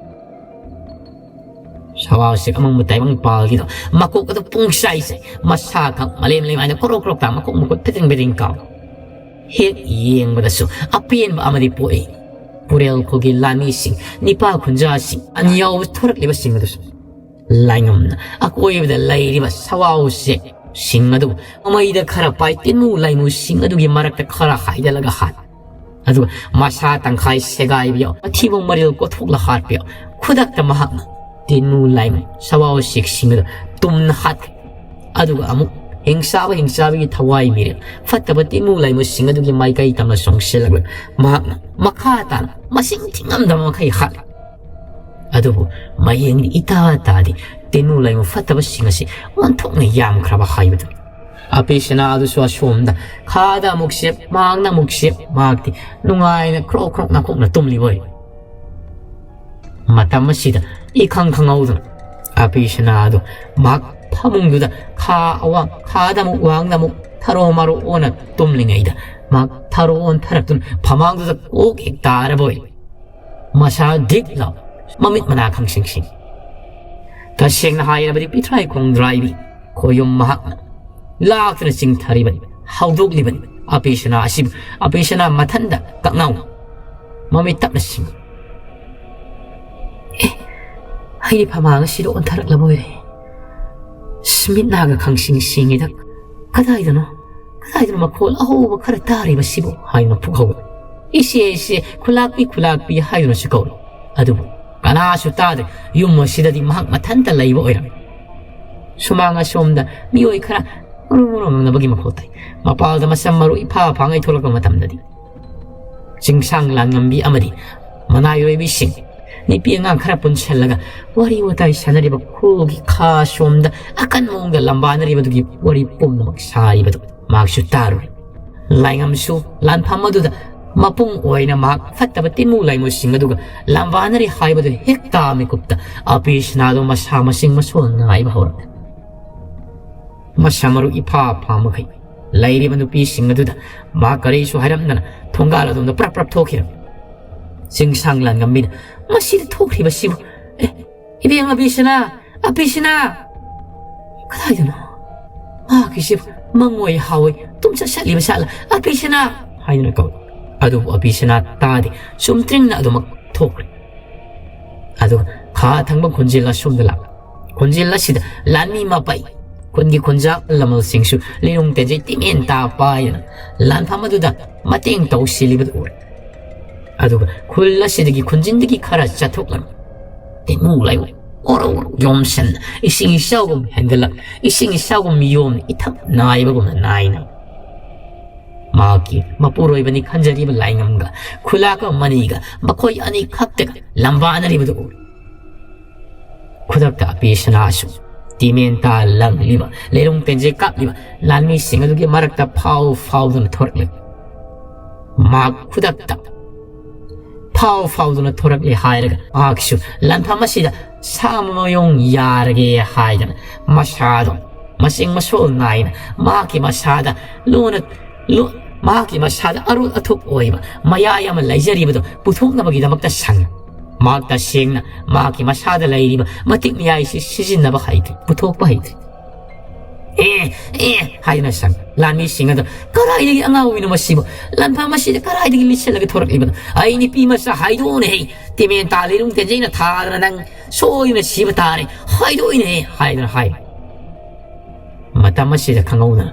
ꯁꯋꯥꯎꯁꯦ ꯑꯃꯪꯕ ꯇꯥꯏꯕꯪ ꯄꯥꯜꯒꯤꯗꯣ ꯃꯀꯣꯛ ꯑꯗꯨ ꯄꯨꯡ ꯆꯥꯏ ꯆꯥꯏ, ꯃꯁꯥ ꯈꯛ ꯃꯂꯦꯝ ꯂꯩꯃꯥꯏꯗ ꯀ꯭ꯔꯣꯛ ꯀ꯭ꯔꯣꯛ ꯇꯥ, ꯃꯈꯣꯡ ꯃꯈꯨꯠ ꯐꯤꯗꯤꯡ ꯐꯤꯗꯤꯡ ꯀꯥꯎ꯫ ꯍꯦꯛ ꯌꯦꯡꯕꯗꯁꯨ ꯑꯄꯦꯟꯕ ꯑꯃꯗꯤ ꯄꯣꯛꯏ꯫ ꯄꯨꯔꯦꯜ ꯈꯨꯜꯒꯤ ꯂꯥꯟꯃꯤꯁꯤꯡ, ꯅꯤꯄꯥ ꯈꯨꯟꯖꯥꯁꯤꯡ, ꯑꯅꯤꯌꯥꯎꯕ ꯊꯣꯔꯛꯂꯤꯕꯁꯤꯡ ꯑꯗꯨꯁꯨ ꯂꯥꯏꯉꯝꯅ ꯑꯀꯣꯏꯕꯗ ꯂꯩꯔꯤꯕ ꯁꯋꯥꯎ ꯎꯆꯦꯛꯁꯤꯡ ꯑꯗꯨ ꯃꯃꯩꯗ ꯈꯔ ꯄꯥꯏ, ꯇꯤꯟꯃꯨ ꯂꯥꯏꯃꯨꯁꯤꯡ ꯑꯗꯨꯒꯤ ꯃꯔꯛꯇ ꯈꯔ ꯍꯥꯏꯗꯠꯂꯒ ꯍꯥꯠ꯫ ꯑꯗꯨꯒ ꯃꯁꯥ ꯇꯪꯈꯥꯏ ꯁꯦꯒꯥꯏꯕ ꯌꯥꯎ, ꯃꯊꯤꯕꯣꯡ ꯃꯔꯤꯜ ꯀꯣꯊꯣꯛꯂ ꯍꯥꯠꯄ ꯌꯥꯎ꯫ ꯈꯨꯗꯛꯇ ꯃꯍꯥꯛꯅ ꯇꯤꯟꯃꯨ ꯂꯥꯏꯃꯨ ꯁꯋꯥꯎ ꯎꯆꯦꯛꯁꯤꯡ ꯑꯗꯨ ꯇꯨꯝꯅ ꯍꯥꯠꯈꯤ꯫ ꯑꯗꯨꯒ ꯑꯃꯨꯛ ꯍꯤꯡꯆꯥꯕ ꯍꯤꯡꯆꯥꯕꯒꯤ ꯊꯋꯥꯏ ꯃꯤꯔꯦꯜ ꯐꯠꯇꯕ ꯇꯤꯟꯃꯨ ꯂꯥꯏꯃꯨꯁꯤꯡ ꯑꯗꯨꯒꯤ ꯃꯥꯏꯀꯩ ꯇꯝꯅ ꯆꯣꯡꯁꯤꯜꯂꯛꯂꯒ ꯃꯍꯥꯛꯅ ꯃꯈꯥ ꯇꯥꯅ ꯃꯁꯤꯡ ꯊꯤꯉꯝꯗꯕ ꯃꯈꯩ ꯍꯥꯠꯂꯤ꯫ ꯑꯗꯨꯕꯨ ꯃꯌꯦꯡꯗꯤ ꯏꯇꯥ ꯇꯥꯗꯦ꯫ ꯇꯤꯟꯃꯨ ꯂꯥꯏꯃꯨ ꯐꯠꯇꯕꯁꯤꯡ ꯑꯁꯤ ꯑꯣꯟꯊꯣꯛꯅ ꯌꯥꯝꯈ꯭ꯔꯕ ꯍꯥꯏꯕꯗꯨ꯫ ꯑꯄꯤꯁꯅꯥ ꯑꯗꯨꯁꯨ ꯑꯁꯣꯝꯗ ꯈꯥꯗ ꯑꯃꯨꯛ ꯁꯦꯞ, ꯃꯍꯥꯛꯅ ꯑꯃꯨꯛ ꯁꯦꯞ, ꯃꯍꯥꯛꯇꯤ ꯅꯨꯡꯉꯥꯏꯅ ꯈ꯭ꯔꯣꯛ ꯈ꯭ꯔꯣꯛ ꯅꯥꯈꯣꯛꯅ ꯇꯨꯝꯂꯤꯕ ꯑꯣꯏ꯫ ꯃꯇꯝ ꯑꯁꯤꯗ ꯏꯈꯪ ꯈꯪꯍꯧꯗꯅ ꯑꯄꯤꯁꯅꯥ ꯑꯗꯨ ꯃꯍꯥꯛ ꯐꯃꯨꯡꯗꯨꯗ ꯈꯥ ꯑꯋꯥꯡ, ꯈꯥꯗ ꯑꯃꯨꯛ ꯋꯥꯡꯗ ꯑꯃꯨꯛ ꯊꯔꯣ ꯃꯔꯣ ꯑꯣꯟꯅ ꯇꯨꯝꯂꯤꯉꯩꯗ ꯃꯍꯥꯛ ꯊꯔꯣ ꯑꯣꯟꯊꯔꯛꯇꯨꯅ ꯐꯃꯥꯡꯗꯨꯗ ꯀꯣꯛ ꯍꯦꯛ ꯇꯥꯔꯕ ꯑꯣꯏ꯫ ꯃꯁꯥ ꯗꯤꯛ ꯂꯥꯎ, ꯃꯃꯤꯠ ꯃꯅꯥ ꯈꯪꯁꯤꯡ ꯁꯤꯡ꯫ ꯇꯁꯦꯡꯅ ꯍꯥꯏꯔꯕꯗꯤ ꯄꯤꯊ꯭ꯔꯥꯏ ꯈꯣꯡꯗ꯭ꯔꯥꯏꯕꯤ ꯈꯣꯌꯨꯝ ꯃꯍꯥꯛꯅ ꯂꯥꯛꯇꯨꯅ ꯆꯤꯡꯊꯔꯤꯕꯅꯤ, ꯍꯧꯗꯣꯛꯂꯤꯕꯅꯤ꯫ ꯑꯄꯤꯁꯅꯥ ꯑꯁꯤꯕꯨ, ꯑꯄꯤꯁꯅꯥ ꯃꯊꯟꯗ ꯀꯛꯅꯥꯎ ꯃꯃꯤꯠ ꯇꯞꯅ ꯁꯤꯡ꯫ ꯑꯦ, ꯑꯩꯗꯤ ꯐꯃꯥꯡ ꯑꯁꯤꯗ ꯑꯣꯟꯊꯔꯛꯂꯕ ꯑꯣꯏꯔꯦ꯫ ꯁ꯭ꯃꯤꯠ ꯅꯥꯒ ꯈꯪꯁꯤꯡ ꯁꯤꯡꯉꯤꯗ꯫ ꯀꯗꯥꯏꯗꯅꯣ, ꯀꯗꯥꯏꯗꯅꯣ ꯃꯈꯣꯜ ꯑꯍꯧꯕ ꯈꯔ ꯇꯥꯔꯤꯕꯁꯤꯕꯨ ꯍꯥꯏꯅ ꯐꯨꯛꯍꯧꯏ꯫ ꯏꯆꯦ, ꯏꯆꯦ, ꯈꯨꯂꯥꯛꯄꯤ, ꯈꯨꯂꯥꯛꯄꯤ ꯍꯥꯏꯗꯨꯅꯁꯨ ꯀꯧꯏ꯫ ꯑꯗꯨꯕꯨ ꯀꯅꯥꯁꯨ ꯇꯥꯗ꯭ꯔꯦ꯫ ꯌꯨꯝ ꯑꯁꯤꯗꯗꯤ ꯃꯍꯥꯛ ꯃꯊꯟꯇ ꯂꯩꯕ ꯑꯣꯏꯔꯝꯃꯤ꯫ ꯁꯨꯃꯥꯡ ꯑꯁꯣꯝꯗ ꯃꯤꯑꯣꯏ ꯈꯔ ꯃꯔꯨ ꯃꯔꯨ ꯉꯪꯅꯕꯒꯤ ꯃꯈꯣꯜ ꯇꯥꯏ꯫ ꯃꯄꯥꯜꯗ ꯃꯁꯝ ꯃꯔꯨ ꯏꯐꯥ ꯐꯥꯉꯩ ꯊꯣꯛꯂꯛꯄ ꯃꯇꯝꯗꯗꯤ ꯆꯤꯡꯁꯥꯡ ꯂꯥꯟꯉꯝꯕꯤ ꯑꯃꯗꯤ ꯃꯅꯥꯏꯔꯣꯏꯕꯤꯁꯤꯡ, ꯅꯨꯄꯤ ꯑꯉꯥꯡ ꯈꯔ ꯄꯨꯟꯁꯤꯜꯂꯒ ꯋꯥꯔꯤ ꯋꯥꯇꯥꯏ ꯁꯥꯟꯅꯔꯤꯕ ꯈꯨꯜꯒꯤ ꯈꯥ ꯁꯣꯝꯗ ꯑꯀꯟ ꯃꯑꯣꯡꯗ ꯂꯝꯕꯥꯅꯔꯤꯕꯗꯨꯒꯤ ꯋꯥꯔꯤ ꯄꯨꯝꯅꯃꯛ ꯁꯥꯔꯤꯕꯗꯨ ꯃꯍꯥꯛꯁꯨ ꯇꯥꯔꯨꯔꯦ꯫ ꯂꯥꯏꯉꯝꯁꯨ ꯂꯥꯟꯐꯝ ꯑꯗꯨꯗ ꯃꯄꯨꯡ ꯑꯣꯏꯅ ꯃꯍꯥꯛ ꯐꯠꯇꯕ ꯇꯤꯟꯃꯨ ꯂꯥꯏꯃꯨꯁꯤꯡ ꯑꯗꯨꯒ ꯂꯝꯕꯥꯅꯔꯤ ꯍꯥꯏꯕꯗꯨ ꯍꯦꯛ ꯇꯥ ꯃꯤꯀꯨꯞꯇ ꯑꯄꯤꯁꯅꯥꯗꯣ ꯃꯁꯥ ꯃꯁꯤꯡ ꯃꯁꯣꯟ ꯅꯥꯏꯕ ꯍꯧꯔꯛꯂꯦ꯫ ꯃꯁꯥ ꯃꯔꯨ ꯏꯐꯥ ꯐꯥ ꯃꯈꯩ ꯂꯩꯔꯤꯕ ꯅꯨꯄꯤꯁꯤꯡ ꯑꯗꯨꯗ ꯃꯍꯥꯛ ꯀꯔꯤꯁꯨ ꯍꯥꯏꯔꯝꯗꯅ ꯊꯣꯡꯒꯥꯜ ꯑꯗꯣꯝꯗ ꯄ꯭ꯔꯞ ꯄ꯭ꯔꯞ ꯊꯣꯛꯈꯤꯔꯝꯃꯤ꯫ ꯆꯤꯡꯁꯥꯡ ꯂꯥꯟꯉꯝꯕꯤꯅ ꯃꯁꯤꯗ ꯊꯣꯛꯈ꯭ꯔꯤꯕꯁꯤꯕꯨ, ꯑꯦ, "ꯏꯕꯦꯝ ꯑꯕꯤꯁꯅꯥ, ꯑꯕꯤꯁꯅꯥ!" ꯀꯗꯥꯏꯗꯅꯣ? ꯃꯍꯥꯛꯀꯤꯁꯤ ꯃꯪꯑꯣꯏ ꯍꯥꯎꯑꯣꯏ ꯇꯨꯝꯆꯠ ꯆꯠꯂꯤꯕ ꯁꯥꯠꯂ, "ꯑꯕꯤꯁꯅꯥ!" ꯍꯥꯏꯗꯨꯅ ꯀꯧꯏ꯫ ꯑꯗꯨꯕꯨ ꯑꯕꯤꯁꯅꯥ ꯇꯥꯗꯦ, ꯆꯨꯝꯇ꯭ꯔꯤꯡꯅ ꯑꯗꯨꯃꯛ ꯊꯣꯛꯈ꯭ꯔꯦ꯫ ꯑꯗꯨꯒ ꯈꯥ ꯊꯪꯕ ꯈꯨꯟꯖꯤꯜ ꯑꯁꯣꯝꯗ ꯂꯥꯛꯂꯦ꯫ ꯈꯨꯟꯖꯤꯜ ꯑꯁꯤꯗ ꯂꯥꯟꯃꯤ ꯃꯄꯩ, ꯈꯨꯟꯒꯤ ꯈꯨꯟꯖꯥ ꯂꯃꯜꯁꯤꯡꯁꯨ ꯂꯤꯔꯨꯡ ꯇꯦꯟꯖꯩ ꯇꯤꯃꯦꯟ ꯇꯥ ꯄꯥꯏꯗꯅ ꯂꯥꯟꯐꯝ ꯑꯗꯨꯗ ꯃꯇꯦꯡ ꯇꯧꯁꯤꯜꯂꯤꯕꯗꯨ ꯎꯔꯦ꯫ ꯑꯗꯨꯒ ꯈꯨꯜ ꯑꯁꯤꯗꯒꯤ ꯈꯨꯟꯖꯤꯟꯗꯒꯤ ꯈꯔ ꯆꯠꯊꯣꯛꯂꯒ ꯇꯦꯡꯉꯨ ꯂꯩꯉꯨ ꯑꯣꯔꯣ ꯑꯣꯔꯣ ꯌꯣꯝꯁꯟꯅ ꯏꯁꯤꯡ ꯏꯆꯥꯎꯒꯨꯝ ꯍꯦꯟꯒꯠꯂꯛ, ꯏꯁꯤꯡ ꯏꯆꯥꯎꯒꯨꯝ ꯌꯣꯝꯅ ꯏꯊꯛ ꯅꯥꯏꯕꯒꯨꯝꯅ ꯅꯥꯏꯅ ꯃꯍꯥꯛꯀꯤ ꯃꯄꯨꯔꯣꯏꯕꯅꯤ ꯈꯟꯖꯔꯤꯕ ꯂꯥꯏꯉꯝꯒ ꯈꯨꯂꯥꯛꯄ ꯃꯅꯤꯒ ꯃꯈꯣꯏ ꯑꯅꯤ ꯈꯛꯇꯒ ꯂꯝꯕꯥꯅꯔꯤꯕꯗꯨ ꯎꯔꯦ꯫ ꯈꯨꯗꯛꯇ ꯑꯄꯤꯁꯅꯥꯁꯨ ꯇꯤꯃꯦꯟ ꯇꯥ ꯂꯪꯂꯤꯕ, ꯂꯩꯔꯨꯡ ꯇꯦꯟꯖꯩ ꯀꯥꯞꯂꯤꯕ ꯂꯥꯟꯃꯤꯁꯤꯡ ꯑꯗꯨꯒꯤ ꯃꯔꯛꯇ ꯐꯥꯎ ꯐꯥꯎꯗꯨꯅ ꯊꯣꯔꯛꯂꯦ꯫ ꯃꯍꯥꯛ ꯈꯨꯗꯛꯇ ꯐꯥꯎ ꯐꯥꯎꯗꯨꯅ ꯊꯣꯔꯛꯂꯦ ꯍꯥꯏꯔꯒ ꯃꯍꯥꯛꯁꯨ ꯂꯥꯟꯐꯝ ꯑꯁꯤꯗ ꯁꯥ ꯃꯌꯣꯡ ꯌꯥꯔꯒꯦ ꯍꯥꯏꯗꯅ ꯃꯁꯥꯗꯣ ꯃꯁꯤꯡ ꯃꯁꯣꯜ ꯅꯥꯏꯅ ꯃꯍꯥꯛꯀꯤ ꯃꯁꯥꯗ ꯂꯨꯅ ꯂꯨ-, ꯃꯍꯥꯛꯀꯤ ꯃꯁꯥꯗ ꯑꯔꯨꯠ ꯑꯊꯨꯞ ꯑꯣꯏꯕ ꯃꯌꯥꯏ ꯑꯃ ꯂꯩꯖꯔꯤꯕꯗꯨ ꯄꯨꯊꯣꯛꯅꯕꯒꯤꯗꯃꯛꯇ ꯁꯪꯉꯤ꯫ ꯃꯍꯥꯛ ꯇꯁꯦꯡꯅ ꯃꯍꯥꯛꯀꯤ ꯃꯁꯥꯗ ꯂꯩꯔꯤꯕ ꯃꯇꯤꯛ ꯃꯌꯥꯏꯁꯤ ꯁꯤꯖꯤꯟꯅꯕ ꯍꯩꯇ꯭ꯔꯤ, ꯄꯨꯊꯣꯛꯄ ꯍꯩꯇ꯭ꯔꯤ꯫ "ꯑꯦ, ꯑꯦ" ꯍꯥꯏꯗꯨꯅ ꯁꯪꯉꯤ꯫ ꯂꯥꯟꯃꯤꯁꯤꯡ ꯑꯗꯨ, "ꯀꯗꯥꯏꯗꯒꯤ ꯑꯉꯥꯎꯕꯤꯅꯣ ꯃꯁꯤꯕꯨ? ꯂꯥꯟꯐꯝ ꯑꯁꯤꯗ ꯀꯗꯥꯏꯗꯒꯤ ꯂꯤꯠꯁꯤꯜꯂꯒ ꯊꯣꯔꯛꯂꯤꯕꯅꯣ? ꯑꯩ ꯅꯨꯄꯤ ꯃꯆꯥ ꯍꯥꯏꯗꯣꯛꯎꯅꯦ ꯍꯦ! ꯇꯤꯃꯦꯟ ꯇꯥ ꯂꯤꯔꯨꯡ ꯇꯦꯟꯖꯩꯅ ꯊꯥꯗꯅ ꯅꯪ ꯁꯣꯏꯗꯅ ꯁꯤꯕ ꯇꯥꯔꯦ, ꯍꯥꯏꯗꯣꯛꯏꯅꯦ" ꯍꯥꯏꯗꯨꯅ ꯍꯥꯏ꯫ ꯃꯇꯝ ꯑꯁꯤꯗ ꯈꯪꯍꯧꯗꯅ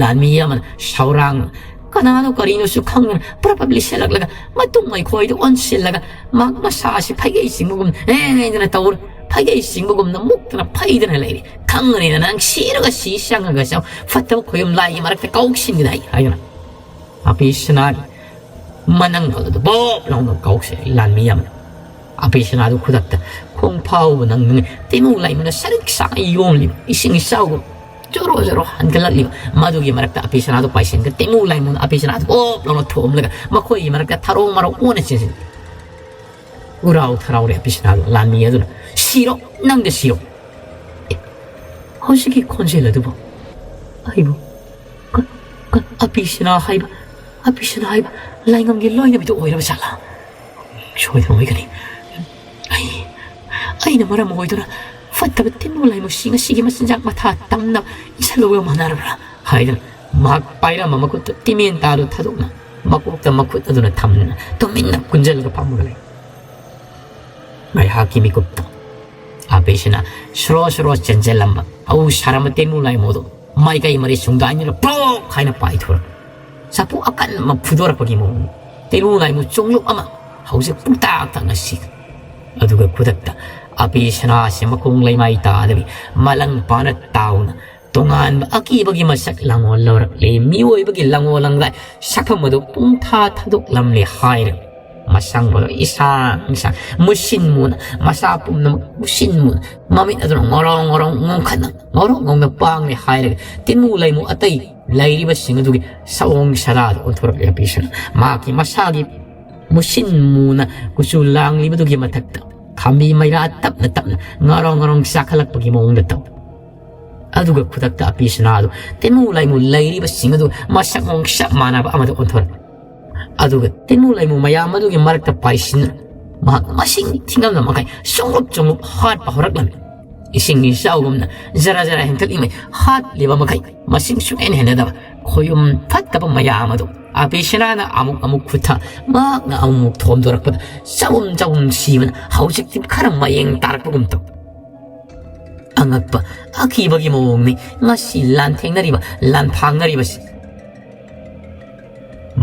ꯂꯥꯟꯃꯤ ꯑꯃꯅ ꯁꯧꯔꯥꯡꯅ ꯀꯅꯥꯅꯣ ꯀꯔꯤꯅꯣꯁꯨ ꯈꯪꯗꯅ ꯄ꯭ꯔꯞ ꯄ꯭ꯔꯞ ꯂꯤꯁꯤꯜꯂꯛꯂꯒ ꯃꯇꯨꯡ ꯃꯩꯈꯣꯏꯗ ꯑꯣꯟꯁꯤꯜꯂꯒ ꯃꯍꯥꯛ ꯃꯁꯥ ꯑꯁꯤ ꯐꯩꯒꯩ ꯆꯤꯡꯕꯒꯨꯝ ꯍꯦ ꯍꯦ ꯍꯥꯏꯗꯅ ꯇꯧꯔ ꯐꯩꯒꯩ ꯆꯤꯡꯕꯒꯨꯝꯅ ꯃꯨꯛꯇꯅ ꯐꯩꯗꯅ ꯂꯩꯔꯤ꯫ "ꯈꯪꯒꯅꯤꯗ ꯅꯪ ꯁꯤꯔꯒ ꯁꯤ ꯆꯪꯉꯒ ꯆꯪ ꯐꯠꯇꯕ ꯈꯣꯏꯌꯨꯝ ꯂꯥꯏꯒꯤ ꯃꯔꯛꯇ ꯀꯥꯎꯁꯤꯟꯒꯗ" ꯍꯥꯏ ꯍꯥꯏꯗꯅ ꯑꯄꯤꯁꯅꯥꯒꯤ ꯃꯅꯪꯒꯜ ꯑꯗꯨ ꯕꯣꯞ ꯂꯥꯎꯅ ꯀꯥꯎꯁꯦ ꯂꯥꯟꯃꯤ ꯑꯃꯅ꯫ ꯑꯄꯤꯁꯅꯥꯗꯨ ꯈꯨꯗꯛꯇ ꯈꯣꯡ ꯐꯥꯎꯕ ꯅꯪꯗꯨꯅ ꯇꯤꯃꯨ ꯂꯥꯏꯃꯨꯅ ꯁꯔꯤꯛ ꯁꯥꯡꯅ ꯌꯣꯝꯂꯤꯕ ꯏꯁꯤꯡ ꯏꯆꯥꯎꯒꯨꯝ ꯖꯣꯔꯣ ꯖꯣꯔꯣ ꯍꯟꯒꯠꯂꯛꯂꯤꯕ ꯃꯗꯨꯒꯤ ꯃꯔꯛꯇ ꯑꯄꯤꯁꯅꯥꯗꯨ ꯄꯥꯏꯁꯤꯟꯒ ꯇꯤꯃꯨ ꯂꯥꯏꯃꯨꯅ ꯑꯄꯤꯁꯅꯥꯗꯨ ꯕꯣꯞ ꯂꯥꯎꯅ ꯊꯣꯝꯂꯒ ꯃꯈꯣꯏꯒꯤ ꯃꯔꯛꯇ ꯊꯔꯣ ꯃꯔꯣ ꯑꯣꯟꯅ ꯆꯦꯟꯁꯤꯟ꯫ ꯎꯔꯥꯎ ꯊꯔꯥꯎꯔꯦ ꯑꯄꯤꯁꯅꯥꯗꯨ ꯂꯥꯟꯃꯤ ꯑꯗꯨꯅ, "ꯁꯤꯔꯣ, ꯅꯪꯗ ꯁꯤꯔꯣ!" ꯑꯦ, ꯍꯧꯖꯤꯛꯀꯤ ꯈꯣꯟꯖꯦꯜ ꯑꯗꯨꯕꯨ ꯑꯩꯕꯨ ꯀ-, ꯀ-, ꯑꯄꯤꯁꯅꯥ ꯍꯥꯏꯕ, ꯑꯄꯤꯁꯅꯥ ꯍꯥꯏꯕ ꯂꯥꯏꯉꯝꯒꯤ ꯂꯣꯏꯅꯕꯤꯗꯨ ꯑꯣꯏꯔꯕ ꯖꯥꯠꯂꯥ? ꯁꯣꯏꯗꯅ ꯑꯣꯏꯒꯅꯤ꯫ ꯑꯩ, ꯑꯩꯅ ꯃꯔꯝ ꯑꯣꯏꯗꯨꯅ ꯐꯠꯇꯕ ꯇꯤꯟꯃꯨ ꯂꯥꯏꯃꯨꯁꯤꯡ ꯑꯁꯤꯒꯤ ꯃꯆꯤꯟꯖꯥꯛ ꯃꯊꯥ ꯇꯝꯅꯕ ꯏꯁꯜꯂꯨꯕꯒ ꯃꯥꯟꯅꯔꯕ꯭ꯔꯥ?" ꯍꯥꯏꯗꯨꯅ ꯃꯍꯥꯛ ꯄꯥꯏꯔꯝꯕ ꯃꯈꯨꯠꯇ ꯇꯤꯃꯦꯟ ꯇꯥꯗꯨ ꯊꯥꯗꯣꯛꯅ ꯃꯀꯣꯛꯇ ꯃꯈꯨꯠ ꯑꯗꯨꯅ ꯊꯝꯗꯨꯅ ꯇꯨꯃꯤꯟꯅ ꯀꯨꯟꯖꯜꯂꯒ ꯐꯝꯃꯒ ꯂꯩ꯫ ꯉꯥꯏꯍꯥꯛꯀꯤ ꯃꯤꯀꯨꯞꯇ ꯑꯕꯤꯁꯅ ꯁꯣꯔꯣ ꯁꯣꯔꯣ ꯆꯦꯟꯖꯜꯂꯝꯕ ꯍꯧ ꯁꯥꯔꯝꯕ ꯇꯦꯅꯨ ꯂꯥꯏꯃꯨꯗꯨ ꯃꯥꯏꯀꯩ ꯃꯔꯤ ꯁꯨꯡꯒꯥꯏꯅꯔ ꯄ꯭ꯔꯣꯛ ꯍꯥꯏꯅ ꯄꯥꯏꯊꯣꯔꯛ, ꯆꯐꯨ ꯑꯀꯟꯕ ꯐꯨꯗꯣꯔꯛꯄꯒꯤ ꯃꯑꯣꯡ꯫ ꯇꯦꯅꯨ ꯂꯥꯏꯃꯨ ꯆꯣꯡꯂꯨꯞ ꯑꯃ ꯍꯧꯖꯤꯛ ꯄꯨꯡꯇꯥꯛ ꯇꯥꯛꯅ ꯁꯤꯈ꯭ꯔꯦ꯫ ꯑꯗꯨꯒ ꯈꯨꯗꯛꯇ ꯑꯕꯤꯁꯅꯥꯁꯦ ꯃꯈꯣꯡ ꯂꯩꯃꯥꯏ ꯇꯥꯗꯕꯤ ꯃꯂꯪ ꯄꯥꯅ ꯇꯥꯎꯅ ꯇꯣꯉꯥꯟꯕ ꯑꯀꯤꯕꯒꯤ ꯃꯁꯛ ꯂꯥꯡꯑꯣꯜ ꯂꯧꯔꯛꯂꯤ꯫ ꯃꯤꯑꯣꯏꯕꯒꯤ ꯂꯥꯡꯑꯣꯜ ꯂꯥꯡꯗꯥꯏ ꯁꯛꯐꯝ ꯑꯗꯨ ꯄꯨꯡꯊꯥ ꯊꯥꯗꯣꯛꯂꯝꯂꯦ ꯍꯥꯏꯔꯦ꯫ ꯃꯁꯪꯕꯗꯣ ꯏꯁꯥꯡ ꯁꯥꯡ, ꯃꯨꯁꯤꯟ ꯃꯨꯅ, ꯃꯁꯥ ꯄꯨꯝꯅꯃꯛ ꯃꯨꯁꯤꯟ ꯃꯨꯅ, ꯃꯃꯤꯠ ꯑꯗꯨꯅ ꯉꯧꯔꯣꯡ ꯉꯧꯔꯣꯡ ꯉꯣꯡꯈꯠꯅ, ꯉꯧꯔꯣꯡ ꯉꯧꯅ ꯄꯥꯡꯂꯦ ꯍꯥꯏꯔꯒ ꯇꯤꯟꯃꯨ ꯂꯩꯃꯨ ꯑꯇꯩ ꯂꯩꯔꯤꯕꯁꯤꯡ ꯑꯗꯨꯒꯤ ꯁꯑꯣꯡ ꯁꯥꯗꯥꯗ ꯑꯣꯟꯊꯣꯔꯛꯂꯦ ꯑꯕꯤꯁꯅ꯫ ꯃꯍꯥꯛꯀꯤ ꯃꯁꯥꯒꯤ ꯃꯨꯁꯤꯟ ꯃꯨꯅ ꯀꯨꯆꯨ ꯂꯥꯡꯂꯤꯕꯗꯨꯒꯤ ꯃꯊꯛꯇ ꯈꯥꯝꯕꯤ ꯃꯩꯔꯥ ꯇꯞꯅ ꯇꯞꯅ ꯉꯥꯔꯣꯡ ꯉꯥꯔꯣꯡ ꯆꯥꯈꯠꯂꯛꯄꯒꯤ ꯃꯑꯣꯡꯗ ꯇꯧ꯫ ꯑꯗꯨꯒ ꯈꯨꯗꯛꯇ ꯑꯕꯤꯁꯅꯥꯗꯨ ꯇꯤꯟꯃꯨ ꯂꯩꯃꯨ ꯂꯩꯔꯤꯕꯁꯤꯡ ꯑꯗꯨ ꯃꯁꯛ ꯃꯑꯣꯡ ꯆꯞ ꯃꯥꯟꯅꯕ ꯑꯃꯗ ꯑꯣꯟꯊꯣꯔꯛꯏ꯫ ꯑꯗꯨꯒ ꯇꯤꯟꯃꯨ ꯂꯩꯃꯨ ꯃꯌꯥꯝ ꯑꯗꯨꯒꯤ ꯃꯔꯛꯇ ꯄꯥꯏꯁꯤꯟꯅ ꯃꯍꯥꯛ ꯃꯁꯤꯡ ꯊꯤꯉꯝꯗ ꯃꯈꯩ ꯁꯣꯡꯂꯨꯞ ꯁꯣꯡꯂꯨꯞ ꯍꯥꯠꯄ ꯍꯧꯔꯛꯂꯝꯃꯤ꯫ ꯏꯁꯤꯡꯒꯤ ꯏꯆꯥꯎꯒꯨꯝꯅ ꯖꯔ ꯖꯔ ꯍꯦꯟꯒꯠꯂꯤꯉꯩ ꯍꯥꯠꯂꯤꯕ ꯃꯈꯩ ꯃꯁꯤꯡ ꯁꯨꯡꯍꯦꯟ ꯍꯦꯟꯅꯗꯕ ꯈꯣꯌꯨꯝ ꯐꯠꯇꯕ ꯃꯌꯥꯝ ꯑꯗꯨ ꯑꯕꯤꯁꯅꯥꯅ ꯑꯃꯨꯛ ꯑꯃꯨꯛ ꯈꯨꯠꯊ, ꯃꯍꯥꯛꯅ ꯑꯃꯨꯛ ꯊꯣꯝꯗꯣꯔꯛꯄꯗ ꯆꯥꯎꯝ ꯆꯥꯎꯝ ꯁꯤꯕꯅ ꯍꯧꯖꯤꯛꯇꯤ ꯈꯔ ꯃꯌꯦꯡ ꯇꯥꯔꯛꯄꯒꯨꯝ ꯇꯧ꯫ ꯑꯉꯛꯄ, ꯑꯀꯤꯕꯒꯤ ꯃꯑꯣꯡꯅꯤ ꯉꯁꯤ ꯂꯥꯟꯊꯦꯡꯅꯔꯤꯕ, ꯂꯥꯟꯐꯥꯡꯅꯔꯤꯕꯁꯤ꯫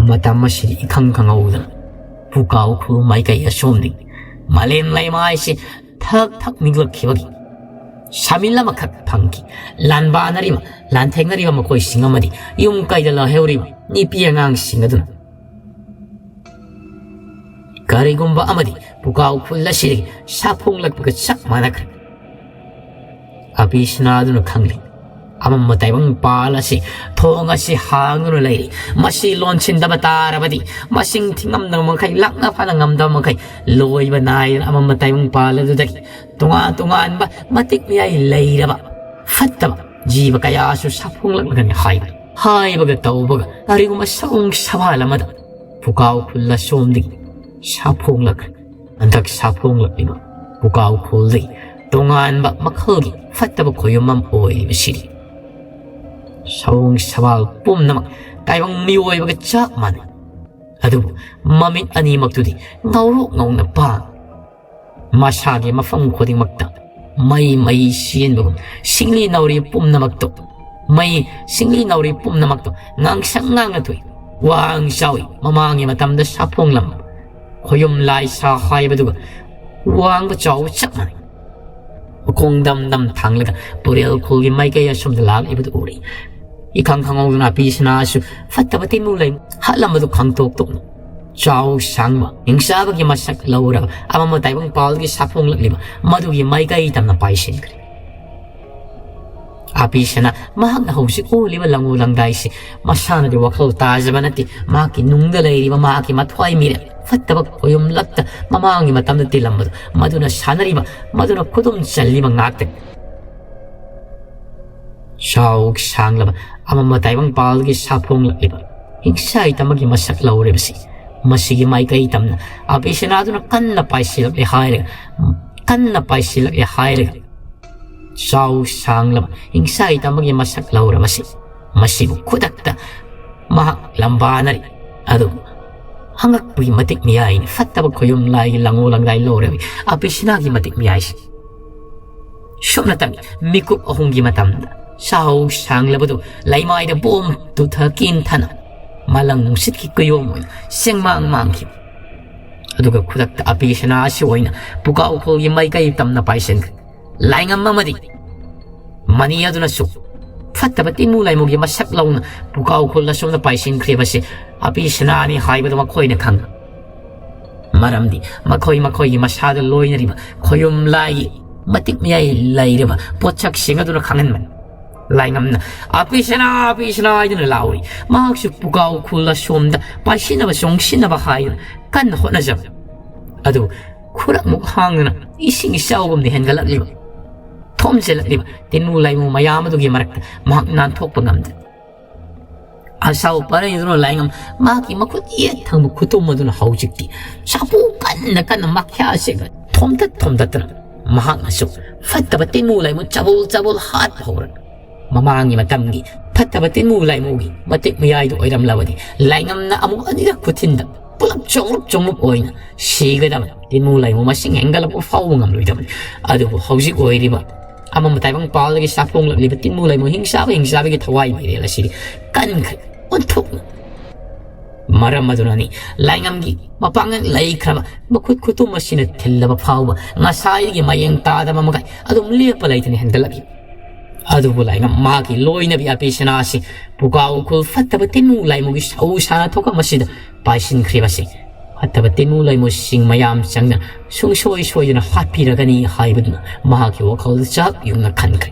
ꯃꯇꯝ ꯑꯁꯤꯗꯤ ꯏꯈꯪ ꯈꯪꯍꯧꯗꯅ ꯄꯨꯀꯥ ꯎꯈ꯭ꯔꯨꯜ ꯃꯥꯏꯀꯩ ꯑꯁꯣꯝꯗꯒꯤ ꯃꯥꯂꯦꯝ ꯂꯩꯃꯥꯏꯁꯤ ꯊꯛ ꯊꯛ ꯅꯤꯛꯂꯛꯈꯤꯕꯒꯤ ꯁꯃꯤꯜ ꯑꯃꯈꯛ ꯐꯪꯈꯤ꯫ ꯂꯥꯟꯕꯥꯅꯔꯤꯕ, ꯂꯥꯟꯊꯦꯡꯅꯔꯤꯕ ꯃꯈꯣꯏꯁꯤꯡ ꯑꯃꯗꯤ ꯌꯨꯝ ꯀꯩꯗ ꯂꯩꯍꯧꯔꯤꯕ ꯅꯨꯄꯤ ꯑꯉꯥꯡꯁꯤꯡ ꯑꯗꯨꯅ ꯀꯔꯤꯒꯨꯝꯕ ꯑꯃꯗꯤ ꯄꯨꯀꯥ ꯎꯈ꯭ꯔꯨꯜ ꯑꯁꯤꯗꯒꯤ ꯁꯥꯐꯣꯡꯂꯛꯄꯒ ꯆꯞ ꯃꯥꯟꯅꯈ꯭ꯔꯦ꯫ ꯑꯕꯤꯁꯅꯥꯗꯨꯅ ꯈꯪꯂꯤ꯫ ꯑꯃꯝꯕ ꯇꯥꯏꯕꯪ ꯄꯥꯜ ꯑꯁꯤ, ꯊꯣꯡ ꯑꯁꯤ ꯍꯥꯡꯗꯨꯅ ꯂꯩꯔꯤ꯫ ꯃꯁꯤ ꯂꯣꯟꯁꯤꯟꯗꯕ ꯇꯥꯔꯕꯗꯤ, ꯃꯁꯤꯡ ꯊꯤꯉꯝꯗꯕ ꯃꯈꯩ, ꯂꯥꯛꯅ ꯐꯥꯅ ꯉꯝꯗꯕ ꯃꯈꯩ, ꯂꯣꯏꯕ ꯅꯥꯏꯗꯅ ꯑꯃꯝꯕ ꯇꯥꯏꯕꯪ ꯄꯥꯜ ꯑꯗꯨꯗꯒꯤ ꯇꯣꯉꯥꯟ ꯇꯣꯉꯥꯟꯕ ꯃꯇꯤꯛ ꯃꯌꯥꯏ ꯂꯩꯔꯕ ꯐꯠꯇꯕ ꯖꯤꯕ ꯀꯌꯥꯁꯨ ꯁꯥꯐꯣꯡꯂꯛꯂꯒꯅꯤ ꯍꯥꯏꯕ꯫ ꯍꯥꯏꯕꯒ ꯇꯧꯕꯒ ꯀꯔꯤꯒꯨꯝꯕ ꯁꯑꯣꯡ ꯁꯋꯥꯜ ꯑꯃꯗ ꯄꯨꯀꯥ ꯎꯈ꯭ꯔꯨꯜ ꯑꯁꯣꯝꯗꯒꯤ ꯁꯥꯐꯣꯡꯂꯛꯈ꯭ꯔꯦ꯫ ꯍꯟꯗꯛ ꯁꯥꯐꯣꯡꯂꯛꯂꯤꯕ ꯄꯨꯀꯥꯎ ꯈꯨꯜꯗꯒꯤ ꯇꯣꯉꯥꯟꯕ ꯃꯈꯜꯒꯤ ꯐꯠꯇꯕ ꯈꯣꯌꯨꯝ ꯑꯃ ꯑꯣꯏꯔꯤꯕꯁꯤꯗꯤ꯫ ꯁꯑꯣꯡ ꯁꯋꯥꯜ ꯄꯨꯝꯅꯃꯛ ꯇꯥꯏꯕꯪ ꯃꯤꯑꯣꯏꯕꯒ ꯆꯞ ꯃꯥꯟꯅꯩ꯫ ꯑꯗꯨꯕꯨ ꯃꯃꯤꯠ ꯑꯅꯤꯃꯛꯇꯨꯗꯤ ꯉꯧꯔꯣꯛ ꯉꯧꯅ ꯄꯥꯡ꯫ ꯃꯁꯥꯒꯤ ꯃꯐꯝ ꯈꯨꯗꯤꯡꯃꯛꯇ ꯃꯩ ꯃꯩ ꯆꯦꯟꯕꯒꯨꯝ ꯁꯤꯡꯂꯤ ꯅꯥꯎꯔꯤ ꯄꯨꯝꯅꯃꯛꯇꯣ ꯃꯩ ꯁꯤꯡꯂꯤ ꯅꯥꯎꯔꯤ ꯄꯨꯝꯅꯃꯛꯇꯣ ꯉꯥꯡꯁꯪ ꯉꯥꯡꯅ ꯊꯣꯛꯏ꯫ ꯋꯥꯡ ꯆꯥꯎꯏ꯫ ꯃꯃꯥꯡꯒꯤ ꯃꯇꯝꯗ ꯁꯥꯐꯣꯡꯂꯝꯕ ꯈꯣꯌꯨꯝ ꯂꯥꯏꯁꯥ ꯍꯥꯏꯕꯗꯨꯒ ꯋꯥꯡꯕ ꯆꯥꯎꯕ ꯆꯞ ꯃꯥꯟꯅꯩ꯫ ꯃꯈꯣꯡ ꯗꯝ ꯗꯝ ꯊꯥꯡꯂꯒ ꯄꯨꯔꯦꯜ ꯈꯨꯜꯒꯤ ꯃꯥꯏꯀꯩ ꯑꯁꯣꯝꯗ ꯂꯥꯛꯂꯤꯕꯗꯨ ꯎꯔꯤ꯫ ꯏꯈꯪ ꯈꯪꯍꯧꯗꯅ ꯑꯄꯤ ꯁꯅꯥꯁꯨ ꯐꯠꯇꯕ ꯇꯤꯟꯃꯨ ꯂꯩ ꯍꯥꯠꯂꯝꯕꯗꯨ ꯈꯪꯇꯣꯛ ꯇꯣꯛꯅ ꯆꯥꯎ ꯁꯥꯡꯕ ꯍꯤꯡꯆꯥꯕꯒꯤ ꯃꯁꯛ ꯂꯧꯔꯕ ꯑꯃꯝꯕ ꯇꯥꯏꯕꯪ ꯄꯥꯜꯒꯤ ꯁꯥꯐꯣꯡꯂꯛꯂꯤꯕ ꯃꯗꯨꯒꯤ ꯃꯥꯏꯀꯩ ꯇꯝꯅ ꯄꯥꯏꯁꯤꯟꯈ꯭ꯔꯦ꯫ ꯑꯄꯤꯁꯅ ꯃꯍꯥꯛꯅ ꯍꯧꯖꯤꯛ ꯎꯂꯤꯕ ꯂꯪꯉꯨ ꯂꯪꯗꯥꯏꯁꯤ ꯃꯁꯥꯅꯗꯤ ꯋꯥꯈꯜ ꯇꯥꯖꯕ ꯅꯠꯇꯦ꯫ ꯃꯍꯥꯛꯀꯤ ꯅꯨꯡꯗ ꯂꯩꯔꯤꯕ ꯃꯍꯥꯛꯀꯤ ꯃꯊ꯭ꯋꯥꯏ ꯃꯤꯔꯦꯜ ꯐꯠꯇꯕ ꯈꯣꯌꯨꯝꯂꯛꯇ ꯃꯃꯥꯡꯒꯤ ꯃꯇꯝꯗ ꯇꯤꯜꯂꯝꯕꯗꯨ ꯃꯗꯨꯅ ꯁꯥꯟꯅꯔꯤꯕ, ꯃꯗꯨꯅ ꯈꯨꯗꯨꯝ ꯆꯜꯂꯤꯕ ꯉꯥꯛꯇꯅꯤ꯫ ꯆꯥꯎ ꯁꯥꯡꯂꯕ ꯑꯃꯝꯕ ꯇꯥꯏꯕꯪꯄꯥꯜꯒꯤ ꯁꯥꯐꯣꯡꯂꯛꯂꯤꯕ ꯍꯤꯡꯁꯥꯏ ꯇꯝꯕꯒꯤ ꯃꯁꯛ ꯂꯧꯔꯤꯕꯁꯤ ꯃꯁꯤꯒꯤ ꯃꯥꯏꯀꯩ ꯇꯝꯅ ꯑꯄꯤꯁꯅꯥꯗꯨꯅ ꯀꯟꯅ ꯄꯥꯏꯁꯤꯜꯂꯛꯂꯦ ꯍꯥꯏꯔꯒ, ꯀꯟꯅ ꯄꯥꯏꯁꯤꯜꯂꯛꯂꯦ ꯍꯥꯏꯔꯒ ꯆꯥꯎ ꯁꯥꯡꯂꯕ ꯍꯤꯡꯁꯥꯏ ꯇꯝꯕꯒꯤ ꯃꯁꯛ ꯂꯧꯔꯕꯁꯤ ꯃꯁꯤꯕꯨ ꯈꯨꯗꯛꯇ ꯃꯍꯥꯛ ꯂꯝꯕꯥꯅꯔꯤ꯫ ꯑꯗꯨꯕꯨ ꯑꯉꯛꯄꯒꯤ ꯃꯇꯤꯛ ꯃꯤꯌꯥꯏꯅꯤ꯫ ꯐꯠꯇꯕ ꯈꯣꯌꯨꯝ ꯂꯥꯏꯒꯤ ꯂꯪꯉꯨ ꯂꯪꯗꯥꯏ ꯂꯧꯔꯕꯤ ꯑꯄꯤꯁꯅꯥꯒꯤ ꯃꯇꯤꯛ ꯃꯤꯌꯥꯏꯁꯤ꯫ ꯁꯨꯞꯅꯇꯪ ꯃꯤꯀꯨꯞ ꯑꯍꯨꯝꯒꯤ ꯃꯇꯝꯗ ꯆꯥꯎ ꯁꯥꯡꯂꯕꯗꯨ ꯂꯩꯃꯥꯏꯗ ꯕꯣꯝ ꯇꯨꯊ ꯀꯤꯟꯊꯅ ꯃꯥꯂꯪ ꯅꯨꯡꯁꯤꯠꯀꯤ ꯀꯨꯌꯣꯝ ꯑꯣꯏꯅ ꯆꯦꯡꯃꯥꯡ ꯃꯥꯡꯈꯤ꯫ ꯑꯗꯨꯒ ꯈꯨꯗꯛꯇ ꯑꯄꯤꯁꯅꯥ ꯑꯁꯤ ꯑꯣꯏꯅ ꯄꯨꯀꯥ ꯎꯈꯣꯜꯒꯤ ꯃꯥꯏꯀꯩ ꯇꯝꯅ ꯄꯥꯏꯁꯤꯟꯈ꯭ꯔꯦ꯫ ꯂꯥꯏꯉꯝ ꯑꯃꯗꯤ ꯃꯅꯤ ꯑꯗꯨꯅꯁꯨ ꯐꯠꯇꯕ ꯇꯤꯃꯨ ꯂꯥꯏꯃꯨꯒꯤ ꯃꯁꯛ ꯂꯧꯅ ꯄꯨꯀꯥ ꯎꯈꯣꯜ ꯑꯁꯣꯝꯗ ꯄꯥꯏꯁꯤꯟꯈ꯭ꯔꯤꯕꯁꯤ ꯑꯄꯤꯁꯅꯥꯅꯤ ꯍꯥꯏꯕꯗꯨ ꯃꯈꯣꯏꯅ ꯈꯪꯏ꯫ ꯃꯔꯝꯗꯤ ꯃꯈꯣꯏ ꯃꯈꯣꯏꯒꯤ ꯃꯁꯥꯗ ꯂꯣꯏꯅꯔꯤꯕ ꯈꯣꯌꯨꯝ ꯂꯥꯏꯒꯤ ꯃꯇꯤꯛ ꯃꯌꯥꯏ ꯂꯩꯔꯕ ꯄꯣꯠꯁꯛꯁꯤꯡ ꯑꯗꯨꯅ ꯈꯪꯍꯟꯕꯅꯤ꯫ ꯂꯥꯏꯉꯝꯅ "ꯑꯄꯤꯁꯅꯥ, ꯑꯄꯤꯁꯅꯥ" ꯍꯥꯏꯗꯨꯅ ꯂꯥꯎꯔꯤ꯫ ꯃꯍꯥꯛꯁꯨ ꯄꯨꯀꯥꯎ ꯈꯨꯜ ꯑꯁꯣꯝꯗ ꯄꯥꯏꯁꯤꯟꯅꯕ ꯆꯣꯡꯁꯤꯟꯅꯕ ꯍꯥꯏꯗꯨꯅ ꯀꯟꯅ ꯍꯣꯠꯅꯖꯕ꯫ ꯑꯗꯨꯕꯨ ꯈꯨꯔꯛꯃꯨꯛ ꯍꯥꯡꯗꯨꯅ ꯏꯁꯤꯡ ꯏꯆꯥꯎꯒꯨꯝꯅ ꯍꯦꯟꯒꯠꯂꯛꯂꯤꯕ, ꯊꯣꯝꯖꯤꯜꯂꯛꯂꯤꯕ ꯇꯤꯟꯃꯨ ꯂꯥꯏꯃꯨ ꯃꯌꯥꯝ ꯑꯗꯨꯒꯤ ꯃꯔꯛꯇ ꯃꯍꯥꯛ ꯅꯥꯟꯊꯣꯛꯄ ꯉꯝꯗꯦ꯫ ꯑꯁꯥꯎ ꯄꯔꯩꯗꯨꯅ ꯂꯥꯏꯉꯝ ꯃꯍꯥꯛꯀꯤ ꯃꯈꯨꯠ ꯌꯦꯠ ꯊꯪꯕ ꯈꯨꯇꯨꯝ ꯑꯗꯨꯅ ꯍꯧꯖꯤꯛꯇꯤ ꯁꯥꯐꯨ ꯀꯟꯅ ꯀꯟꯅ ꯃꯈ꯭ꯌꯥꯁꯤꯒ ꯊꯣꯝꯇꯠ ꯊꯣꯝꯇꯠꯇꯅ ꯃꯍꯥꯛꯅꯁꯨ ꯐꯠꯇꯕ ꯇꯤꯟꯃꯨ ꯂꯥꯏꯃꯨ ꯆꯕꯣꯜ ꯆꯕꯣꯜ ꯍꯥꯠꯄ ꯍꯧꯔꯦ꯫ ꯃꯃꯥꯡꯒꯤ ꯃꯇꯝꯒꯤ ꯐꯠꯇꯕ ꯇꯤꯟꯃꯨ ꯂꯥꯏꯃꯨꯒꯤ ꯃꯇꯤꯛ ꯃꯌꯥꯏꯗꯨ ꯑꯣꯏꯔꯝꯂꯕꯗꯤ ꯂꯥꯏꯉꯝꯅ ꯑꯃꯨꯛ ꯑꯅꯤꯔꯛ ꯈꯨꯊꯤꯟꯗ ꯄꯨꯂꯞ ꯆꯣꯡꯂꯨꯞ ꯆꯣꯡꯂꯨꯞ ꯑꯣꯏꯅ ꯁꯤꯒꯗꯕꯅꯤ꯫ ꯇꯤꯟꯃꯨ ꯂꯥꯏꯃꯨ ꯃꯁꯤꯡ ꯍꯦꯟꯒꯠꯂꯛꯄ ꯐꯥꯎꯕ ꯉꯝꯂꯣꯏꯗꯕꯅꯤ꯫ ꯑꯗꯨꯕꯨ ꯍꯧꯖꯤꯛ ꯑꯣꯏꯔꯤꯕ ꯑꯃꯝ ꯑꯇꯥꯏꯕꯪ ꯄꯥꯜꯗꯒꯤ ꯁꯥꯐꯣꯡꯂꯛꯂꯤꯕ ꯇꯤꯟꯃꯨ ꯂꯥꯏꯃꯨ ꯍꯤꯡꯆꯥꯕ ꯍꯤꯡꯆꯥꯕꯒꯤ ꯊꯋꯥꯏ ꯃꯩꯔꯦꯜ ꯑꯁꯤꯗꯤ ꯀꯟꯈ꯭ꯔꯦ ꯑꯣꯟꯊꯣꯛꯅ꯫ ꯃꯔꯝ ꯑꯗꯨꯅꯅꯤ ꯂꯥꯏꯉꯝꯒꯤ ꯃꯄꯥꯡꯒꯜ ꯂꯩꯈ꯭ꯔꯕ ꯃꯈꯨꯠ ꯈꯨꯇꯨꯝ ꯑꯁꯤꯅ ꯊꯤꯜꯂꯕ ꯐꯥꯎꯕ ꯉꯁꯥꯏꯗꯒꯤ ꯃꯌꯦꯡ ꯇꯥꯗꯕ ꯃꯈꯩ ꯑꯗꯨꯝ ꯂꯦꯞꯄ ꯂꯩꯇꯅ ꯍꯦꯟꯒꯠꯂꯛꯏ꯫ ꯑꯗꯨꯕꯨ ꯂꯥꯏꯉꯝ ꯃꯍꯥꯛꯀꯤ ꯂꯣꯏꯅꯕꯤ ꯑꯄꯦꯁꯅꯥ ꯑꯁꯤ ꯄꯨꯀꯥ ꯎꯈꯨꯜ ꯐꯠꯇꯕ ꯇꯤꯟꯃꯨ ꯂꯥꯏꯃꯨꯒꯤ ꯁꯧ ꯁꯥꯅ ꯊꯣꯛꯐꯝ ꯑꯁꯤꯗ ꯄꯥꯏꯁꯤꯟꯈ꯭ꯔꯤꯕꯁꯤ ꯐꯠꯇꯕ ꯇꯤꯟꯃꯨ ꯂꯥꯏꯃꯨꯁꯤꯡ ꯃꯌꯥꯝ ꯆꯪꯅ ꯁꯨꯡꯁꯣꯏ ꯁꯣꯏꯗꯅ ꯍꯥꯠꯄꯤꯔꯒꯅꯤ ꯍꯥꯏꯕꯗꯨꯅ ꯃꯍꯥꯛꯀꯤ ꯋꯥꯈꯜꯗ ꯆꯞ ꯌꯨꯡꯅ ꯈꯟꯈ꯭ꯔꯦ꯫